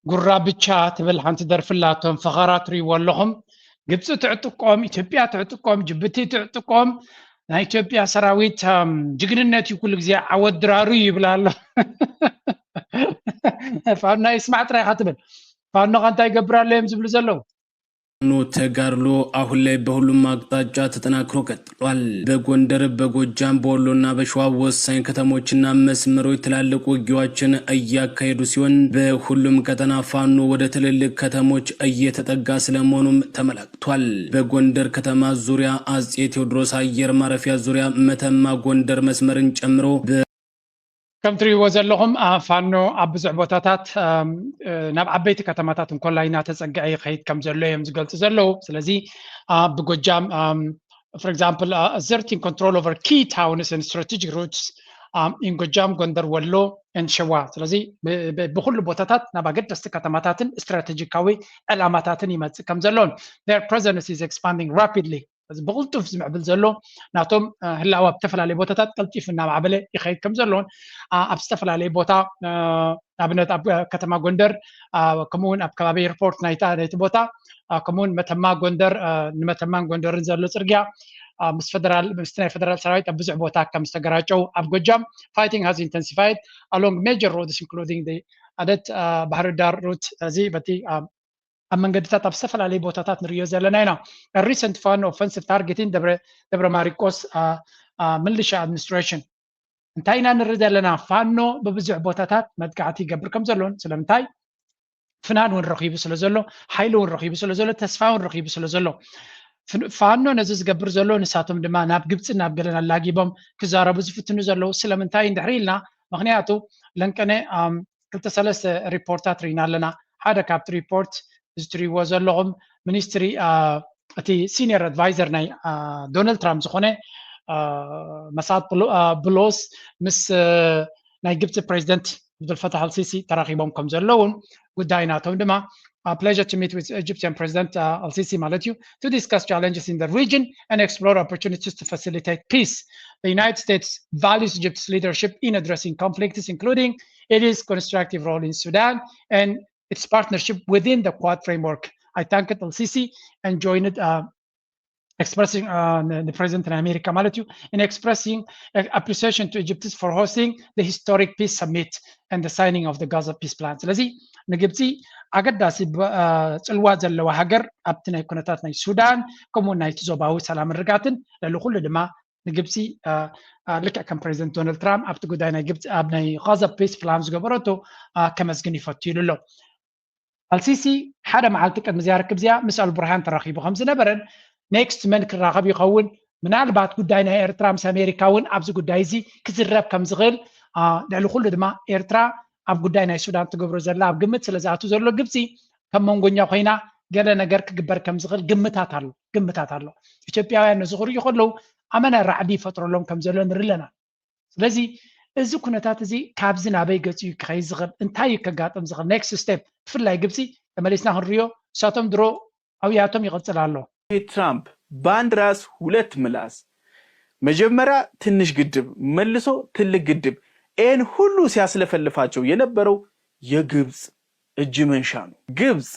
ጉራ ብቻ ትብል ሓንቲ ደርፊ ኣላቶም። ፈኸራ ትርእይዎ ኣለኹም። ግብፂ ትዕጥቆም፣ ኢትዮጵያ ትዕጥቆም፣ ጅቡቲ ትዕጥቆም። ናይ ኢትዮጵያ ሰራዊት ኣም፣ ጅግንነት እዩ ኩሉ ግዜ ዓወት ድራሩ ይብል ኣሎ። ፋኖ ይስማዕ ጥራይ ኢኻ ትብል። ፋኖ ከ እንታይ ይገብር ኣሎ እዮም ዝብሉ ዘለዉ? ፋኖ ተጋድሎ አሁን ላይ በሁሉም አቅጣጫ ተጠናክሮ ቀጥሏል። በጎንደር፣ በጎጃም፣ በወሎና በሸዋ ወሳኝ ከተሞችና መስመሮች ትላልቅ ውጊያዎችን እያካሄዱ ሲሆን በሁሉም ቀጠና ፋኖ ወደ ትልልቅ ከተሞች እየተጠጋ ስለመሆኑም ተመላክቷል። በጎንደር ከተማ ዙሪያ አጼ ቴዎድሮስ አየር ማረፊያ ዙሪያ መተማ ጎንደር መስመርን ጨምሮ በ ከም ትርእይዎ ዘለኹም አ፣ ፋኖ ኣብ ብዙሕ ቦታታት ኣም፣ እ፣ ናብ ዓበይቲ ከተማታት እንኮላይ እናተጸግዐ ይኸይድ ከም ዘሎ እዮም ዝገልጹ ዘለዉ። ስለዚ አ፣ ብጎጃም ኣም፣ for example uh, exerting control over key towns and strategic routes um, in ጎጃም፣ ጎንደር፣ ወሎ and ሸዋ። ስለዚ ብ- ብ- ብኩሉ ቦታታት ናብ ኣገደስቲ ከተማታትን ስትራቴጂካዊ ዕላማታትን ይመጽእ ከም ዘሎን their presence is expanding rapidly። እዚ ብቕልጡፍ ዝምዕብል ዘሎ ናቶም እ፣ ህላወ ኣብ ዝተፈላለዩ ቦታታት ቀልጢፉ እናማዕበለ ይኸይድ ከም ዘሎን ኣ- ኣብ ዝተፈላለየ ቦታ እ፣ ንኣብነት ኣብ ከተማ ጎንደር ኣ፣ ከምኡውን ኣብ ከባቢ ኤርፖርት ናይታ ናይቲ ቦታ ኣ፣ ከምኡውን መተማ ጎንደር እ፣ ንመተማን ጎንደርን ዘሎ ጽርግያ ኣ፣ ምስ ፈደራል ምስቲ ናይ ፈደራል ሰራዊት ኣብ ብዙሕ ቦታ ከም ዝተገራጨው ኣብ ጎጃም fighting has intensified along major roads including the አደት አ፣ ባህር ዳር ሩት እዚ በቲ አ፣ ኣብ መንገድታት ኣብ ዝተፈላለዩ ቦታታት ንሪኦ ዘለና ኢና። A recent Fano offensive targeting ደብረ ደብረ ማርቆስ አ፣ አ፣ militia administration እንታይ ኢና ንርኢ ዘለና? ፋኖ ብብዙሕ ቦታታት መጥቃዕቲ ይገብር ከም ዘሎን ስለምንታይ ፍናን እውን ረኺቡ ስለ ዘሎ ሓይሊ እውን ረኺቡ ስለ ዘሎ ተስፋ እውን ረኺቡ ስለ ዘሎ ፍ- ፋኖ ነዚ ዝገብር ዘሎ ንሳቶም ድማ ናብ ግብፂ ናብ ገለን ኣላጊቦም ክዛረቡ ዝፍትኑ ዘለዉ ስለምንታይ እንድሕሪ ኢልና ምክንያቱ ለንቀነ ኣም፣ ክልተ ሰለስተ ሪፖርታት ርኢና ኣለና ሓደ ካብቲ ሪፖርት እዚ ትሪእዎ ዘለኹም ሚኒስትሪ አ፣ እቲ ሲኒየር ኣድቫይዘር ናይ አ፣ ዶናልድ ትራምፕ ዝኾነ አ፣ መሳድ ብሎ- አ፣ ብሎስ ምስ አ፣ ናይ ግብፂ ፕሬዚደንት ዓብዱልፈታሕ ኣልሲሲ ተራኺቦም ከም ዘለውን ጉዳይ ናቶም ድማ A pleasure to meet with Egyptian President uh, Al-Sisi ማለት እዩ to discuss challenges in the region and explore opportunities to facilitate peace. The United States values Egypt's leadership in addressing conflicts, including its constructive role in Sudan and its partnership within the Quad framework. I thanked Al-Sisi and joined uh, expressing uh, the president in America ማለት እዩ in expressing uh, appreciation to Egypt for hosting the historic peace summit and the signing of the Gaza peace plan. ስለዚ ንግብፂ ኣገዳሲ ብ- አ፣ ፅልዋ ዘለዋ ሃገር ኣብቲ ናይ ኩነታት ናይ ሱዳን ከምኡ እውን ናይቲ ዞባዊ ሰላም ርጋትን ልዕሊ ኩሉ ድማ ንግብፂ አ፣ አ፣ ልክዕ ከም ፕሬዚደንት ዶናልድ ትራምፕ ኣብቲ ጉዳይ ናይ ግብፂ ኣብ ናይ ጋዛ ፒስ ፕላን ዝገበረቶ አ፣ ከመስግን ይፈቱ ኢሉ ኣሎ። ኣልሲሲ ሓደ መዓልቲ ቅድሚ እዚኣ ርክብ እዚኣ ምስ ኣልቡርሃን ተራኺቡ ከም ዝነበረን ኔክስት መን ክራኸብ ይኸውን ምናልባት ጉዳይ ናይ ኤርትራ ምስ ኣሜሪካ እውን ኣብዚ ጉዳይ እዚ ክዝረብ ከም ዝኽእል አ፣ ልዕሊ ኩሉ ድማ ኤርትራ ኣብ ጉዳይ ናይ ሱዳን ትገብሮ ዘላ ኣብ ግምት ስለ ዝኣቱ ዘሎ ግብፂ ከም መንጎኛ ኮይና ገለ ነገር ክግበር ከም ዝኽእል ግምታት ኣሎ ግምታት ኣሎ ኢትዮጵያውያን ነዚ ክርእዩ ከለዉ ኣመና ራዕዲ ይፈጥረሎም ከም ዘሎ ንርኢ ኣለና ስለዚ እዚ ኩነታት እዚ ካብዚ ናበይ ገፂ እዩ ክኸይድ ዝኽእል እንታይ እዩ ከጋጥም ዝኽእል ኔክስት ስቴፕ ብፍላይ ግብፂ ተመሊስና ክንሪኦ እሳቶም ድሮ ኣብያቶም ይቕፅል ኣሎ ትራምፕ በአንድ ራስ ሁለት ምላስ መጀመሪያ ትንሽ ግድብ መልሶ ትልቅ ግድብ ይህን ሁሉ ሲያስለፈልፋቸው የነበረው የግብፅ እጅ መንሻ ነው። ግብፅ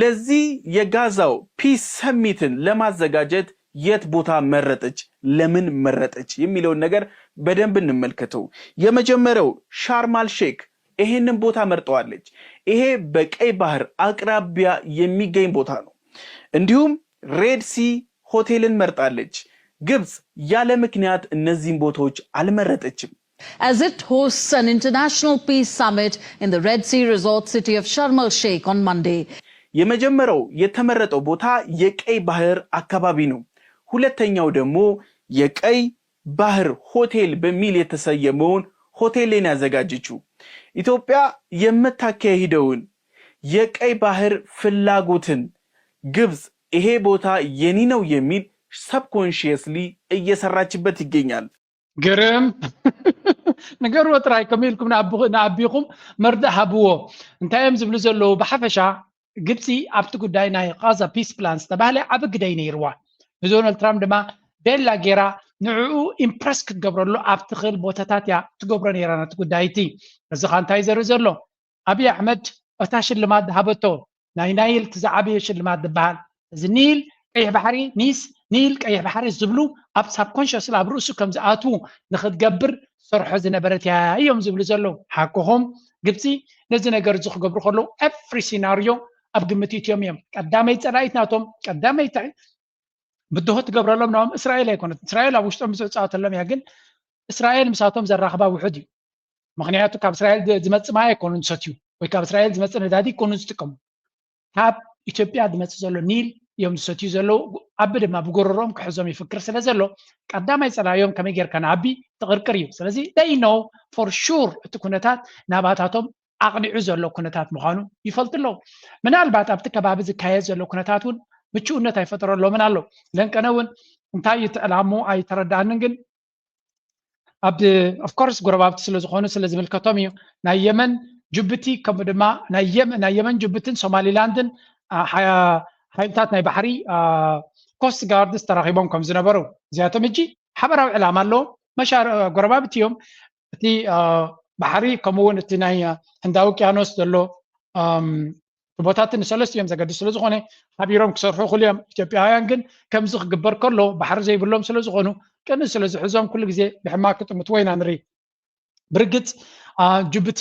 ለዚህ የጋዛው ፒስ ሰሚትን ለማዘጋጀት የት ቦታ መረጠች፣ ለምን መረጠች የሚለውን ነገር በደንብ እንመልከተው። የመጀመሪያው ሻርማል ሼክ ይሄንን ቦታ መርጠዋለች። ይሄ በቀይ ባህር አቅራቢያ የሚገኝ ቦታ ነው። እንዲሁም ሬድ ሲ ሆቴልን መርጣለች። ግብጽ ያለ ምክንያት እነዚህን ቦታዎች አልመረጠችም። As it hosts an international peace summit in the Red Sea resort city of Sharm el Sheikh on Monday. የመጀመሪያው የተመረጠው ቦታ የቀይ ባህር አካባቢ ነው። ሁለተኛው ደግሞ የቀይ ባህር ሆቴል በሚል የተሰየመውን ሆቴልን ያዘጋጀችው ኢትዮጵያ የምታካሂደውን የቀይ ባህር ፍላጎትን ግብጽ ይሄ ቦታ የኔ ነው የሚል subconsciously እየሰራችበት ይገኛል። ግርም ንገርዎ ጥራይ ከምኡ ኢልኩም ንኣቢኹም መርዳእ ሃብዎ። እንታይ እዮም ዝብሉ ዘለዉ? ብሓፈሻ ግብፂ ኣብቲ ጉዳይ ናይ ቃዛ ፒስ ፕላን ዝተባህለ ዓቢ ግደይ ነይርዋ። ንዶናልድ ትራምፕ ድማ ቤላ ጌራ ንዕኡ ኢምፕረስ ክትገብረሉ ኣብ ትኽእል ቦታታት እያ ትገብሮ ነይራ ነቲ ጉዳይ እቲ። እዚ ኸ እንታይ ዘርኢ ዘሎ? ኣብይ ኣሕመድ እታ ሽልማት ዝሃበቶ ናይ ናይል እቲ ዝዓበየ ሽልማት ዝበሃል እዚ ኒል ቀይሕ ባሕሪ ኒስ ኒል ቀይሕ ባሕሪ ዝብሉ ኣብ ሳብኮንሽስ ኣብ ርእሱ ከም ዝኣትዉ ንክትገብር ሰርሖ ዝነበረት እያ እዮም ዝብሉ ዘለዉ። ሓቅኹም ግብፂ ነዚ ነገር እዚ ክገብሩ ከለዉ ኤፍሪ ሲናርዮ ኣብ ግምት እትዮም እዮም። ቀዳመይ ፀላኢት ናቶም ቀዳመይ ብድሆ ትገብረሎም ናም እስራኤል ኣይኮነት። እስራኤል ኣብ ውሽጦም ዝፃወተሎም እያ፣ ግን እስራኤል ምሳቶም ዘራኽባ ውሑድ እዩ። ምክንያቱ ካብ እስራኤል ዝመፅእ ማይ ኣይኮኑን ዝሰትዩ ወይ ካብ እስራኤል ዝመፅእ ነዳዲ ኣይኮኑን ዝጥቀሙ። ካብ ኢትዮጵያ ዝመፅእ ዘሎ ኒል እዮም ዝሰትዩ ዘለዉ። ኣቢ ድማ ብጎረሮኦም ክሕዞም ይፍክር ስለ ዘሎ ቀዳማይ ፀላዮም ከመይ ጌርካ ንኣቢ ትቕርቅር እዩ። ስለዚ they know for sure እቲ ኩነታት ናባታቶም ኣቕኒዑ ዘሎ ኩነታት ምዃኑ ይፈልጡ ኣለዉ። ምናልባት ኣብቲ ከባቢ ዝካየድ ዘሎ ኩነታት እውን ምችውነት ኣይፈጠረሎምን ኣሎ። ለንቀነ እውን እንታይ እዩ እቲ ዕላሙ ኣይተረዳኣንን፣ ግን ኣብ of course ጎረባብቲ ስለ ዝኾኑ ስለ ዝምልከቶም እዩ። ናይ የመን ጅቡቲ ከምኡ ድማ ናይ የመን ጅቡትን ሶማሊላንድን ሓይልታት ናይ ባሕሪ ኮስት ጋርድስ ተራኺቦም ከም ዝነበሩ እዚኣቶም እጂ ሓበራዊ ዕላማ ኣለዎም። መሻር ጎረባብቲ እዮም። እቲ ባሕሪ ከምኡ እውን እቲ ናይ ህንዳዊ ውቅያኖስ ዘሎ ቦታት ንሰለስቲኦም ዘገድስ ስለ ዝኾነ ሓቢሮም ክሰርሑ ይኽእሉ እዮም። ኢትዮጵያውያን ግን ከምዚ ክግበር ከሎ ባሕሪ ዘይብሎም ስለ ዝኾኑ ቅንኢ ስለ ዝሕዞም ኩሉ ግዜ ብሕማቅ ክጥምትዎ ኢና ንርኢ። ብርግጽ ጅቡቲ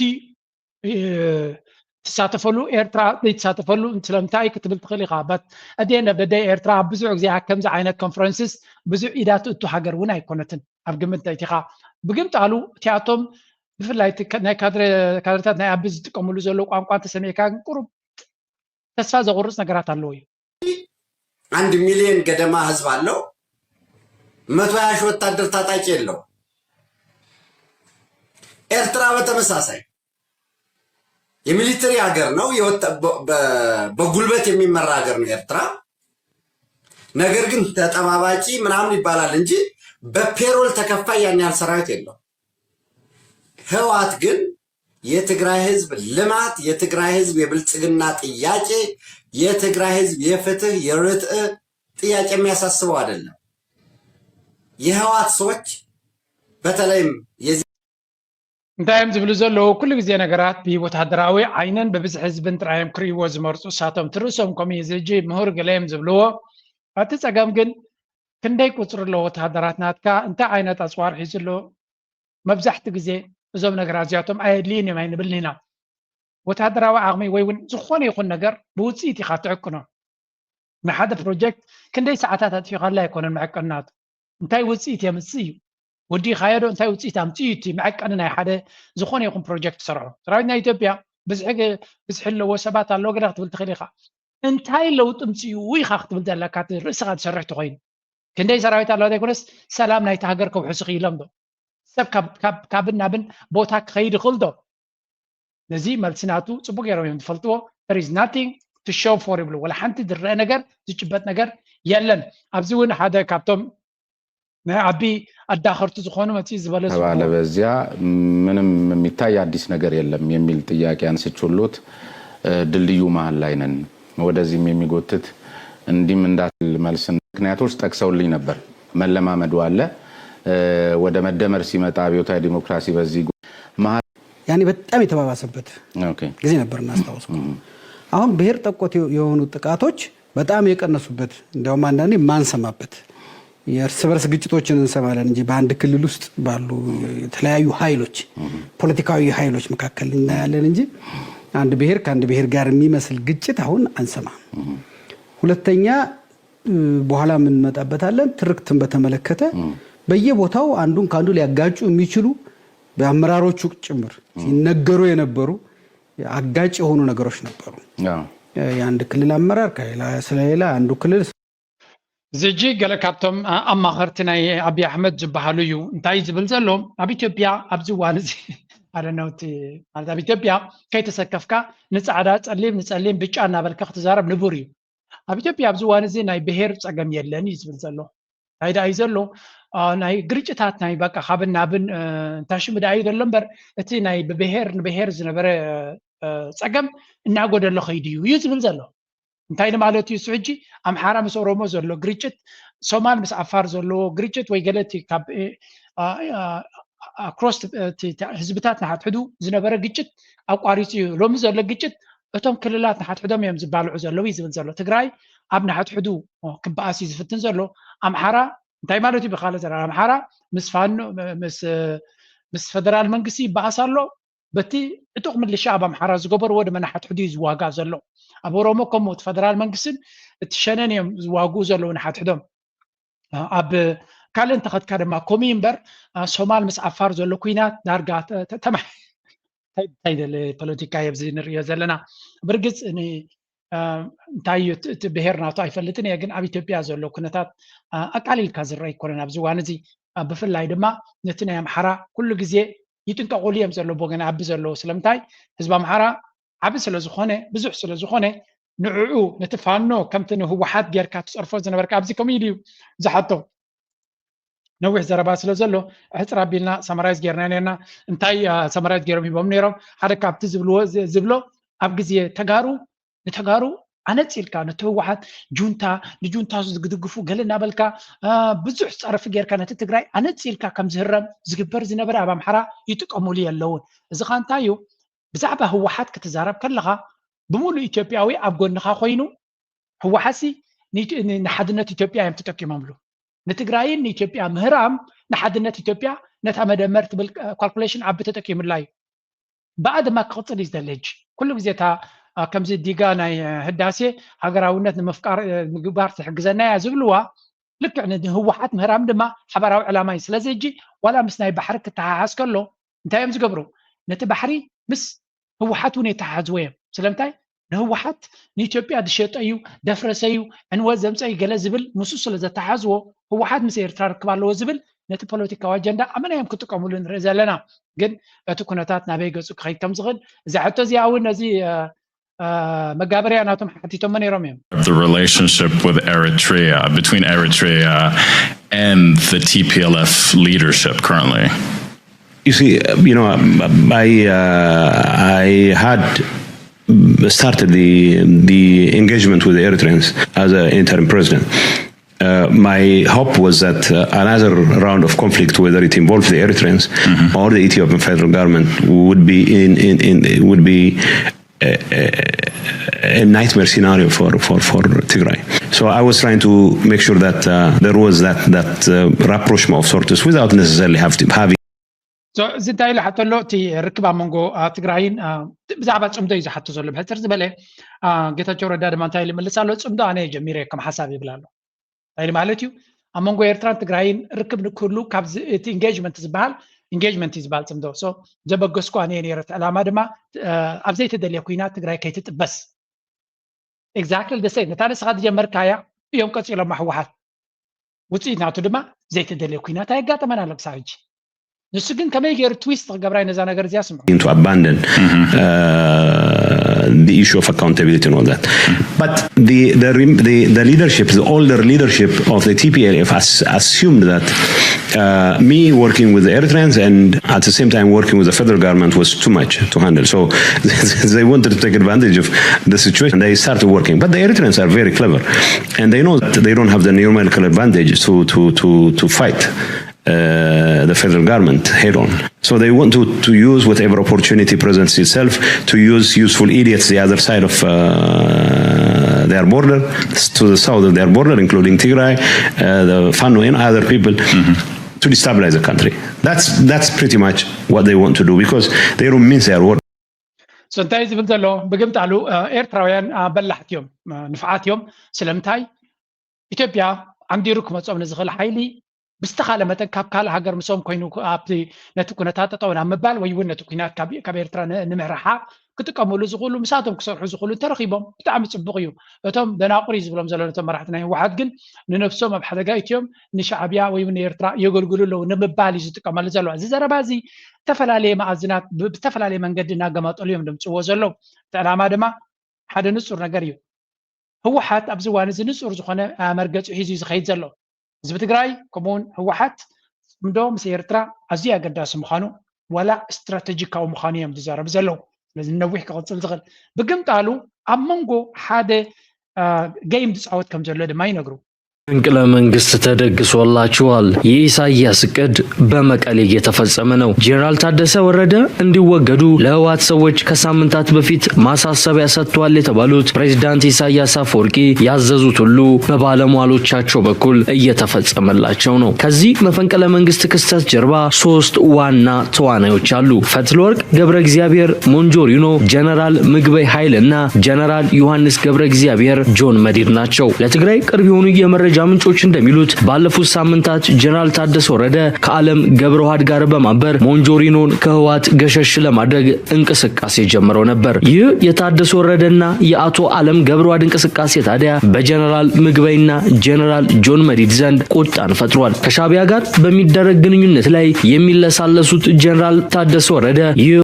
ትሳተፈሉ ኤርትራ ዘይትሳተፈሉ ስለምንታይ ክትብል ትኽእል ኢኻ። But at the end of the day ኤርትራ ብዙሕ ግዜ ኣብ ከምዚ ዓይነት ኮንፈረንስስ ብዙሕ ኢዳ ትእቱ ሃገር እውን ኣይኮነትን። ኣብ ግምት እንተእቲኻ ብግምጣሉ እቲኣቶም ብፍላይ ናይ ካድረታት ናይ ኣቢ ዝጥቀምሉ ዘለዉ ቋንቋ እንተሰሚዕካ ግን ቁሩብ ተስፋ ዘቑርፅ ነገራት ኣለዎ እዩ። አንድ ሚሊዮን ገደማ ህዝብ አለው። መቶ ሃያ ሺህ ወታደር ታጣቂ የለው። ኤርትራ በተመሳሳይ የሚሊተሪ ሀገር ነው። በጉልበት የሚመራ ሀገር ነው ኤርትራ። ነገር ግን ተጠባባቂ ምናምን ይባላል እንጂ በፔሮል ተከፋይ ያን ያህል ሰራዊት የለው። ህወሓት ግን የትግራይ ህዝብ ልማት፣ የትግራይ ህዝብ የብልጽግና ጥያቄ፣ የትግራይ ህዝብ የፍትህ የርትዕ ጥያቄ የሚያሳስበው አይደለም። የህወሓት ሰዎች በተለይም የዚህ እንታይ እዮም ዝብሉ ዘለዉ? ኩሉ ግዜ ነገራት ብወታደራዊ ዓይንን ብብዝሒ ህዝብን ጥራይ እዮም ክርእይዎ ዝመርፁ። እሳቶም ትርእሶም ከምኡ እዩ ዝጂ ምሁር ገለ እዮም ዝብልዎ። እቲ ፀገም ግን ክንደይ ቁፅሪ ኣለዎ ወታደራት ናትካ? እንታይ ዓይነት ኣፅዋር ሒዙ ኣሎ? መብዛሕቲ ግዜ እዞም ነገራት እዚኣቶም ኣየድልይን እዮም ኣይንብልን ኢና። ወታደራዊ ዓቕሚ ወይ እውን ዝኾነ ይኹን ነገር ብውፅኢት ኢኻ ትዕቅኖ። ንሓደ ፕሮጀክት ክንደይ ሰዓታት ኣጥፊኻላ ኣይኮነን መዐቀኒ ናቱ። እንታይ ውፅኢት የምፅእ እዩ? ወዲእኻዮ ዶ እንታይ ውፅኢት ኣምፅኡ እዩ እቲ መዐቀኒ ናይ ሓደ ዝኾነ ይኹን ፕሮጀክት ትሰርሖ? ሰራዊት ናይ ኢትዮጵያ ብዝሒ ብዝሒ ኣለዎ ሰባት ኣለዎ ገለ ክትብል ትኽእል ኢኻ። እንታይ ለውጢ ምፅኡ ኢኻ ክትብል ዘለካ እቲ ርእስኻ ትሰርሕ ተኾይኑ። ክንደይ ሰራዊት ኣለዋ ዘይኮነስ ሰላም ናይቲ ሃገር ከውሕሱ ክኢሎም ዶ? ሰብ ካብን ናብን ቦታ ክኸይድ ይኽእል ዶ? ነዚ መልሲ ናቱ ፅቡቅ ገይሮም እዮም ዝፈልጥዎ። There is nothing to show for ይብሉ። ወላ ሓንቲ ዝረአ ነገር ዝጭበጥ ነገር የለን። ኣብዚ እውን ሓደ ካብቶም ናይ ኣቢ ኣዳኸርቲ ዝኾኑ መፅኡ ዝበለ ተባለ። በዚያ ምንም የሚታይ አዲስ ነገር የለም የሚል ጥያቄ አንስችሎት ድልድዩ መሀል ላይ ነን። ወደዚህም የሚጎትት እንዲም እንዳትል መልስን ምክንያቶች ጠቅሰውልኝ ነበር። መለማመዱ አለ። ወደ መደመር ሲመጣ አብዮታዊ ዲሞክራሲ በዚህ መሀል ያኔ በጣም የተባባሰበት ጊዜ ነበር እናስታውስ። አሁን ብሔር ጠቆት የሆኑ ጥቃቶች በጣም የቀነሱበት እንዲያውም አንዳንዴ የማንሰማበት የእርስ በርስ ግጭቶችን እንሰማለን እንጂ በአንድ ክልል ውስጥ ባሉ የተለያዩ ኃይሎች፣ ፖለቲካዊ ኃይሎች መካከል እናያለን እንጂ አንድ ብሔር ከአንድ ብሔር ጋር የሚመስል ግጭት አሁን አንሰማም። ሁለተኛ፣ በኋላ የምንመጣበታለን። ትርክትን በተመለከተ በየቦታው አንዱን ከአንዱ ሊያጋጩ የሚችሉ በአመራሮቹ ጭምር ሲነገሩ የነበሩ አጋጭ የሆኑ ነገሮች ነበሩ። የአንድ ክልል አመራር ከሌላ ስለሌላ አንዱ ክልል እዚ ሕጂ ገለ ካብቶም ኣማኸርቲ ናይ ኣብይ ኣሕመድ ዝበሃሉ እዩ። እንታይ ዝብል ዘሎ ኣብ ኢትዮጵያ ኣብዚ እዋን እዚ ሓደ ነውቲ ማለት ኣብ ኢትዮጵያ ከይተሰከፍካ ንፃዕዳ ፀሊም ንፀሊም ብጫ እናበልካ ክትዛረብ ንቡር እዩ። ኣብ ኢትዮጵያ ኣብዚ እዋን እዚ ናይ ብሄር ፀገም የለን እዩ ዝብል ዘሎ። እንታይ ደኣ እዩ ዘሎ? ናይ ግርጭታት ናይ በቃ ካብን ናብን እንታሽሙ ደኣ እዩ ዘሎ እምበር እቲ ናይ ብብሄር ንብሄር ዝነበረ ፀገም እናጎደሎ ከይዱ እዩ እዩ ዝብል ዘሎ። እንታይ ንማለት እዩ እሱ ሕጂ? ኣምሓራ ምስ ኦሮሞ ዘሎ ግርጭት፣ ሶማል ምስ ዓፋር ዘለዎ ግርጭት ወይ ገለ እቲ ካብ ኣክሮስ ህዝብታት ንሓትሕዱ ዝነበረ ግጭት ኣቋሪፁ እዩ። ሎሚ ዘሎ ግጭት እቶም ክልላት ንሓትሕዶም እዮም ዝባልዑ ዘለዉ እዩ ዝብል ዘሎ። ትግራይ ኣብ ንሓትሕዱ ክበኣስ እዩ ዝፍትን ዘሎ። ኣምሓራ እንታይ ማለት እዩ? ብካልእ ዘረባ ኣምሓራ ምስ ፋኖ ምስ ፈደራል መንግስቲ ይበኣስ ኣሎ። በቲ ዕጡቕ ምልሻ ኣብ ኣምሓራ ዝገበርዎ ድማ ንሓትሕዱ እዩ ዝዋጋእ ዘሎ። ኣብ ኦሮሞ ከምኡ እቲ ፈደራል መንግስትን እቲ ሸነን እዮም ዝዋግኡ ዘለዉ ንሓትሕዶም። ኣብ ካልእ እንተኸድካ ድማ ከምኡ እምበር ሶማል ምስ ዓፋር ዘሎ ኩናት ዳርጋ ተማይ እንታይ ደለ ፖለቲካ ኣብዚ ንሪኦ ዘለና ብርግፅ እንታይ እዩ እቲ ብሄር ናቱ ኣይፈልጥን እየ፣ ግን ኣብ ኢትዮጵያ ዘሎ ኩነታት ኣቃሊልካ ዝረአ ኣይኮነን ኣብዚ እዋን እዚ። ብፍላይ ድማ ነቲ ናይ ኣምሓራ ኩሉ ግዜ ይጥንቀቑሉ እዮም ዘለዎ ገና ኣብ ዘለዉ ስለምንታይ ህዝቢ ኣምሓራ ዓቢ ስለዝኾነ ብዙሕ ስለዝኾነ ንዕኡ ነቲ ፋኖ ከምቲ ንህወሓት ጌርካ ትፀርፎ ዝነበርካ ኣብዚ ከምኡ ኢሉ እዩ ዝሓቶ። ነዊሕ ዘረባ ስለ ዘሎ ሕፅር ኣቢልና ሰመራይዝ ጌርና ነርና። እንታይ ሰመራይዝ ገይሮም ሂቦም ነይሮም? ሓደ ካብቲ ዝብልዎ ዝብሎ ኣብ ግዜ ተጋሩ ንተጋሩ ኣነፂልካ ነቲ ህወሓት ጁንታ ንጁንታ ዝግድግፉ ገለ እናበልካ ብዙሕ ፀርፊ ጌርካ ነቲ ትግራይ ኣነፂልካ ከም ዝህረም ዝግበር ዝነበረ ኣብ ኣምሓራ ይጥቀሙሉ የለውን። እዚ ኻ እንታይ እዩ? ብዛዕባ ህወሓት ክትዛረብ ከለኻ ብምሉእ ኢትዮጵያዊ ኣብ ጎንኻ ኮይኑ ህወሓትሲ ንሓድነት ኢትዮጵያ እዮም ተጠቂሞምሉ። ንትግራይን ንኢትዮጵያ ምህራም ንሓድነት ኢትዮጵያ ነታ መደመር ትብል ካልኩሌሽን ዓቢ ተጠቂሙላ እዩ። ብኣ ድማ ክቕፅል እዩ ዝደሊ ሕጂ ኩሉ ግዜ እታ ከምዚ ዲጋ ናይ ህዳሴ ሃገራውነት ንምፍቃር ምግባር ትሕግዘና እያ ዝብልዋ ልክዕ ንህወሓት ምህራም ድማ ሓባራዊ ዕላማ እዩ። ስለዚ ሕጂ ዋላ ምስ ናይ ባሕሪ ክተሓሓዝ ከሎ እንታይ እዮም ዝገብሩ? ነቲ ባሕሪ ምስ ህወሓት እውን የተሓሕዝዎ እዮም። ስለምንታይ ንህወሓት ንኢትዮጵያ ዝሸጠ እዩ ደፍረሰ እዩ ዕንወት ዘምፀ እዩ ገለ ዝብል ንሱ ስለ ዘተሓዝዎ ህወሓት ምስ ኤርትራ ርክብ ኣለዎ ዝብል ነቲ ፖለቲካዊ ኣጀንዳ ኣመና እዮም ክጥቀምሉ ንርኢ ዘለና። ግን እቲ ኩነታት ናበይ ገፁ ክኸይድ ከም ዝኽእል እዛ ሕቶ እዚኣ እውን ነዚ መጋበርያ ናቶም ሓቲቶሞ ነይሮም እዮም። The relationship with Eritrea, between Eritrea and the T P L F leadership currently? You see, you know, I uh, I had started the the engagement with the Eritreans as an interim president. Uh, my hope was that uh, another round of conflict, whether it involved the Eritreans or the Ethiopian federal government, would be in, in, in would be a, a, a nightmare scenario for, for, for Tigray. So I was trying to make sure that uh, there was that, that uh, rapprochement of sorts without necessarily have to, having እዚ እንታይ ኢሉ ሓቶ ኣሎ? እቲ ርክብ ኣብ መንጎ ትግራይን ብዛዕባ ፅምዶ እዩ ዝሓቶ ዘሎ። ብሕፅር ዝበለ ጌታቸው ረዳ ድማ እንታይ ኢሉ ይመልስ ኣሎ? ፅምዶ ኣነ ጀሚረ ከም ሓሳብ ይብል ኣሎ። እንታይ ኢሉ ማለት እዩ? ኣብ መንጎ ኤርትራን ትግራይን ርክብ ንክህሉ ካብ እቲ ኢንጌጅመንት ዝበሃል ኢንጌጅመንት እዩ ዝበሃል ፅምዶ ዘበገስኩ ኣነ እየ ነይረ። እቲ ዕላማ ድማ ኣብ ዘይተደልየ ኩናት ትግራይ ከይትጥበስ exactly the same ነታ ንስኻ ዝጀመርካያ እዮም ቀፂሎማ ህወሓት። ውፅኢት ናቱ ድማ ዘይተደልየ ኩናት ኣየጋጠመን ኣሎ ክሳብ ሕጂ። ንሱ ግን ከመይ ገይሩ ትዊስት ክገብራ ነዛ ነገር እዚኣ ስምዑ። to abandon uh, the issue of accountability and all that. But the, the, the, the leadership, the older leadership of the T P L F as, assumed that uh, me working with the Eritreans and at the same time working with the federal government was too much to handle. So they wanted to take advantage of the situation. They started working. But the Eritreans are very clever. And they know that they don't have the numerical advantage to, to, to, to fight uh, the federal government head on. So they want to, to use whatever opportunity presents itself to use useful idiots the other side of uh, their border, to the south of their border, including Tigray, uh, the Fano and other people, to destabilize the country. That's that's pretty much what they want to do because they don't mince their words. So እንታይ ዝብል ዘሎ ብግምጣሉ ኤርትራውያን በላሕት እዮም፣ ንፍዓት እዮም። ስለምንታይ ኢትዮጵያ ዓንዲሩ ክመጾም ንዝኽእል ሓይሊ ብዝተኻለ መጠን ካብ ካልእ ሃገር ምስኦም ኮይኑ ኣብቲ ነቲ ኩነታት ጠጠው ናብ ምባል ወይ እውን ነቲ ኩናት ካብ ኤርትራ ንምሕራሓ ክጥቀምሉ ዝኽእሉ ምሳቶም ክሰርሑ ዝኽእሉ እንተረኺቦም ብጣዕሚ ጽቡቕ እዩ። እቶም ደናቁር እዩ ዝብሎም ዘሎ ነቶም መራሕቲ ናይ ህወሓት ግን ንነብሶም ኣብ ሓደጋ እትዮም ንሻዕብያ ወይ እውን ንኤርትራ የገልግሉ ኣለዉ ንምባል እዩ ዝጥቀመሉ ዘሎ። እዚ ዘረባ እዚ ዝተፈላለየ መኣዝናት ብዝተፈላለየ መንገዲ እናገማጠሉ እዮም ድምፅዎ ዘለዉ። እቲ ዕላማ ድማ ሓደ ንፁር ነገር እዩ። ህወሓት ኣብዚ እዋን እዚ ንፁር ዝኾነ መርገፂ ሒዙ እዩ ዝኸይድ ዘሎ። ህዝቢ ትግራይ ከምኡውን ህወሓት ፅምዶ ምስ ኤርትራ ኣዝዩ ኣገዳሲ ምዃኑ ዋላ ስትራተጂካዊ ምዃኑ እዮም ዝዛረቡ ዘለዉ። ስለዚ ነዊሕ ክቕፅል ዝኽእል ብግምጣሉ ኣብ መንጎ ሓደ ገይም ዝፃወት ከም ዘሎ ድማ ይነግሩ። መፈንቅለ መንግስት ተደግሶላችኋል። የኢሳያስ እቅድ በመቀሌ እየተፈጸመ ነው። ጄኔራል ታደሰ ወረደ እንዲወገዱ ለህወሓት ሰዎች ከሳምንታት በፊት ማሳሰቢያ ሰጥቷል የተባሉት ፕሬዝዳንት ኢሳያስ አፈወርቂ ያዘዙት ሁሉ በባለሟሎቻቸው በኩል እየተፈጸመላቸው ነው። ከዚህ መፈንቅለ መንግስት ክስተት ጀርባ ሶስት ዋና ተዋናዮች አሉ። ፈትለወርቅ ገብረ እግዚአብሔር ሞንጆሪኖ፣ ጀነራል ምግበይ ኃይል እና ጀነራል ዮሐንስ ገብረ እግዚአብሔር ጆን መዲድ ናቸው። ለትግራይ ቅርብ የሆኑ የመረጃ ምንጮች እንደሚሉት ባለፉት ሳምንታት ጀነራል ታደሰ ወረደ ከዓለም ገብረውሃድ ጋር በማበር ሞንጆሪኖን ከህወሓት ገሸሽ ለማድረግ እንቅስቃሴ ጀምረው ነበር። ይህ የታደሰ ወረደና የአቶ ዓለም ገብረውሃድ እንቅስቃሴ ታዲያ በጀነራል ምግበይና ጀነራል ጆን መዲድ ዘንድ ቁጣን ፈጥሯል። ከሻዕቢያ ጋር በሚደረግ ግንኙነት ላይ የሚለሳለሱት ጀነራል ታደሰ ወረደ ይህ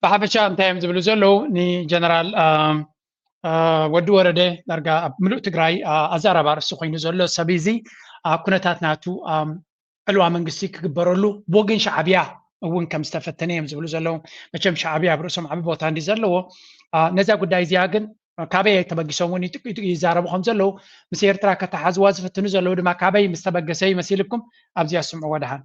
ብሓፈሻ እንታይ እዮም ዝብሉ ዘለዉ ንጀነራል ወዲ ወረደ ዳርጋ ኣብ ምሉእ ትግራይ ኣዛራቢ ኣርእስቲ ኮይኑ ዘሎ ሰብ እዚ ኩነታት ናቱ ዕልዋ መንግስቲ ክግበረሉ ብወገን ሻዕብያ እውን ከም ዝተፈተነ እዮም ዝብሉ ዘለዉ። መቸም ሻዕብያ ኣብ ርእሶም ዓቢ ቦታ እንዲ ዘለዎ ነዛ ጉዳይ እዚኣ ግን ካበይ ተበጊሶም እውን ይዛረቡ ከም ዘለዉ ምስ ኤርትራ ከተሓዝዋ ዝፍትኑ ዘለዉ ድማ ካበይ ምስ ተበገሰ ይመሲልኩም ኣብዚኣ ስምዕዎ ደሓን።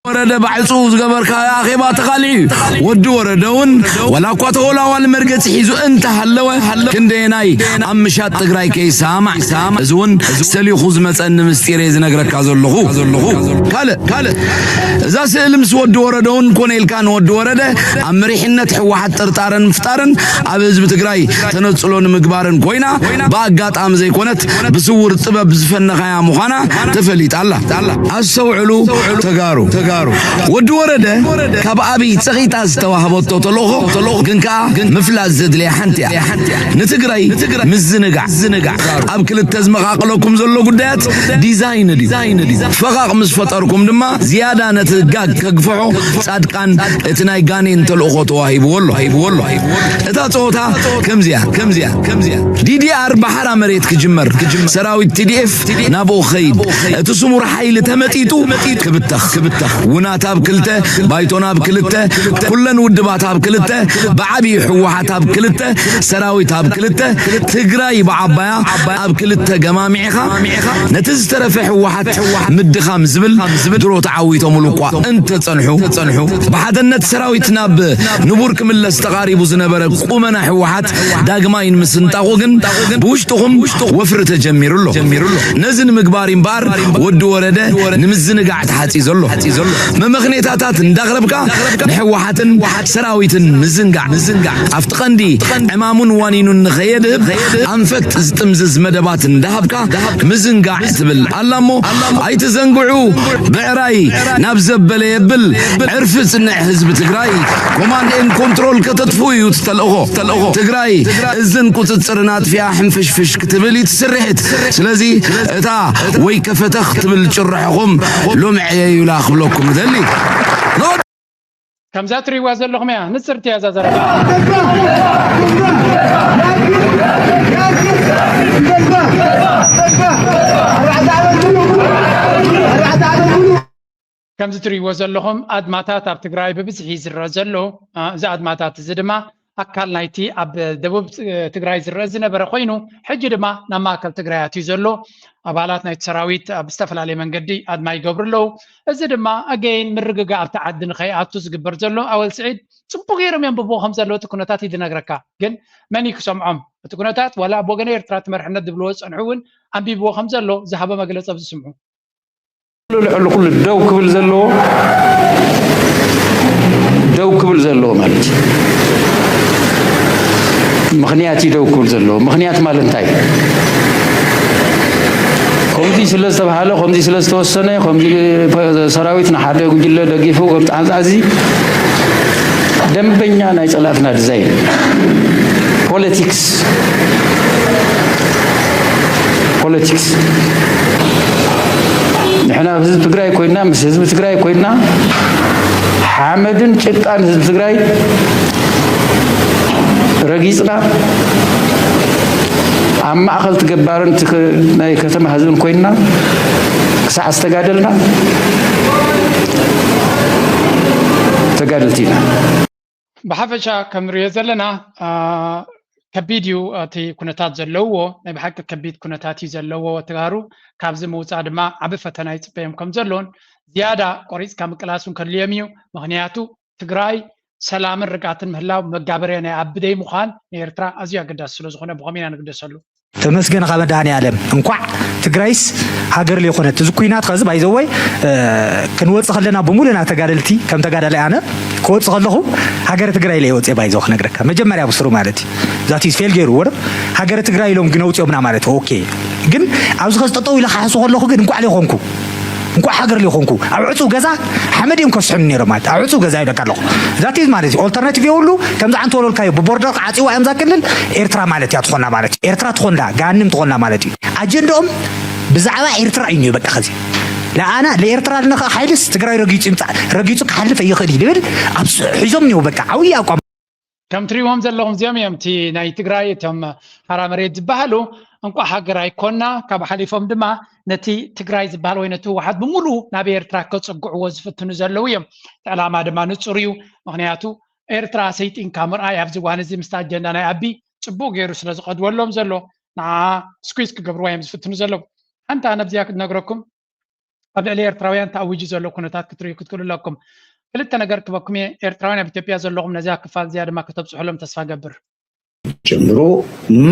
ወረደ ባዕፁ ዝገበርካ ኣኼባ ተኻሊዑ እዩ። ወዲ ወረደ እውን ዋላ እኳ ተወላዋሊ መርገፂ ሒዙ እንተሃለወ ክንደየናይ ኣብ ምሻጥ ትግራይ ከይሰማማዕ እዚ እውን ሰሊኹ ዝመፀኒ ምስጢር እየ ዝነግረካ ዘለኹ። ካልእ ካልእ እዛ ስእሊ ምስ ወዲ ወረደ እውን ኮነ ኢልካ ንወዲ ወረደ ኣብ መሪሕነት ህወሓት ጥርጣረን ምፍጣርን ኣብ ህዝቢ ትግራይ ተነፅሎ ንምግባርን ኮይና ብኣጋጣሚ ዘይኮነት ብስውር ጥበብ ዝፈነኻያ ምዃና ተፈሊጣ ኣላ። ኣስተውዕሉ ተጋሩ። ወዲ ወረደ ካብ ኣብይ ፀቒጣ ዝተዋህበቶ ተልእኾ ግን ከኣ ምፍላጥ ዘድልያ ሓንቲ እያ። ንትግራይ ምዝንጋዕ ኣብ ክልተ ዝመቓቐለኩም ዘሎ ጉዳያት ዲዛይን ድዩ። ፈቓቕ ምስ ፈጠርኩም ድማ ዝያዳ ነቲ ጋግ ከግፍሖ ፃድቃን እቲ ናይ ጋኔን ተልእኾ ተዋሂብዎ ኣሎ። እታ ፀወታ ከምዚያ ከምዚያ ከምዚያ ዲዲኣር ብሓራ መሬት ክጅመር ሰራዊት ቲዲኤፍ ናብኡ ክኸይድ እቲ ስሙር ሓይሊ ተመጢጡ ክብተኽ ውናት ኣብ ክልተ ባይቶን ኣብ ክልተ ኩለን ውድባት ኣብ ክልተ ብዓብዪ ህወሓት ኣብ ክልተ ሰራዊት ኣብ ክልተ ትግራይ ብዓባያ ኣብ ክልተ ገማሚዕኻ ነቲ ዝተረፈ ህወሓት ምድኻም ዝብል ድሮ ተዓዊቶምሉ እኳ እንተፀንሑ ብሓደነት ሰራዊት ናብ ንቡር ክምለስ ተቓሪቡ ዝነበረ ቁመና ህወሓት ዳግማይ ንምስንጣቑ ግን ብውሽጥኹም ወፍሪ ተጀሚሩ ኣሎ። ነዚ ንምግባር እምበኣር ወዲ ወረደ ንምዝንጋዕ ተሓጺ ዘሎ መመኽኔታታት እንዳቕረብካ ንህወሓትን ሰራዊትን ምዝንጋዕ ኣብቲ ቀንዲ ዕማሙን ዋኒኑን ንኸየድህብ ኣንፈት ዝጥምዝዝ መደባት እንዳሃብካ ምዝንጋዕ ትብል ኣላ እሞ ኣይትዘንግዑ። ብዕራይ ናብ ዘበለ የብል ዕርፊ ጽንዕ ህዝቢ ትግራይ ኮማንድ ኤን ኮንትሮል ከተጥፍኡ እዩ ተልእኾ። ትግራይ እዝን ቁፅፅርን ኣጥፊኣ ሕንፍሽፍሽ ክትብል እዩ ትስርሕት። ስለዚ እታ ወይ ከፈተኽ ትብል ጭርሕኹም ሎም ዕየዩላ ክብለኩም እደሊ። ከምዛ ትሪእዋ ዘለኹም እያ ንፅርቲ እያ እዛ ዘረባ። ከምዚ ትሪእዎ ዘለኹም ኣድማታት ኣብ ትግራይ ብብዝሒ ዝረአ ዘሎ እዚ ኣድማታት እዚ ድማ ኣካል ናይቲ ኣብ ደቡብ ትግራይ ዝረአ ዝነበረ ኮይኑ ሕጂ ድማ ናብ ማእከል ትግራይ ኣትዩ ዘሎ ኣባላት ናይቲ ሰራዊት ኣብ ዝተፈላለየ መንገዲ ኣድማ ይገብሩ ኣለዉ። እዚ ድማ ኣገይን ምርግጋእ ኣብቲ ዓዲ ንኸይኣቱ ዝግበር ዘሎ ኣወል ስዒድ ጽቡቕ ገይሮም የንብብዎ ከም ዘለዉ እቲ ኩነታት እዩ ዝነግረካ። ግን መን እዩ ክሰምዖም? እቲ ኩነታት ዋላ ኣብ ወገነ ኤርትራ እቲ መርሕነት ዝብልዎ ዝጸንሑ እውን ኣንቢብዎ ከም ዘሎ ዝሃቦ መግለጺ ኣብዚ ስምዑ። ኩሉ ልዕሊ ኩሉ ደው ክብል ዘለዎ ደው ክብል ዘለዎ ማለት እዩ። ምኽንያት እዩ ደው ክብል ዘለዎ። ምኽንያት ማለት እንታይ? ከምዚ ስለ ዝተባህለ፣ ከምዚ ስለ ዝተወሰነ፣ ከምዚ ሰራዊት ንሓደ ጉጅለ ደጊፉ ከምዚ ኣምፃ፣ እዚ ደንበኛ ናይ ፀላእትና ዲዛይን ፖለቲክስ ፖለቲክስ። ንሕና ህዝቢ ትግራይ ኮይና፣ ምስ ህዝቢ ትግራይ ኮይና፣ ሓመድን ጭቃን ህዝቢ ትግራይ ረጊፅና፣ ኣብ ማእኸል እቲ ገባርን እቲ ከ-፣ ናይ ከተማ ህዝብን ኮይና ክሳዕ ዝተጋደልና ተጋደልቲ ኢና። ብሓፈሻ ከም ንሪኦ ዘለና፣ አ፣ ከቢድ እዩ እቲ ኩነታት ዘለውዎ። ናይ ብሓቂ ከቢድ ኩነታት እዩ ዘለዎ። ተጋሩ ካብዚ ምውፃእ ድማ ዓቢ ፈተና ይፅበዮም ከም ዘሎን ዝያዳ ቆሪፅካ ምቅላስ እውን ከድልዮም እዩ። ምኽንያቱ ትግራይ ሰላምን ርግኣትን ምህላው መጋበርያ ናይ ኣቢ ደይ ምዃን ንኤርትራ ኣዝዩ ኣገዳሲ ስለ ዝኾነ ብኸመይ ኢና ንግደሰሉ? ተመስገን ካብ መድሃኔ ዓለም። እንኳዕ ትግራይስ ሃገር ለይኮነት። እዚ ኩናት ኸዚ ባይዘወይ ክንወፅእ ከለና ብምሉእና ተጋደልቲ፣ ከም ተጋዳላይ ኣነ ክወፅእ ከለኹ ሃገረ ትግራይ ኢለ ወፅኤ ባይዘው ክነግረካ። መጀመርያ ብስሩ ማለት እዩ። ዛት ኢዝ ፌል ገይሩ ወረ ሃገረ ትግራይ ኢሎም ግን ኣውፅኦምና ማለት እዩ። ኦኬ። ግን ኣብዚ ኸዚ ጠጠው ኢለ ክሓሱ ከለኹ ግን እንኳዕ ለይኮንኩ። እንኳዕ ሃገር ለይኮንኩ። ኣብ ዕፁብ ገዛ ሓመድ እዮም ከስሕኑ ነይሮም ማለት። ኣብ ዕፁብ ገዛ ይብለካ ኣለኹ። ዛት ኢዝ ማለት እዩ። ኦልተርናቲቭ የብሉ። ከምዚ ዓንተ ወለልካዮ ብቦርደር ክዓፅዋ እዮም ዛ ክልል ኤርትራ ማለት እያ ትኾና ማለት እዩ። ኤርትራ ትኾንላ፣ ገሃንም ትኾንላ ማለት እዩ። ኣጀንዳኦም ብዛዕባ ኤርትራ እዩ በቃ። ኸዚ ለኣና ለኤርትራ ለነኸ ሓይልስ ትግራይ ረጊጹ ይምጻእ፣ ረጊጹ ክሓልፍ ኣይኽእል እዩ ዝብል ኣብ ስ-፣ ሒዞም እኒው በቃ ዓብዪ ኣቋም። ከም ትሪእዎም ዘለኹም እዚኦም እዮም እቲ ናይ ትግራይ እቶም ሓራ መሬት ዝበሃሉ። እንቋዕ ሃገር ኣይኮና፣ ካብ ሓሊፎም ድማ ነቲ ትግራይ ዝበሃል ወይ ነቲ ህወሓት ብምሉኡ ናብ ኤርትራ ከጽግዕዎ ዝፍትኑ ዘለዉ እዮም። እቲ ዕላማ ድማ ንጹር እዩ። ምኽንያቱ ኤርትራ ሰይጢንካ ምርኣይ ኣብዚ እዋን እዚ ምስቲ ኣጀንዳ ናይ ኣቢ ጽቡቕ ገይሩ ስለ ዝቐድወሎም ዘሎ፣ ንዓ ስኩዝ ክገብርዋ እዮም ዝፍትኑ ዘለዉ። ሓንቲ ኣነ ኣብዚኣ ክትነግረኩም፣ ኣብ ልዕሊ ኤርትራውያን ተኣዊጁ ዘሎ ኩነታት ክትርእዩ ክትክእሉ ኣለኩም። ክልተ ነገር ክበኩም እየ። ኤርትራውያን ኣብ ኢትዮጵያ ዘለኹም ነዚኣ ክፋል እዚኣ ድማ ከተብጽሑሎም ተስፋ ገብር። ጀምሮ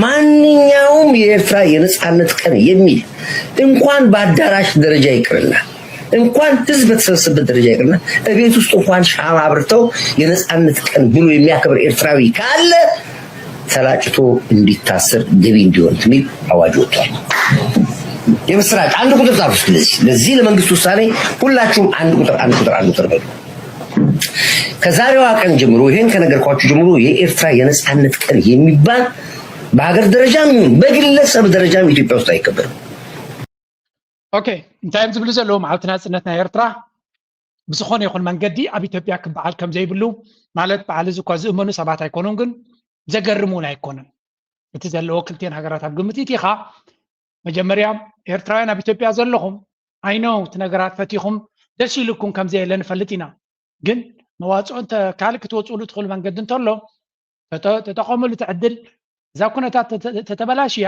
ማንኛውም የኤርትራ የነጻነት ቀን የሚል እንኳን በአዳራሽ ደረጃ ይቅርና፣ እንኳን ህዝብ በተሰበሰበበት ደረጃ ይቅርና፣ እቤት ውስጥ እንኳን ሻማ አብርተው የነጻነት ቀን ብሎ የሚያከብር ኤርትራዊ ካለ ተላጭቶ እንዲታሰር ገቢ እንዲሆን የሚል አዋጅ ወጥቷል። የምስራች አንድ ቁጥር ጻፉ። ስለዚህ ለዚህ ለመንግስት ውሳኔ ሁላችሁም አንድ ቁጥር፣ አንድ ቁጥር፣ አንድ ቁጥር በሉ። ከዛሬዋ ቀን ጀምሮ፣ ይሄን ከነገርኳችሁ ጀምሮ የኤርትራ የነጻነት ቀን የሚባል በሀገር ደረጃም ይሁን በግለሰብ ደረጃም ኢትዮጵያ ውስጥ አይከበርም። ኦኬ፣ እንታይ እዮም ዝብሉ ዘለዉ? መዓልቲ ናጽነት ናይ ኤርትራ ብዝኾነ ይኹን መንገዲ ኣብ ኢትዮጵያ ክበዓል ከም ዘይብሉ፣ ማለት በዓል እዚ እኳ ዝእመኑ ሰባት ኣይኮኑን፣ ግን ዘገርም እውን ኣይኮነን። እቲ ዘለዎ ክልቲኤን ሃገራት ኣብ ግምት ኢኻ። መጀመርያ ኤርትራውያን ኣብ ኢትዮጵያ ዘለኹም፣ I know እቲ ነገራት ፈቲኹም ደስ ኢሉኩም ከም ዘየለ ንፈልጥ ኢና። ግን መዋጽኦ እንተ ካልእ ክትወጽእሉ ትኽእሉ መንገዲ እንተሎ፣ ተተ-፣ ተጠቐምሉ እቲ ዕድል። እዛ ኩነታት ተተ-፣ ተተበላሽያ፣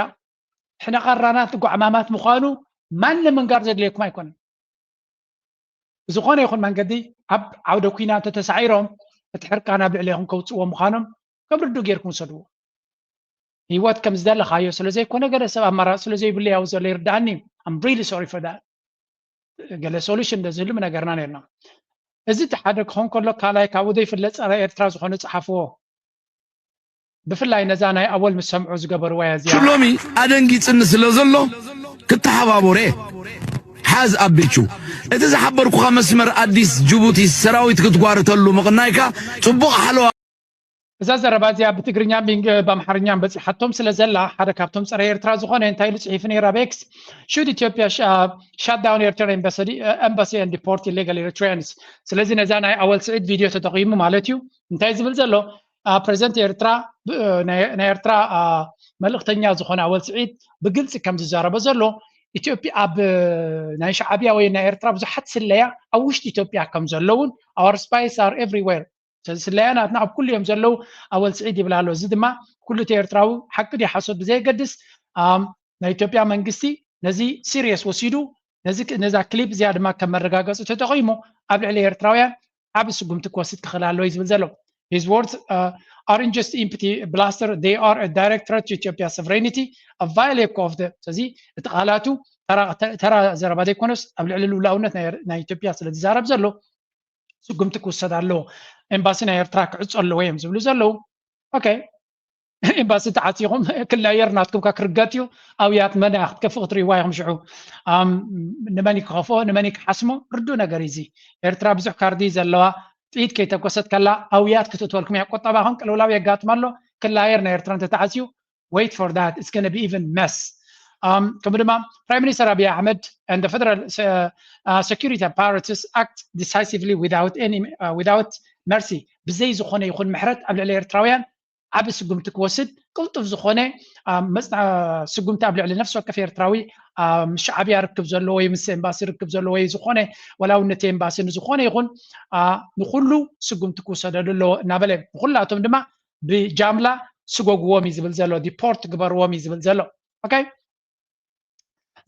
ሕነ ቐራናት ጓዕማማት ምዃኑ ማንም ምንጋር ዘድልየኩም ኣይኮነን። ብዝኾነ ይኹን መንገዲ ኣብ ዓውደ ኲናት እንተተሳዒሮም፣ እቲ ሕርቃን ኣብ ልዕሌኹም ከውጽእዎ ምዃኖም ከም ርዱእ ጌርኩም ውሰድዎ። ህይወት ከም ዝደለኻዮ ስለ ዘይኮነ፣ ገለ ሰብ ኣማራጺ ስለ ዘይብሉ ያው ዘሎ ይርድኣኒ። I'm really sorry for that። ገለ ሶሉሽን እንተዝህሉ ምነገርና ነርና። እዚ እቲ ሓደ ክኸውን ከሎ፣ ካልኣይ ካብኡ ዘይፍለጥ ጸረ ኤርትራ ዝኾነ ጸሓፍዎ። ብፍላይ ነዛ ናይ ኣወል ምስ ሰምዑ ዝገበርዋ እያ እዚኣ። ሎሚ ኣደንጊጽኒ ስለ ዘሎ ክተሓባበሮ እየ። ሓዝ ኣቢቹ፣ እቲ ዝሓበርኩኻ መስመር ኣዲስ ጅቡቲ ሰራዊት ክትጓርተሉ ምቕናይካ ጽቡቕ ሓለዋ። እዛ ዘረባ እዚኣ ብትግርኛን ብእንግ-፣ ብኣምሓርኛን በጺሓቶም ስለ ዘላ፣ ሓደ ካብቶም ጸረ ኤርትራ ዝኾነ እንታይ ኢሉ ጽሒፉ ነይሩ ኣብ ኤክስ? Should Ethiopia sh-, uh, shut down Eritrean embassy, uh, embassy and deport illegal Eritreans? ስለዚ ነዛ ናይ ኣወል ስዒድ ቪድዮ ተጠቒሙ ማለት እዩ። እንታይ ዝብል ዘሎ? አ፣ ፕሬዚደንት ኤርትራ፣ ብ-፣ ናይ፣ ናይ ኤርትራ፣ አ፣ መልእኽተኛ ዝኾነ ኣወል ስዒድ ብግልጺ ከም ዝዛረቦ ዘሎ፣ ኢትዮጵያ ኣብ፣ እ፣ ናይ ሻዕብያ ወይ ናይ ኤርትራ ብዙሓት ስለያ ኣብ ውሽጢ ኢትዮጵያ ከም ዘለውን፣ our spies are everywhere፣ ስለዚ ስለያ ናትና ኣብ ኩሉ እዮም ዘለዉ፣ ኣወል ስዒድ ይብል ኣሎ። እዚ ድማ ኩሉ እቲ ኤርትራዊ ሓቂ ድዩ ሓሶት ብዘየገድስ፣ ኣም፣ ናይ ኢትዮጵያ መንግስቲ ነዚ ሲሪየስ ወሲዱ፣ ነዚ ክ-፣ ነዛ ክሊፕ እዚኣ ድማ ከም መረጋገጺ ተጠቒሙ ኣብ ልዕሊ ኤርትራውያን ዓቢ ስጉምቲ ክወስድ ክኽእል ኣለዎ እዩ ዝብል ዘሎ። His words, uh, aren't just empty bluster, they are a direct threat to Ethiopia's sovereignty, a violation of the ስለዚ እቲ ቃላቱ ተራ ዘረባ ዘይኮነስ ኣብ ልዕሊ ልኡላውነት ናይ ኢትዮጵያ ስለ ዝዛረብ ዘሎ ስጉምቲ ክውሰድ ኣለዎ። ኤምባሲ ናይ ኤርትራ ክዕጾ ኣለዎ እዮም ዝብሉ ዘለዉ። ኦኬ፣ ኤምባሲ ተዓጺኹም ክላየር ናትኩም ክርገጥ እዩ። ኣውያት መን ክትከፍእ ክትርእይዋ ኢኹም ሽዑ። ንመን ክኸፍኦ ንመን ክሓስሞ ርዱእ ነገር እዩ። ኤርትራ ብዙሕ ካርዲ ዘለዋ ጥይት ከይተኮሰት ከላ ኣውያት ክትእትወልኩም እያ። ቁጠባኹም ቅልውላው የጋጥም ኣሎ። ክላየር ናይ ኤርትራ እንተተዓጽዩ wait for that, it's going to be even mess. ከምኡ ድማ Prime Minister Abiy Ahmed and the federal security apparatus act decisively without any without mercy, ብዘይ ዝኾነ ይኹን ምሕረት ኣብ ልዕሊ ኤርትራውያን ዓቢ ስጉምቲ ክወስድ ቅልጡፍ ዝኾነ ስጉምቲ ኣብ ልዕሊ ነፍሲ ወከፍ ኤርትራዊ ምስ ሻዕብያ ርክብ ዘለዎ ወይ ምስ ኤምባሲ ርክብ ዘለዎ ወይ ዝኾነ ወላውነት ኤምባሲ ንዝኾነ ይኹን ንኩሉ ስጉምቲ ክውሰደሉ ኣለዎ እናበለ ብኩላቶም ድማ ብጃምላ ስጎግዎም እዩ ዝብል ዘሎ፣ ዲፖርት ግበርዎም እዩ ዝብል ዘሎ። ኦኬ፣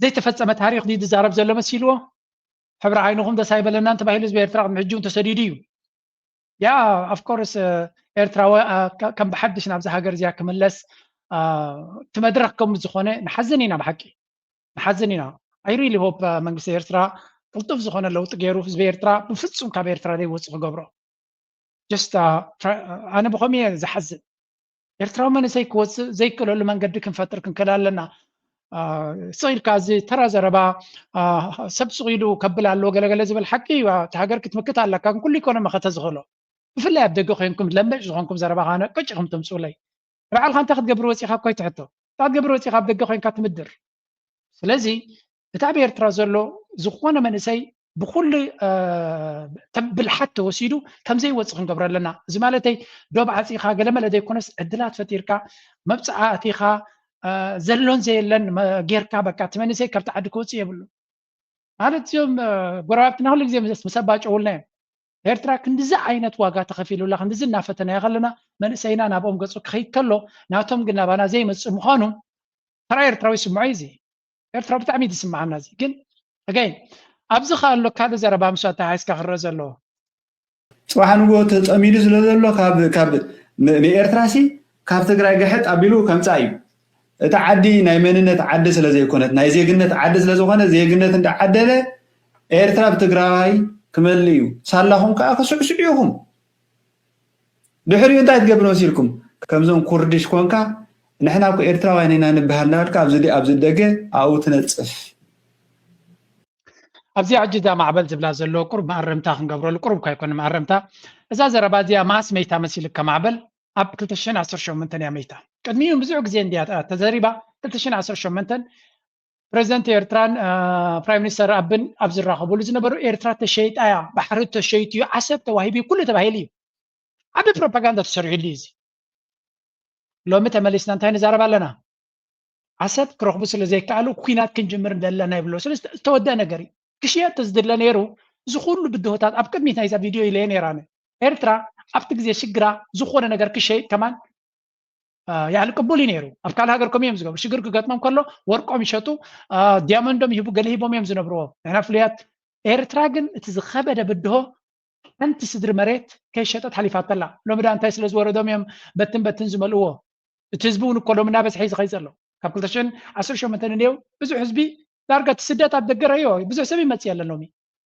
ዘይተፈጸመ ታሪኽ ድዩ ዝዛረብ ዘሎ መሲልዎ? ሕብሪ ዓይንኹም ደስ ኣይበለናን ተባሂሉ ህዝቢ ኤርትራ ቅድሚ ሕጂ እውን ተሰዲዱ እዩ። ያ of course ኤርትራዊ ከም ብሓድሽ ናብዚ ሃገር እዚኣ ክምለስ እቲ መድረኽ ከም ዝኾነ ንሓዝን ኢና፣ ብሓቂ ንሓዝን ኢና። I really hope መንግስቲ ኤርትራ ቅልጡፍ ዝኾነ ለውጢ ገይሩ ህዝቢ ኤርትራ ብፍጹም ካብ ኤርትራ ዘይወጽእ ክገብሮ። just ኣነ ብኸምኡ እየ ዝሓዝን። ኤርትራዊ መንእሰይ ክወፅእ ዘይክእለሉ መንገዲ ክንፈጥር ክንክእል ኣለና። ስቕ ኢልካ እዚ ተራ ዘረባ ሰብ ስቕ ኢሉ ከብል ኣለዎ ገለገለ ዝብል ሓቂ እዩ። እቲ ሃገር ክትምክት ኣለካ፣ ግን ኩሉ ኢኮኖሚ ከተ ዝኽእሎ ብፍላይ ኣብ ደገ ኮይንኩም ለምጭ ዝኾንኩም ዘረባ ካነ ቅጭ ኢኹም ተምፅኡለይ። ንባዕልካ እንታይ ክትገብር ወፂኻ እኮ ኣይትሕቶ። እንታይ ክትገብር ወፂኻ ኣብ ደገ ኮይንካ ትምድር። ስለዚ እቲ ኣብ ኤርትራ ዘሎ ዝኾነ መንእሰይ ብኩሉ ብልሓት ተወሲዱ ከምዘይወፅእ ክንገብሮ ኣለና። እዚ ማለተይ ዶብ ዓፂኻ ገለመለ ዘይኮነስ ዕድላት ፈጢርካ መብፅዓ ኣቲኻ ዘሎን ዘየለን ጌርካ በቃ እቲ መንእሰይ ካብቲ ዓዲ ክወፅእ የብሉ። ማለት እዚኦም ጎረባብትና ኩሉ ግዜ ምስ ኣባጨውልና እዮም። ኤርትራ ክንድዚ ዓይነት ዋጋ ተኸፊሉላ ክንድዚ እናፈተናዮ ከለና መንእሰይና ናብኦም ገፁ ክኸይድ ከሎ ናቶም ግን ናባና ዘይመፅእ ምዃኑ ተራ ኤርትራዊ ይስምዖ እዩ። እዚ ኤርትራ ብጣዕሚ እዩ ዝስምዓና። እዚ ግን ኣገይ ኣብዚ ከ ኣሎ ካልእ ዘረባ ምስ ኣተሓሒዝካ ክረአ ዘለዎ። ጽባሕ ንግሆ ተጸሚዱ ስለ ዘሎ ካብ ካብ ንኤርትራ ሲ ካብ ትግራይ ግሕጥ ኣቢሉ ከምጻእ እዩ። እቲ ዓዲ ናይ መንነት ዓዲ ስለ ዘይኮነት ናይ ዜግነት ዓዲ ስለ ዝኾነ ዜግነት እንዳዓደለ ኤርትራ ብትግራዋይ ክመልእ እዩ። ሳላኹም ከኣ ክስዕስዑ ኢኹም። ድሕሪኡ እንታይ ትገብር መሲልኩም? ከምዞም ኩርድሽ ኮንካ ንሕና እኮ ኤርትራውያን ኢና ንበሃል እናበልካ ኣብዚ ኣብዚ ደገ ኣብኡ ትነጽፍ። ኣብዚኣ ሕጂ እዛ ማዕበል ዝብላ ዘሎ ቁሩብ መኣረምታ ክንገብረሉ፣ ቁሩብ እኳ ኣይኮነ መኣረምታ፣ እዛ ዘረባ እዚኣ ማስ መይታ መሲልካ ማዕበል ኣብ ክልተ ሽሕን ዓሰርተ ሸሞንተን እያ መይታ። ቅድሚኡ ብዙሕ ግዜ እንድያ ተዘሪባ። ክልተ ሽሕን ዓሰርተ ሸሞንተን ፕረዚደንት ኤርትራን ፕራይም ሚኒስተር ኣብን ኣብ ዝራኸቡሉ ዝነበሩ ኤርትራ ተሸይጣ እያ፣ ባሕሪ ተሸይጡ እዩ፣ ዓሰብ ተዋሂቡ እዩ፣ ኩሉ ተባሂሉ እዩ። ዓቢ ፕሮፓጋንዳ ተሰሪሑሉ እዩ እዚ። ሎሚ ተመሊስና እንታይ ንዛረብ ኣለና? ዓሰብ ክረኽቡ ስለ ዘይከኣሉ ኩናት ክንጅምር እንደለና ይብሎ። ስለዚ ዝተወደአ ነገር እዩ። ክሽየጥ ተዝድለ ነይሩ እዚ ኩሉ ብድሆታት ኣብ ቅድሚት ናይዛ ቪድዮ ኢለየ ነይራነ። ኤርትራ ኣብቲ ግዜ ሽግራ ዝኾነ ነገር ክሸይጥ ከማን ያዕሊ ቅቡል እዩ ነይሩ። ኣብ ካልእ ሃገር ከምኡ እዮም ዝገብሩ። ሽግር ክገጥሞም ከሎ ወርቆም ይሸጡ፣ ዲያመንዶም ይህቡ፣ ገለ ሂቦም እዮም ዝነብርዎ። ንሕና ፍሉያት። ኤርትራ ግን እቲ ዝኸበደ ብድሆ ሓንቲ ስድሪ መሬት ከይሸጠት ሓሊፋተላ። ሎሚ ዳ እንታይ ስለ ዝወረዶም እዮም በትን በትን ዝመልእዎ? እቲ ህዝቢ እውን እኮ ሎሚ እናበዝሐ እዩ ዝኸይድ ዘሎ። ካብ ክልተ ሽሕን ዓሰርተ ሸሞንተን እንየው ብዙሕ ህዝቢ ዳርጋ እቲ ስደት ኣብ ደገ ረዮ ብዙሕ ሰብ ይመፅእ የለን ሎሚ።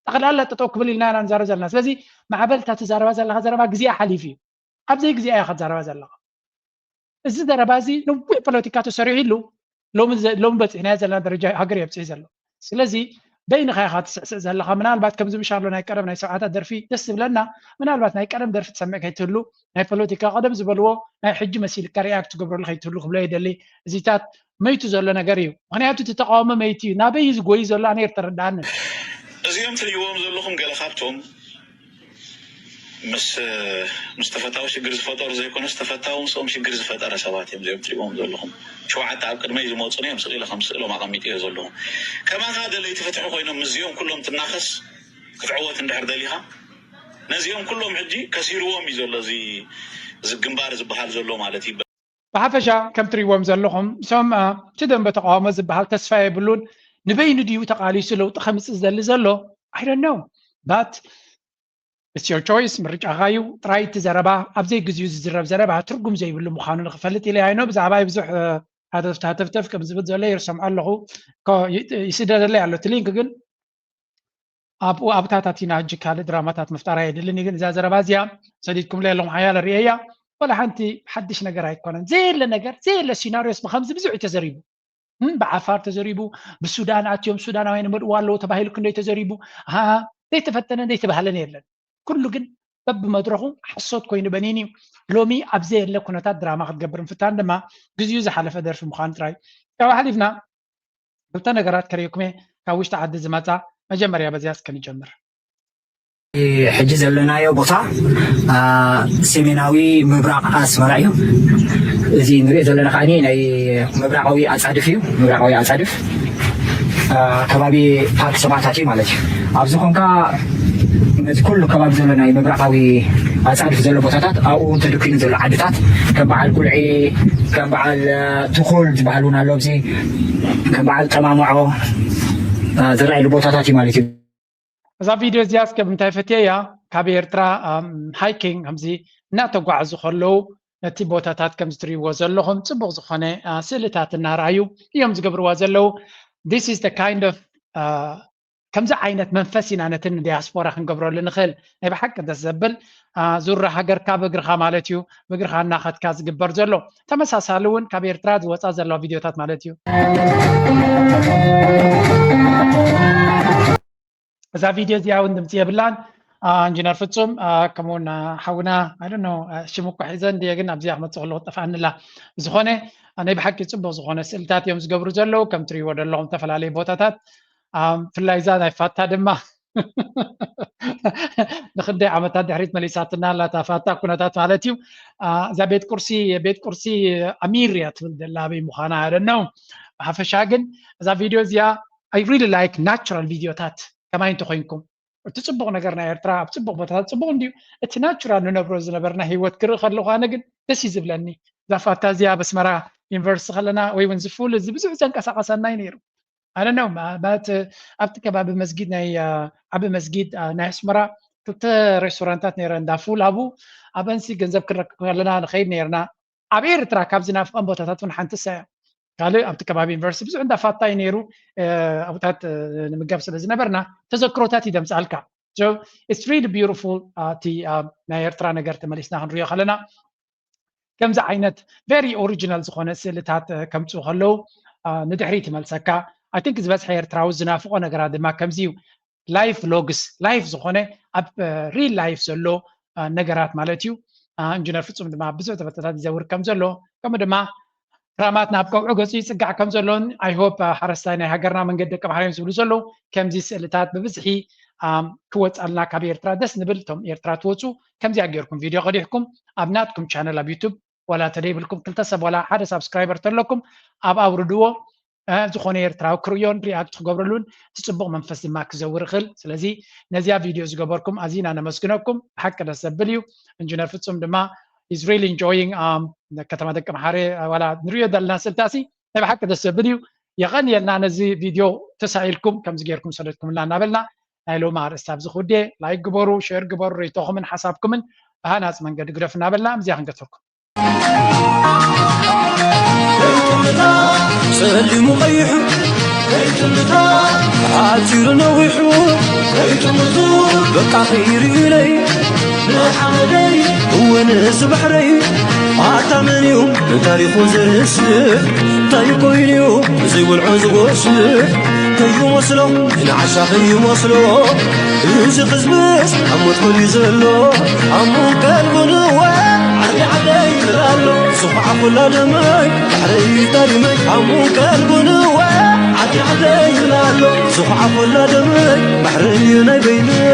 ጠቕላላ ጠጠው ክብል ኢልና ኢና ንዛረብ ዘለና። ስለዚ ማዕበል እታ ትዛረባ ዘለኻ ዘረባ ግዜኣ ሓሊፉ እዩ። ኣብ ዘይግዜኣ ኢኻ ትዛረባ ዘለኻ። እዚ ዘረባ እዚ ነዊሕ ፖለቲካ ተሰሪሑሉ ሎሚ በፂሕናዮ ዘለና ደረጃ ሃገር የብፅሕ ዘሎ። ስለዚ በይንኻ ኢኻ ትስዕስዕ ዘለኻ። ምናልባት ከምዚ ምሻሎ ናይ ቀደም ናይ ሰብዓታት ደርፊ ደስ ዝብለና፣ ምናልባት ናይ ቀደም ደርፊ ትሰምዕ ከይትህሉ፣ ናይ ፖለቲካ ቀደም ዝበልዎ ናይ ሕጂ መሲልካ ሪኣክት ትገብረሉ ከይትህሉ ክብሎ ይደሊ። እዚታት መይቱ ዘሎ ነገር እዩ። ምክንያቱ እቲ ተቃውሞ መይቱ እዩ። ናበይ እዩ ዝጎዩ ዘሎ ኣነ ኣይተረድኣንን። እዚኦም ትርእይዎም ዘለኹም ገለ ካብቶም ምስ ምስ ተፈታዊ ሽግር ዝፈጠሩ ዘይኮነስ ተፈታዊ ምስኦም ሽግር ዝፈጠረ ሰባት እዮም እዚኦም ትርእይዎም ዘለኹም። ሸውዓተ ኣብ ቅድመይ ዝመፁ እዮም ስቕ ኢለ ከም ስእሎም ኣቐሚጠዮ ዘለኹ። ከማኻ ደለይቲ ፍትሒ ኮይኖም ምስዚኦም ኩሎም ትናኸስ ክትዕወት እንድሕር ደሊኻ ነዚኦም ኩሎም ሕጂ ከሲርዎም እዩ ዘሎ እዚ ግንባር ዝበሃል ዘሎ ማለት እዩ። ብሓፈሻ ከም ትርእይዎም ዘለኹም እሶም እቲ ደንበ ተቃውሞ ዝበሃል ተስፋ የብሉን። ንበይኑ ድዩ ተቃሊሱ ለውጢ ከምፅእ ዝደሊ ዘሎ? I don't know but It's your choice፣ ምርጫኻ እዩ። ጥራይ እቲ ዘረባ ኣብ ዘይግዚኡ ዝዝረብ ዘረባ ትርጉም ዘይብሉ ምዃኑ ንኽፈልጥ ኢለ ኣይኖ። ብዛዕባይ ብዙሕ ሃተፍተፍ ከም ዝብል ዘሎ ይሰምዖ ኣለኹ። ይስደደለይ ኣሎ እቲ ሊንክ፣ ግን ኣብኡ ኣብታታት ኢና ሕጂ ካልእ ድራማታት ምፍጣር ኣየድልን እዩ። ግን እዛ ዘረባ እዚኣ ሰዲድኩምለይ ኣለኹም ሓያል ርእየያ። ወላ ሓንቲ ሓድሽ ነገር ኣይኮነን። ዘየለ ነገር፣ ዘየለ ሲናሪዮስ ብከምዚ ብዙሕ እዩ ተዘሪቡ። ብዓፋር ተዘሪቡ፣ ብሱዳን ኣትዮም ሱዳናውያን ይመልእዋ ኣለዉ ተባሂሉ ክንደይ ተዘሪቡ። ዘይተፈተነን ዘይተባህለን የለን። ኩሉ ግን በብመድረኹ ሓሶት ኮይኑ በኒን እዩ። ሎሚ ኣብ ዘየለ ኩነታት ድራማ ክትገብር ምፍታን ድማ ግዜኡ ዝሓለፈ ደርፊ ምዃኑ ጥራይ። ካብ ሓሊፍና ክልተ ነገራት ከርእየኩም እየ ካብ ውሽጢ ዓዲ ዝመጻ። መጀመርያ በዚያ እስከ ንጀምር። ሕጂ ዘለናዮ ቦታ ሰሜናዊ ምብራቕ ኣስመራ እዩ። እዚ ንሪኦ ዘለና ከዓ ናይ ምብራቓዊ ኣፃድፍ እዩ። ምብራቓዊ ኣፃድፍ ከባቢ ፓርክ ሰማእታት እዩ ማለት እዩ። ኣብዚ ኮንካ ነዚ ኩሉ ከባቢ ዘሎ ናይ ምብራቓዊ ኣፃድፍ ዘሎ ቦታታት ኣብኡ እውን ተደኪኑ ዘሎ ዓድታት ከም በዓል ጉልዒ፣ ከም በዓል ትኹል ዝበሃል እውን ኣሎ። ኣብዚ ከም በዓል ጠማምዖ ዝረኣየሉ ቦታታት እዩ ማለት እዩ። እዛ ቪድዮ እዚኣ እስከ ብምንታይ ፈትየ እያ ካብ ኤርትራ ሃይኪንግ ከምዚ እናተጓዓዙ ከለዉ ነቲ ቦታታት ከምዚ ትሪእዎ ዘለኹም ፅቡቕ ዝኾነ ስእልታት እናረኣዩ እዮም ዝገብርዋ ዘለዉ። This is the kind of ከምዚ ዓይነት መንፈስ ኢና ነቲ ንዲያስፖራ ክንገብረሉ ንኽእል። ናይ ብሓቂ ደስ ዘብል ዙራ ሃገርካ ብእግርኻ ማለት እዩ። ብእግርኻ እናኸድካ ዝግበር ዘሎ ተመሳሳሊ እውን ካብ ኤርትራ ዝወፃ ዘለዋ ቪድዮታት ማለት እዩ። እዛ ቪድዮ እዚኣ እውን ድምፂ የብላን። ኢንጂነር ፍፁም ከምኡውን ሓውና ኣይ ዶንት ኖ ሽሙ እኮ ሒዘ እንድየ ግን ኣብዚኣ ክመፅእ ከለኩ ጠፍኣኒ ኣላ። ብዝኾነ ናይ ብሓቂ ፅቡቅ ዝኾነ ስእልታት እዮም ዝገብሩ ዘለዉ ከም ትሪእዎ ዘለኹም ዝተፈላለዩ ቦታታት ብፍላይ እዛ ናይ ፋታ ድማ ንክንደይ ዓመታት ድሕሪት መሊሳትና ኣላ እታ ፋታ ኩነታት ማለት እዩ። እዛ ቤት ቁርሲ ቤት ቁርሲ ኣሚር እያ ትብል ዘላ ኣበይ ምዃና ኣይ ዶንት ኖ። ብሓፈሻ ግን እዛ ቪድዮ እዚኣ I really like natural ቪድዮታት ከማይ እንተኮይንኩም እቲ ፅቡቅ ነገር ናይ ኤርትራ ኣብ ፅቡቅ ቦታታት ፅቡቅ እንድዩ። እቲ ናቹራል ንነብሮ ዝነበርና ሂወት ክርኢ ከለኩ ኣነ ግን ደስ እዩ ዝብለኒ። እዛ ፋታ እዚኣ ኣብ ኣስመራ ዩኒቨርሲቲ ከለና ወይ እውን ዝፉል እዚ ብዙሕ ዘንቀሳቀሰና እዩ ነይሩ። ኣነ ነው ማለት ኣብቲ ከባቢ መስጊድ ናይ ዓቢ መስጊድ ናይ ኣስመራ ክልተ ሬስቶራንታት ነይረ እንዳ ፉል ኣብኡ ኣብአንሲ ገንዘብ ክንረክብ ከለና ንኸይድ ነይርና። ኣብ ኤርትራ ካብ ዝናፍቐን ቦታታት እውን ሓንቲ እሳ እያ። ካልእ ኣብቲ ከባቢ ዩኒቨርሲቲ ብዙሕ እንዳ ፋታ እዩ ነይሩ። ኣብታት ንምጋብ ስለ ዝነበርና ተዘክሮታት እዩ ደምፅኣልካ። It's really beautiful። እቲ ናይ ኤርትራ ነገር ተመሊስና ክንሪኦ ከለና ከምዚ ዓይነት very original ዝኾነ ስእልታት ከምፅኡ ከለዉ ንድሕሪት ይመልሰካ። I think ዝበዝሐ ኤርትራዊ ዝናፍቆ ነገራት ድማ ከምዚ እዩ። Life vlogs፣ life ዝኾነ ኣብ real life ዘሎ ነገራት ማለት እዩ። ኢንጂነር ፍፁም ድማ ብዙሕ ተፈተታት ይዘውር ከም ዘሎ ከምኡ ድማ ክራማት ናብ ከውዑ ገፁ ይፅጋዕ ከም ዘሎን I hope ሓረስታይ ናይ ሃገርና መንገዲ ደቂ ኣምሓራ እዮም ዝብሉ ዘለዉ ከምዚ ስእልታት ብብዝሒ ክወፃልና ካብ ኤርትራ ደስ ንብል። እቶም ኤርትራ ትወፁ ከምዚኣ ጌርኩም ቪድዮ ቀዲሕኩም ኣብ ናትኩም ቻነል ኣብ ዩቱብ ዋላ ተደይብልኩም ክልተ ሰብ ዋላ ሓደ ሳብስክራይበር ተለኩም ኣብ ኣውርድዎ ዝኾነ ኤርትራዊ ክርእዮን ሪኣክት ክገብረሉን እቲ ፅቡቕ መንፈስ ድማ ክዘውር ይኽእል። ስለዚ ነዚኣ ቪድዮ ዝገበርኩም ኣዚና ነመስግነኩም። ብሓቂ ደስ ዘብል እዩ። ኢንጂነር ፍፁም ድማ is really enjoying ከተማ ደቂ ኣምሓረ ዋላ ንሪኦ ዘለና ስእልታሲ ናይ ብሓቂ ደስ ዘብል እዩ። የቐንየልና ነዚ ቪድዮ ተሳኢልኩም ከምዚ ጌርኩም ሰደድኩምልና እናበልና ናይ ሎሚ ኣርእስቲ ኣብዚ ክውድየ። ላይክ ግበሩ፣ ሼር ግበሩ፣ ርእይቶኹምን ሓሳብኩምን ብሃናፂ መንገዲ ግደፉ እናበልና ምስዚኣ ክንገትረኩም። ጸሊሙ ቀይሑ ሓጺሩ ነዊሑ በቃ ከይርእዩለይ ንሓመደይ እወ ንእዚ ባሕረይ ኣታ መን እዩ ንታሪኹ ዘርስዕ እንታይ ኮይኑ እዩ ዘይወልዖ ዝጎስዕ ከይመስሎ ንዓሻ ከይመስሎ እዚ ሕዝብስ ኣብ ሞት ኮልዩ ዘሎ ኣሙን ቀልቡን እወ ዓዲ ዓደይ ይብል ኣሎ ዝኹዓ ኩላ ደመይ ባሕረይ ታሪመይ ኣሙን ቀልቡን እወ ዓዲ ዓደይ ይብል ኣሎ ዝኹዓ ኩላ ደመይ ባሕረይ ናይ በይነይ